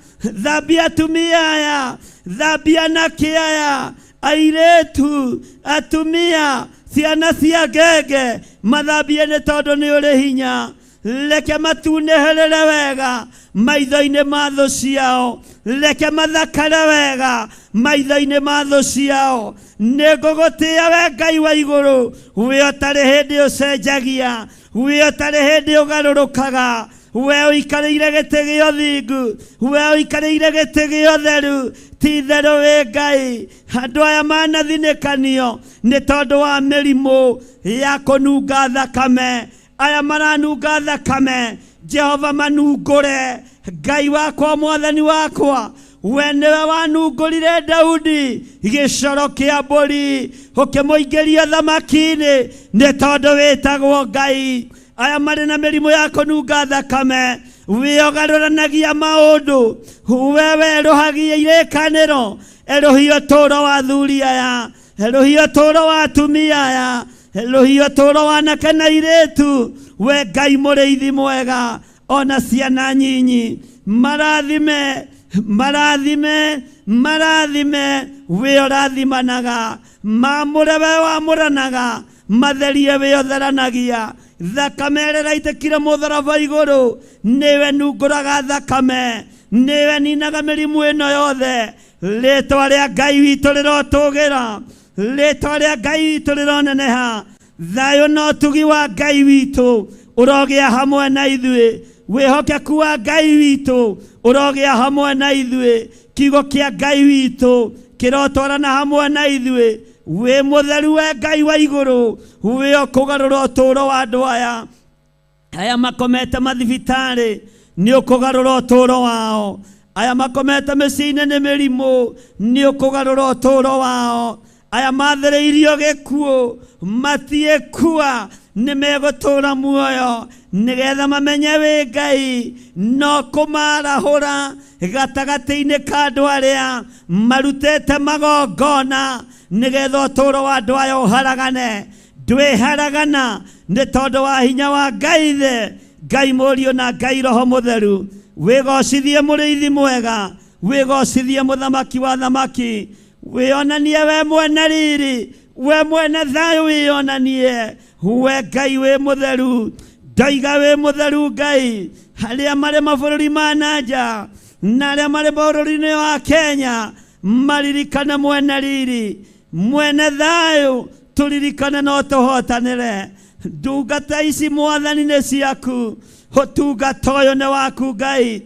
thambia atumia aya, thambia anake aya, airĩtu, atumia, ciana cia ngenge, mathambie nĩ tondũ nĩ ũrĩ hinya. Reke matunĩhĩrĩre wega maitho-inĩ ma thũ ciao, reke mathakare wega maitho-inĩ ma thũ ciao. Nĩ ngũgũtĩĩa we Ngai wa igũrũ, we ũtarĩ hĩndĩ ũcenjagia, we ũtarĩ hĩndĩ ũgarũrũkaga, We ũikarĩire gĩtĩ gĩa ũthingu, we ũikarĩire gĩtĩ gĩa ũtheru, ti itherũ wĩ Ngai. Andũ aya manathinĩkanio nĩ tondũ wa mĩrimũ ya kũnunga thakame, aya maranunga thakame, Jehova manungũre. Ngai wakwa, Mwathani wakwa, we nĩwe wanungũrire Daudi gĩcoro kĩa mbũri, ũkĩmũingĩria thamaki-inĩ, nĩ tondũ wĩtagwo Ngai. Aya marĩ na mĩrimũ ya kũnunga thakame, wĩogarũranagia maũndũ, we werũhagia irĩkanĩro, erũhia ũtũũro wa athuri aya, erũhia ũtũũro wa atumia aya, erũhia ũtũũro wa anake na airĩtu. We Ngai mũrĩithi mwega, ona ciana nyinyi, marathime, marathime, marathime, we ũrathimanaga, mamũre we wamũranaga, matherie we ũtheranagia. Thakame ĩrĩa ĩraitĩkire mũtharaba igũrũ, nĩwe nungũraga thakame, nĩwe ninaga mĩrimũ ĩno yothe. Rĩtwa rĩa Ngai witũ rĩrotũgĩra, rĩtwa rĩa Ngai witũ rĩroneneha. Thayũ na ũtugi wa Ngai witũ ũrogĩa hamwe na ithuĩ, wĩhokeku wa Ngai witũ ũrogĩa hamwe na ithuĩ, kiugo kĩa Ngai witũ kĩrotwarana hamwe na ithuĩ. Wĩ mũtheru we Ngai wa igũrũ, wĩ ũkũgarũra ũtũũro wa andũ aya. Aya makomete mathibitarĩ, nĩ ũkũgarũra ũtũũro wao. Aya makomete mĩciĩ-inĩ nĩ mĩrimũ, nĩ ũkũgarũra ũtũũro wao. Aya mathĩrĩirio gĩkuũ, matiĩkua, nĩ megũtũũra muoyo, nĩgetha mamenye wĩ Ngai, no kũmarahũra gatagatĩ-inĩ ka andũ arĩa marutĩte magongona, nĩgetha ũtũũro wa andũ aya ũharagane. Ndwĩharagana nĩ tondũ wa hinya wa Ngai Ithe, Ngai Mũriũ na Ngai Roho Mũtheru. Wĩgocithie mũrĩithi mwega, wĩgocithie mũthamaki wa thamaki, wĩonanie we mwene riri, we mwene thayũ, wĩonanie we Ngai wĩ mũtheru. Ndoiga wĩ mũtheru Ngai, arĩa marĩ mabũrũri ma na nja na arĩa marĩ bũrũri-inĩ wa Kenya maririkane mwene riri, mwene thayũ, tũririkane no tũhotanĩre. Ndungata ici Mwathani nĩ ciaku, ũtungata ũyũ nĩ waku Ngai.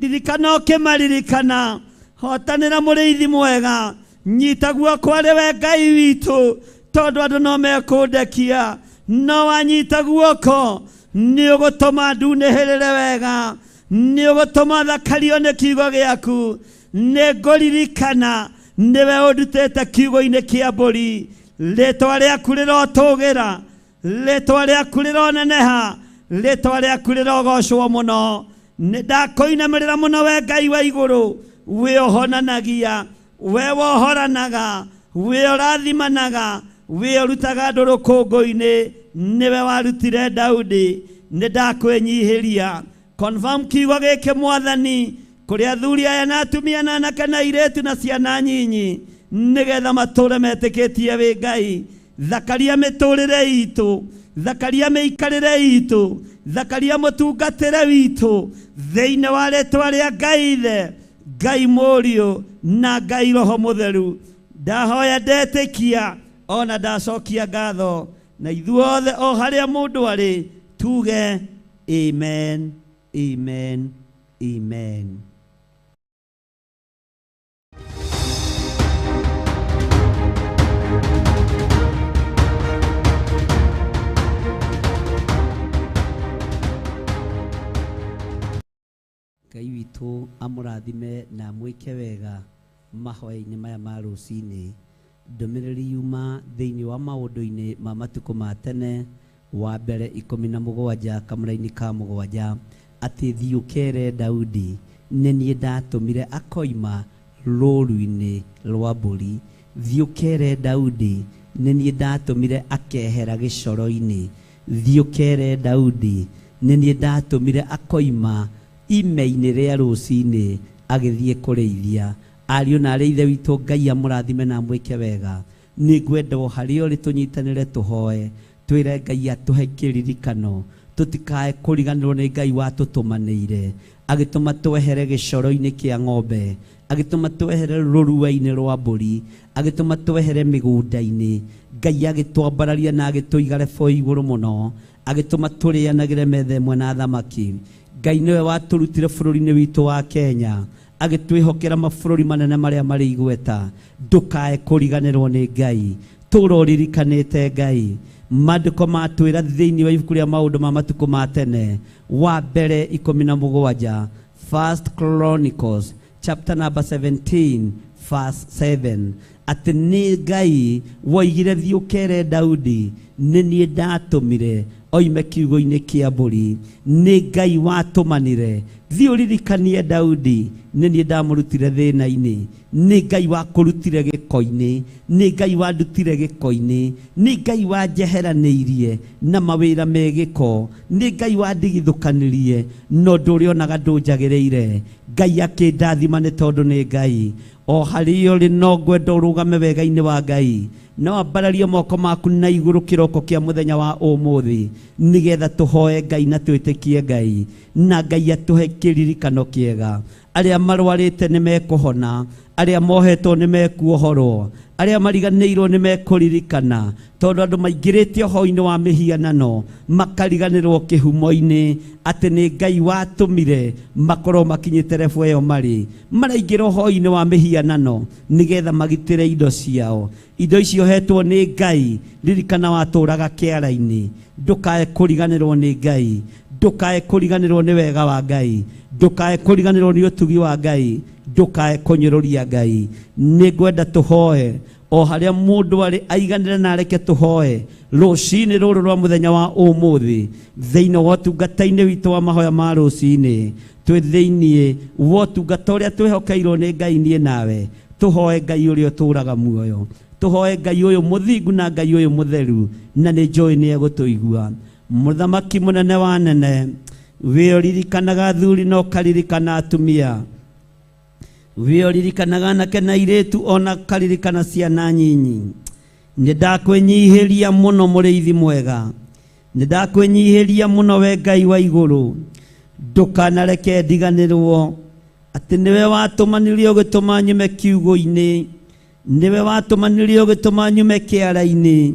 Ririkana ũkĩmaririkana, hotanĩra mũrĩithi mwega, nyita guoko arĩ we Ngai witũ, tondũ andũ no mekũndekia, no wanyita guoko nĩ ũgũtũma ndunĩhĩrĩre wega, nĩ ũgũtũma thakario nĩ kiugo gĩaku. Nĩ ngũririkana nĩwe ũndutĩte kiugo-inĩ kĩa mbũri. Rĩtwa rĩaku rĩrotũgĩra, rĩtwa rĩaku rĩroneneha, rĩtwa rĩaku rĩrogocwo mũno. Nĩ ndakũinamĩrĩra mũno we Ngai wa igũrũ, wĩ ũhonanagia, we wohoranaga, wĩ ũrathimanaga, wĩ ũrutaga andũ rũkũngũ-inĩ, nĩwe warutire Daudi. Nĩ ndakwĩnyihĩria. Confirm kiugo gĩkĩ Mwathani, kũrĩ athuri aya na atumia na anake na airĩtu na ciana nyinyi, nĩgetha matũre metĩkĩtie wĩ Ngai. Thakaria mĩtũrĩre itũ, thakaria mĩikarĩre itũ, thakaria mũtungatĩre witũ, thĩinĩ wa rĩtwa rĩa Ngai Ithe, Ngai Mũriũ na Ngai Roho Mũtheru. Ndahoya ndetĩkia ona ndacokia ngatho, na ithuothe o harĩa mũndũ arĩ tuge amen, amen, amen. Ngai witũ amũrathime na amwĩke wega mahoya-inĩ maya ma rũcinĩ. Ndũmĩrĩri yuma thĩinĩ wa maũndũ-inĩ ma matukũ ma tene, wa mbere 17 kamũraini ka 7, atĩ thiĩ ũkere Daudi, nĩ niĩ ndatũmire akoima rũũru-inĩ rwa mbũri. Thiĩ ũkere Daudi, nĩ niĩ ndatũmire akehera gĩcoro-inĩ. Thiĩ ũkere Daudi, nĩ niĩ ndatũmire akoima ime-inĩ rĩa rũcinĩ agĩthiĩ kũrĩithia. Ariũ na arĩ ithe witũ, Ngai amũrathime na amwĩke wega. Nĩ ngwenda o harĩa ũrĩ tũnyitanĩre tũhoe, twĩre Ngai atũhe kĩririkano, tũtikae kũriganĩrwo nĩ Ngai watũtũmanĩire, agĩtũma twehere gĩcoro-inĩ kĩa ng'ombe, agĩtũma twehere rũrua-inĩ rwa mbũri, agĩtũma twehere mĩgũnda-inĩ. Ngai agĩtwambararia na agĩtũiga rebo igũrũ mũno, agĩtũma tũrĩanagĩre metha ĩmwe na thamaki. Ngai nĩwe watũrutire bũrũri-inĩ witũ wa Kenya, agĩtwĩhokera mabũrũri manene marĩa marĩ igweta. Ndũkae kũriganĩrwo nĩ Ngai, tũra ũririkanĩte Ngai. Maandĩko matwĩra thĩinĩ wa ibuku rĩa maũndũ ma matukũ ma tene wa mbere 17, First Chronicles chapter number 17 verse 7, atĩ nĩ Ngai woigire thiĩ ũkere Daudi nĩ niĩ ndatũmire oime kiugo-inĩ kĩa mbũri. Nĩ Ngai watũmanire thiĩ ũririkanie Daudi nĩ niĩ ndamũrutire thĩna-inĩ. Nĩ Ngai wakũrutire gĩko-inĩ, nĩ Ngai wandutire gĩko-inĩ, nĩ Ngai wanjeheranĩirie na mawĩra me gĩko, nĩ Ngai wandigithũkanirie na ũndũ ũrĩa onaga ndũnjagĩrĩire. Ngai akĩndathima nĩ tondũ nĩ Ngai. O harĩa ũrĩ no ngwenda ũrũgame wega-inĩ wa Ngai, no ambararie moko maku na igũrũ kĩroko kĩa mũthenya wa ũmũthĩ, nĩgetha tũhoe Ngai na twĩtĩkie Ngai, na Ngai atũhe kĩririkano kĩega. Arĩa marwarĩte nĩ mekũhona, arĩa mohetwo nĩ mekuohorwo, arĩa mariganĩirwo nĩ mekũririkana, tondũ andũ maingĩrĩte ũhoro-inĩ wa mĩhianano makariganĩrwo kĩhumo-inĩ atĩ nĩ Ngai watũmire makorwo makinyĩte rebu ĩyo marĩ. Maraingĩra ũhoro-inĩ wa mĩhianano nĩgetha magitĩre indo ciao. Indo icio hetwo nĩ Ngai, ririkana watũraga kĩara-inĩ. Ndũkae kũriganĩrwo nĩ Ngai, ndũkae kũriganĩrwo nĩ wega wa Ngai, ndũkae kũriganĩrwo nĩ ũtugi wa Ngai, ndũkae kũnyũrũria Ngai. Nĩ ngwenda tũhoe o harĩa mũndũ arĩ aiganĩre na areke tũhoe rũcinĩ rũrũ rwa mũthenya wa ũmũthĩ thĩinĩ wa ũtungata-inĩ witũ wa mahoya ma rũcinĩ. Twĩ thĩinĩ wa ũtungata ũrĩa twĩhokeirwo nĩ Ngai niĩ nawe, tũhoe Ngai ũrĩa ũtũraga muoyo, tũhoe Ngai ũyũ mũthingu na Ngai ũyũ mũtheru, na nĩ njũĩ nĩ egũtũigua. Mũthamaki mũnene wa nene, wĩ ũririkanaga athuri na ũkaririkana atumia, wĩ ũririkanaga anake na airĩtu ona ũkaririkana ciana nyinyi. Nĩ ndakwĩnyihĩria mũno mũrĩithi mwega, nĩ ndakwĩnyihĩria mũno we Ngai wa igũrũ. Ndũkanareke ndiganĩrwo atĩ nĩwe watũmanirie ũgĩtũma nyume kiugo-inĩ, nĩwe watũmanirie ũgĩtũma nyume kĩara-inĩ,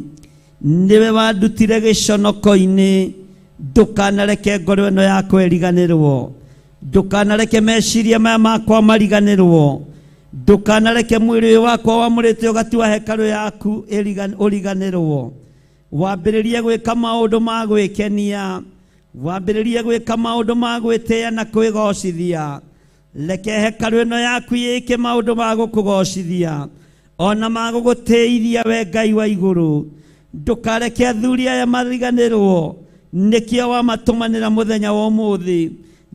nĩwe wandutire gĩconoko-inĩ. Ndũkanareke ngoro ĩno yakwa ĩriganĩrwo, ndũkanareke meciria maya makwa mariganĩrwo, ndũkanareke mwĩrĩ ũyũ wakwa wamũrĩte ũgatua hekarũ yaku ũriganĩrwo. Wambĩrĩrie gwĩka maũndũ ma gwĩkenia, wambĩrĩrie gwĩka maũndũ ma gwĩtĩa na kwĩgocithia. Reke hekarũ ĩno yaku ĩke maũndũ ma gũkũgocithia ona ma gũgũtĩithia we Ngai wa igũrũ. Ndũkareke athuri aya mariganĩrwo, nĩkĩo wamatũmanĩra mũthenya wa ũmũthĩ.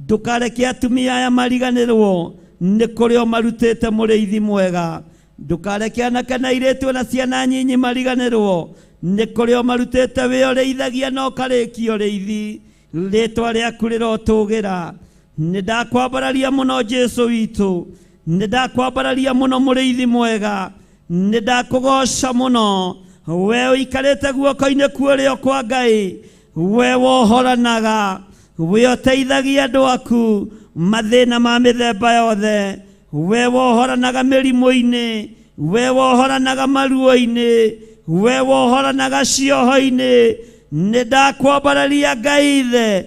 Ndũkareke atumia aya mariganĩrwo, nĩ kũrĩ o marutĩte mũrĩithi mwega. Ndũkareke anake na airĩtu na ciana nyinyi mariganĩrwo, nĩ kũrĩ o marutĩte wĩ ũrĩithagia na ũkarĩkia ũrĩithi. Rĩtwa rĩaku rĩrotũgĩra. Nĩ ndakwambararia mũno Jesũ witũ, nĩ ndakwambararia mũno mũrĩithi mwega, nĩ ndakũgoca mũno we ũikarĩte guoko-inĩ kwa ũrĩo kwa Ngai, we wohoranaga, we ũteithagia andũ aku mathĩna ma mĩthemba yothe, we wohoranaga mĩrimũ-inĩ, we wohoranaga maruo-inĩ, we wohoranaga cioho-inĩ. Nĩ ndakwambararia Ngai Ithe,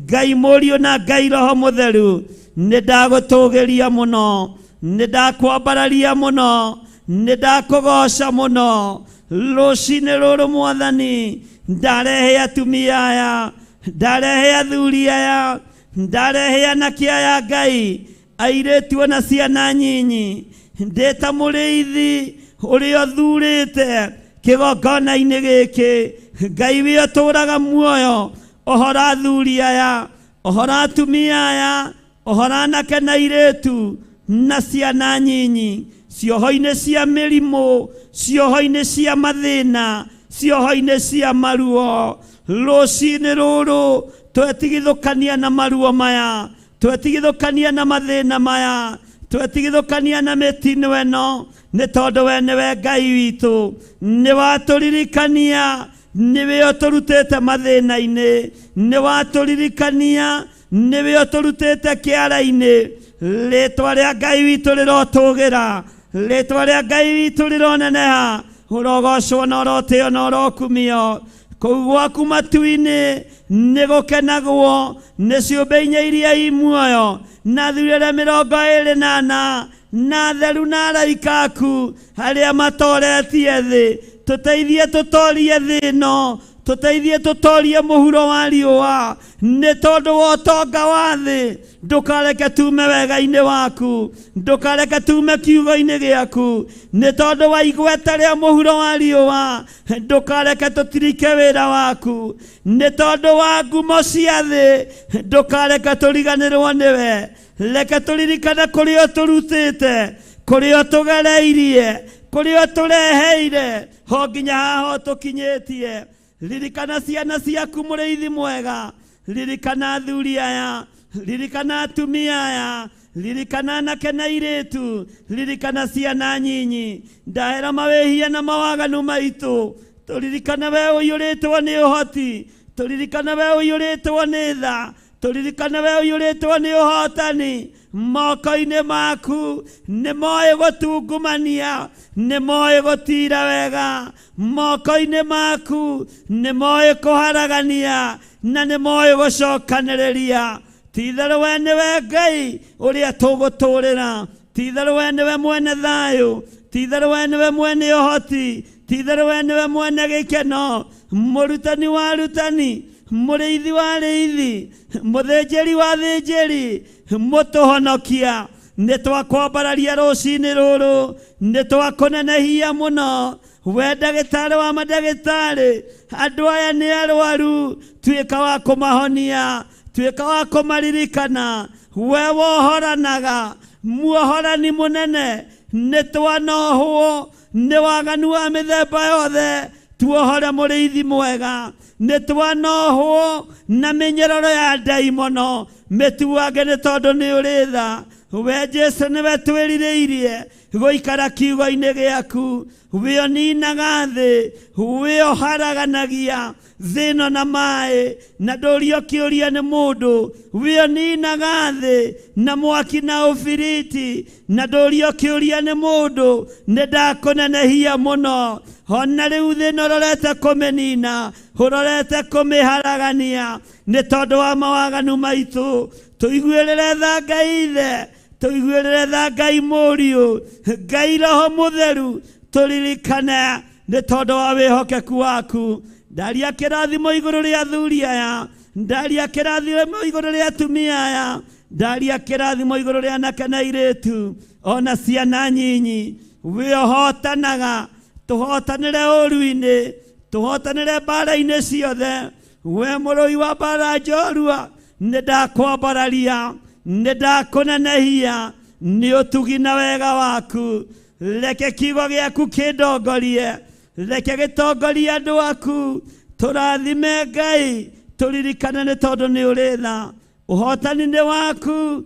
Ngai Mũriũ na Ngai Roho Mũtheru, nĩ ndagũtũgĩria mũno, nĩ ndakwambararia mũno, nĩ ndakũgoca mũno. Rũcinĩ rũrũ Mwathani, ndarehe atumia aya, ndarehe athuri aya, ndarehe anake aya Ngai, airĩtu ona ciana nyinyi, ndĩ ta mũrĩithi ũrĩa ũthurĩte kĩgongona-inĩ gĩkĩ. Ngai wĩ ũtũraga muoyo, ũhora athuri aya, ũhora atumia aya, ũhora anake na airĩtu na ciana nyinyi, cioho-inĩ cia mĩrimũ, cioho-inĩ cia mathĩna, cioho-inĩ cia maruo. Rũcinĩ rũrũ twetigithũkania na maruo maya, twetigithũkania na mathĩna maya, twetigithũkania na mĩtino ĩno, nĩ tondũ we nĩwe Ngai witũ, nĩ watũririkania, nĩwe ũtũrutĩte mathĩna-inĩ, nĩ watũririkania, nĩwe ũtũrutĩte kĩara-inĩ. Rĩtwa rĩa Ngai witũ rĩrotũgĩra, rĩtwa rĩa Ngai witũ rĩroneneha, ũrogocwo na ũrotĩo na ũrokumio. Kũu gwaku matu-inĩ nĩ gũkenagwo nĩ ciũmbe inya iria i muoyo na athuri arĩa 24 na atheru na araika aku arĩa matoretie thĩ. Tũteithie tũtorie thĩ ĩno, tũteithie tũtorie mũhuro wa riũa, nĩ tondũ wa ũtonga wa thĩ. Ndũkareke tume wega-inĩ waku, ndũkareke tume kiugo-inĩ gĩaku, nĩ tondũ wa igweta rĩa mũhuro wa riũa. Ndũkareke tũtirike wĩra waku, nĩ tondũ wa ngumo cia thĩ. Ndũkareke tũriganĩrwo nĩwe. Reke tũririkane kũrĩa ũtũrutĩte, kũrĩa ũtũgereirie, kũrĩa ũtũreheire, ho nginya haha ũtũkinyĩtie. Ririkana ciana ciaku mũrĩithi mwega, ririkana athuri aya, ririkana atumia aya, ririkana anake na airĩtu, ririkana ciana nyinyi. Ndahera mawĩhia na mawaganu maitũ, tũririkane we ũiyũrĩtwo nĩ ũhoti, tũririkane we ũiyũrĩtwo nĩ tha, tũririkane we ũiyũrĩtwo nĩ ũhotani. Moko-inĩ maku nĩ moĩ gũtungumania, nĩ moĩ gũtira wega. Moko-inĩ maku nĩ moĩ kũharagania na nĩ moĩ gũcokanĩrĩria. Ti-itherũ we nĩwe Ngai ũrĩa tũgũtũrĩra, ti-itherũ we nĩwe mwene thayũ, ti-itherũ we nĩwe mwene ũhoti, ti-itherũ we nĩwe mwene gĩkeno, mũrutani wa arutani, mũrĩithi wa arĩithi, mũthĩnjĩri wa athĩnjĩri, mũtũhonokia. Nĩ twakwambararia rũcinĩ rũrũ, nĩ twakũnenehia mũno. We ndagĩtarĩ wa mandagĩtarĩ, andũ aya nĩ arwaru, tuĩka wa kũmahonia, tuĩka wa kũmaririkana. We wohoranaga, muohorani mũnene, nĩ twanohwo nĩ waganu wa mĩthemba yothe, tuohore mũrĩithi mwega. Nĩ twanohwo na mĩnyororo ya ndaimono, mĩtuange nĩ tondũ nĩ ũrĩ tha. We Jesũ nĩwe twĩrirĩirie gũikara kiugo-inĩ gĩaku. We ũninaga thĩ, we ũharaganagia thĩ ĩno na maĩ, na ndũrio kĩũria nĩ mũndũ. We ũninaga thĩ na mwaki na ũbiriti, na ndũrio kĩũria nĩ mũndũ. Nĩ ndakũnenehia mũno. Ona rĩu thĩ ĩno ũrorete kũmĩnina, ũrorete kũmĩharagania, nĩ tondũ wa mawaganu maitũ. Tũiguĩrĩre tha Ngai Ithe, tũiguĩrĩre tha Ngai Mũriũ, Ngai Roho Mũtheru, tũririkane nĩ tondũ wa wĩhokeku waku. Ndaria kĩrathimo igũrũ rĩa athuri aya, ndaria kĩrathimo igũrũ rĩa atumia aya, ndaria kĩrathimo igũrũ rĩa anake na airĩtu, ona ciana nyinyi. We ũhotanaga, tũhotanĩre ũru-inĩ, tũhotanĩre mbara-inĩ ciothe. We mũrũi wa mbara njorua, nĩ ndakwambararia, nĩ ndakũnenehia nĩ ũtugi na wega waku. Reke kiugo gĩaku kĩndongorie, reke gĩtongorie andũ aku. Tũrathime Ngai, tũririkane nĩ tondũ nĩ ũrĩ tha. Ũhotani nĩ waku,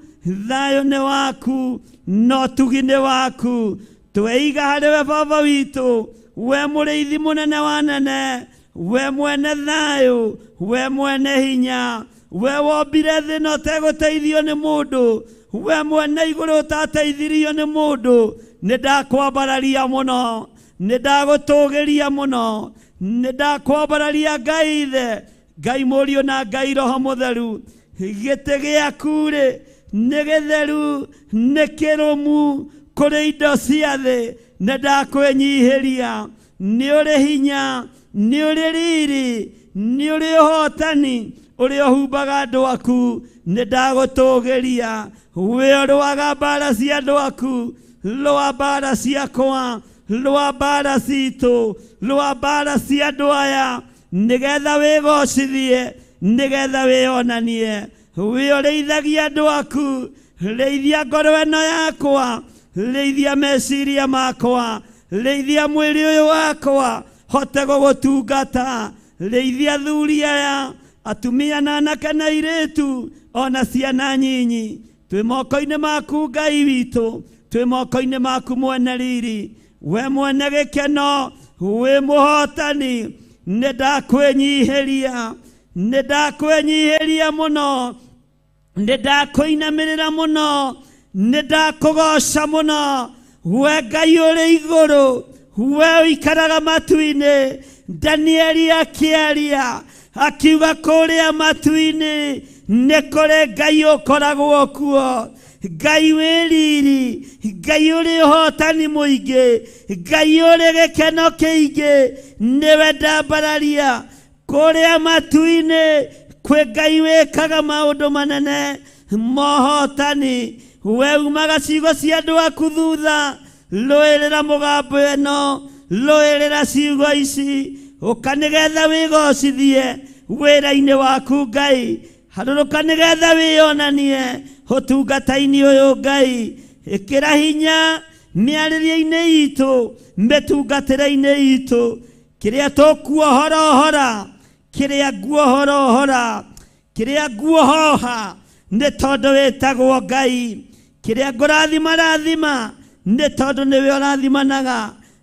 thayũ nĩ waku, na ũtugi nĩ waku. Tweiga harĩ we Baba witũ, we mũrĩithi mũnene wa nene, we mwene thayũ, we mwene hinya, we wombire thĩ na ũtegũteithio nĩ mũndũ, we mwene igũrũ ũtateithirio nĩ mũndũ. Nĩ ndakwambararia mũno, nĩ ndagũtũgĩria mũno, nĩ ndakwambararia Ngai Ithe, Ngai Mũriũ na Ngai Roho Mũtheru. Gĩtĩ gĩaku rĩ nĩ gĩtheru, nĩ kĩrũmu kũrĩ indo cia thĩ. Nĩ ndakwĩnyihĩria, nĩ ũrĩ hinya, nĩ ũrĩ riri, nĩ ũrĩ ũhotani ũrĩa ũhumbaga andũ aku. Nĩ ndagũtũgĩria, we ũrũaga mbara cia andũ aku, rũa mbara ciakwa, rũa mbara citũ, rũa mbara cia andũ aya, nĩgetha wĩgocithie, nĩgetha wĩonanie. We ũrĩithagia andũ aku, rĩithia ngoro ĩno yakwa, rĩithia meciria makwa, rĩithia mwĩrĩ ũyũ wakwa, hote gũgũtungata. Rĩithia athuri aya, atumia na anake na airĩtu, ona ciana nyinyi. Twĩ moko-inĩ maku Ngai witũ, twĩ moko-inĩ maku mwene riri, we mwene gĩkeno, wĩ mũhotani. Nĩ ndakwĩnyihĩria, nĩ ndakwĩnyihĩria mũno, nĩ ndakũinamĩrĩra mũno, nĩ ndakũgoca mũno. We Ngai ũrĩ igũrũ, we ũikaraga matu-inĩ, Danieli akĩaria akiuga kũrĩa matu-inĩ nĩ kũrĩ Ngai ũkoragwo kuo, Ngai wĩ riri, Ngai ũrĩ ũhotani mũingĩ, Ngai ũrĩ gĩkeno kĩingĩ, nĩwe ndambararia. Kũrĩa matu-inĩ kwĩ Ngai wĩkaga maũndũ manene mohotani. We umaga ciugo cia andũ aku thutha, rũĩrĩra mũgambo ĩno, rũĩrĩra ciugo ici, ũka nĩgetha wĩgocithie wĩra-inĩ waku Ngai, harũrũka nĩgetha wĩyonanie ũtungata-inĩ ũyũ Ngai. Ĩkĩra hinya mĩarĩrie-inĩ itũ, mĩtungatĩre-inĩ itũ, kĩrĩa tũkuohorohora, kĩrĩa nguohorohora, kĩrĩa nguohoha nĩ tondũ wĩtagwo Ngai, kĩrĩa ngũrathima rathima nĩ tondũ nĩwe ũrathimanaga.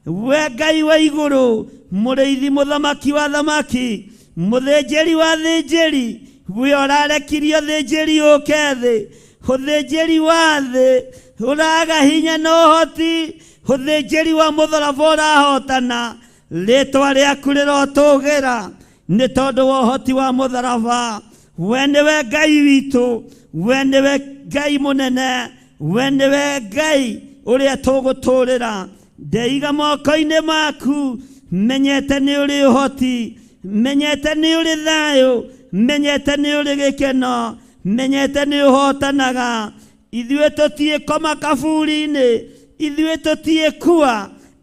We Ngai wa igũrũ, mũrĩithi mũthamaki wa thamaki, mũthĩnjĩri wa thĩnjĩri, we ũrarekirie ũthĩnjĩri ũke thĩ, ũthĩnjĩri wa thĩ ũraga hinya na ũhoti, ũthĩnjĩri wa mũtharaba ũrahotana, rĩtwa rĩaku rĩrotũgĩra nĩ tondũ wa ũhoti wa mũtharaba. We nĩwe Ngai witũ, we nĩwe Ngai mũnene, we nĩwe Ngai ũrĩa tũgũtũrĩra. Ndeiga moko-inĩ maku, menyete nĩ ũrĩ ũhoti, menyete nĩ ũrĩ thayũ, menyete nĩ ũrĩ gĩkeno, menyete nĩ ũhotanaga. Ithuĩ tũtiĩkoma kaburi-inĩ, ithuĩ tũtiĩkua,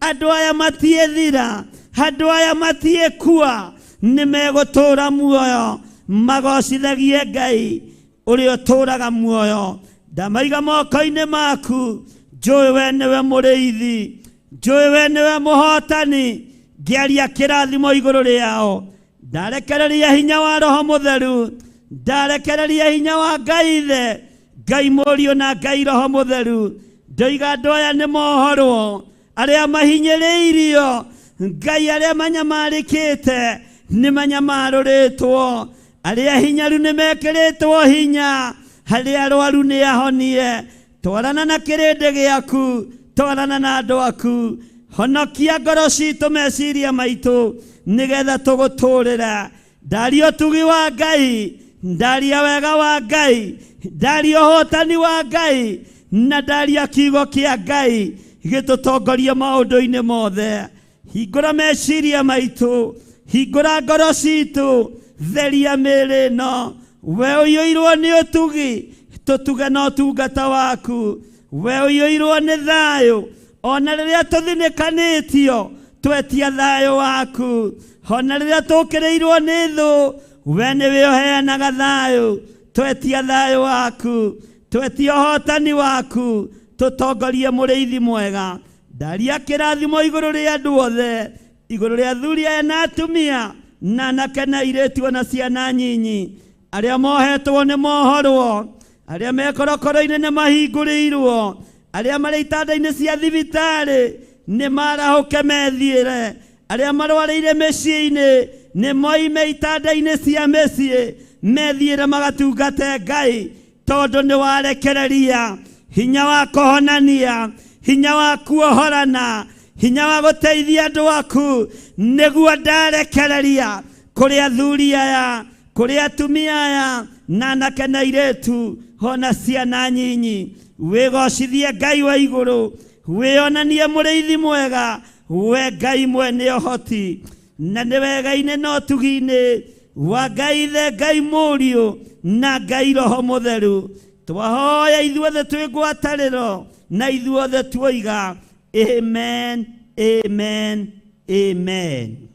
andũ aya matiĩthira, andũ aya matiĩkua, nĩ megũtũũra muoyo, magocithagie Ngai ũrĩa ũtũũraga muoyo. Ndamaiga moko-inĩ maku, njũĩ we nĩwe mũrĩithi, njũĩ we nĩwe mũhotani, ngĩaria kĩrathimo igũrũ rĩao. Ndarekereria hinya wa Roho Mũtheru, ndarekereria hinya wa Ngai Ithe, Ngai Mũriũ na Ngai Roho Mũtheru. Ndoiga andũ aya nĩ mohorwo, arĩa mahinyĩrĩirio, Ngai arĩa manyamarĩkĩte nĩ manyamarũrĩtwo, arĩa hinyaru nĩ mekĩrĩtwo hinya, arĩa arwaru nĩ ahonie. Twarana na kĩrĩndĩ gĩaku, twarana na andũ aku, honokia ngoro citũ meciria maitũ nĩgetha tũgũtũrĩra. Ndaria ũtugi wa Ngai, ndaria wega wa Ngai, ndaria ũhotani wa Ngai, na ndaria kiugo kĩa Ngai gĩtũtongorie maũndũ-inĩ mothe. Hingũra meciria maitũ, hingũra ngoro citũ, theria mĩĩrĩ ĩno. We ũiyũirwo nĩ ũtugi, tũtuge na ũtungata waku. We ũiyũirwo nĩ thayũ, ona rĩrĩa tũthinĩkanĩtio, twetia thayũ waku. Ona rĩrĩa tũkĩrĩirwo nĩ thũ, we nĩwe ũheanaga thayũ, twetia thayũ waku, twetia ũhotani waku, tũtongorie mũrĩithi mwega. Ndaria kĩrathimo igũrũ rĩa andũ othe, igũrũ rĩa athuri aya na atumia, na anake na airĩtu ona ciana nyinyi, arĩa mohetwo nĩ mohorwo, arĩa me korokoro-inĩ nĩ mahingũrĩirwo, arĩa marĩ itanda-inĩ cia thibitarĩ nĩ marahũke methiĩre, arĩa marwarĩire mĩciĩ-inĩ nĩ moime itanda-inĩ cia mĩciĩ methiĩre magatungate Ngai, tondũ nĩ warekereria hinya wa kũhonania, hinya wa kuohorana, hinya wa gũteithia andũ aku, nĩguo ndarekereria kũrĩ athuri aya, kũrĩ atumia aya, na anake na airĩtu, ona ciana nyinyi. Wĩgocithie Ngai wa igũrũ, wĩonanie mũrĩithi mwega, we Ngai mwene ũhoti, na nĩ wega-inĩ na ũtugi-inĩ wa Ngai Ithe, Ngai Mũriũ na Ngai Roho Mũtheru. Twahoya ithuothe twĩ ngwatanĩro na ithuothe tuoiga amen, amen, amen.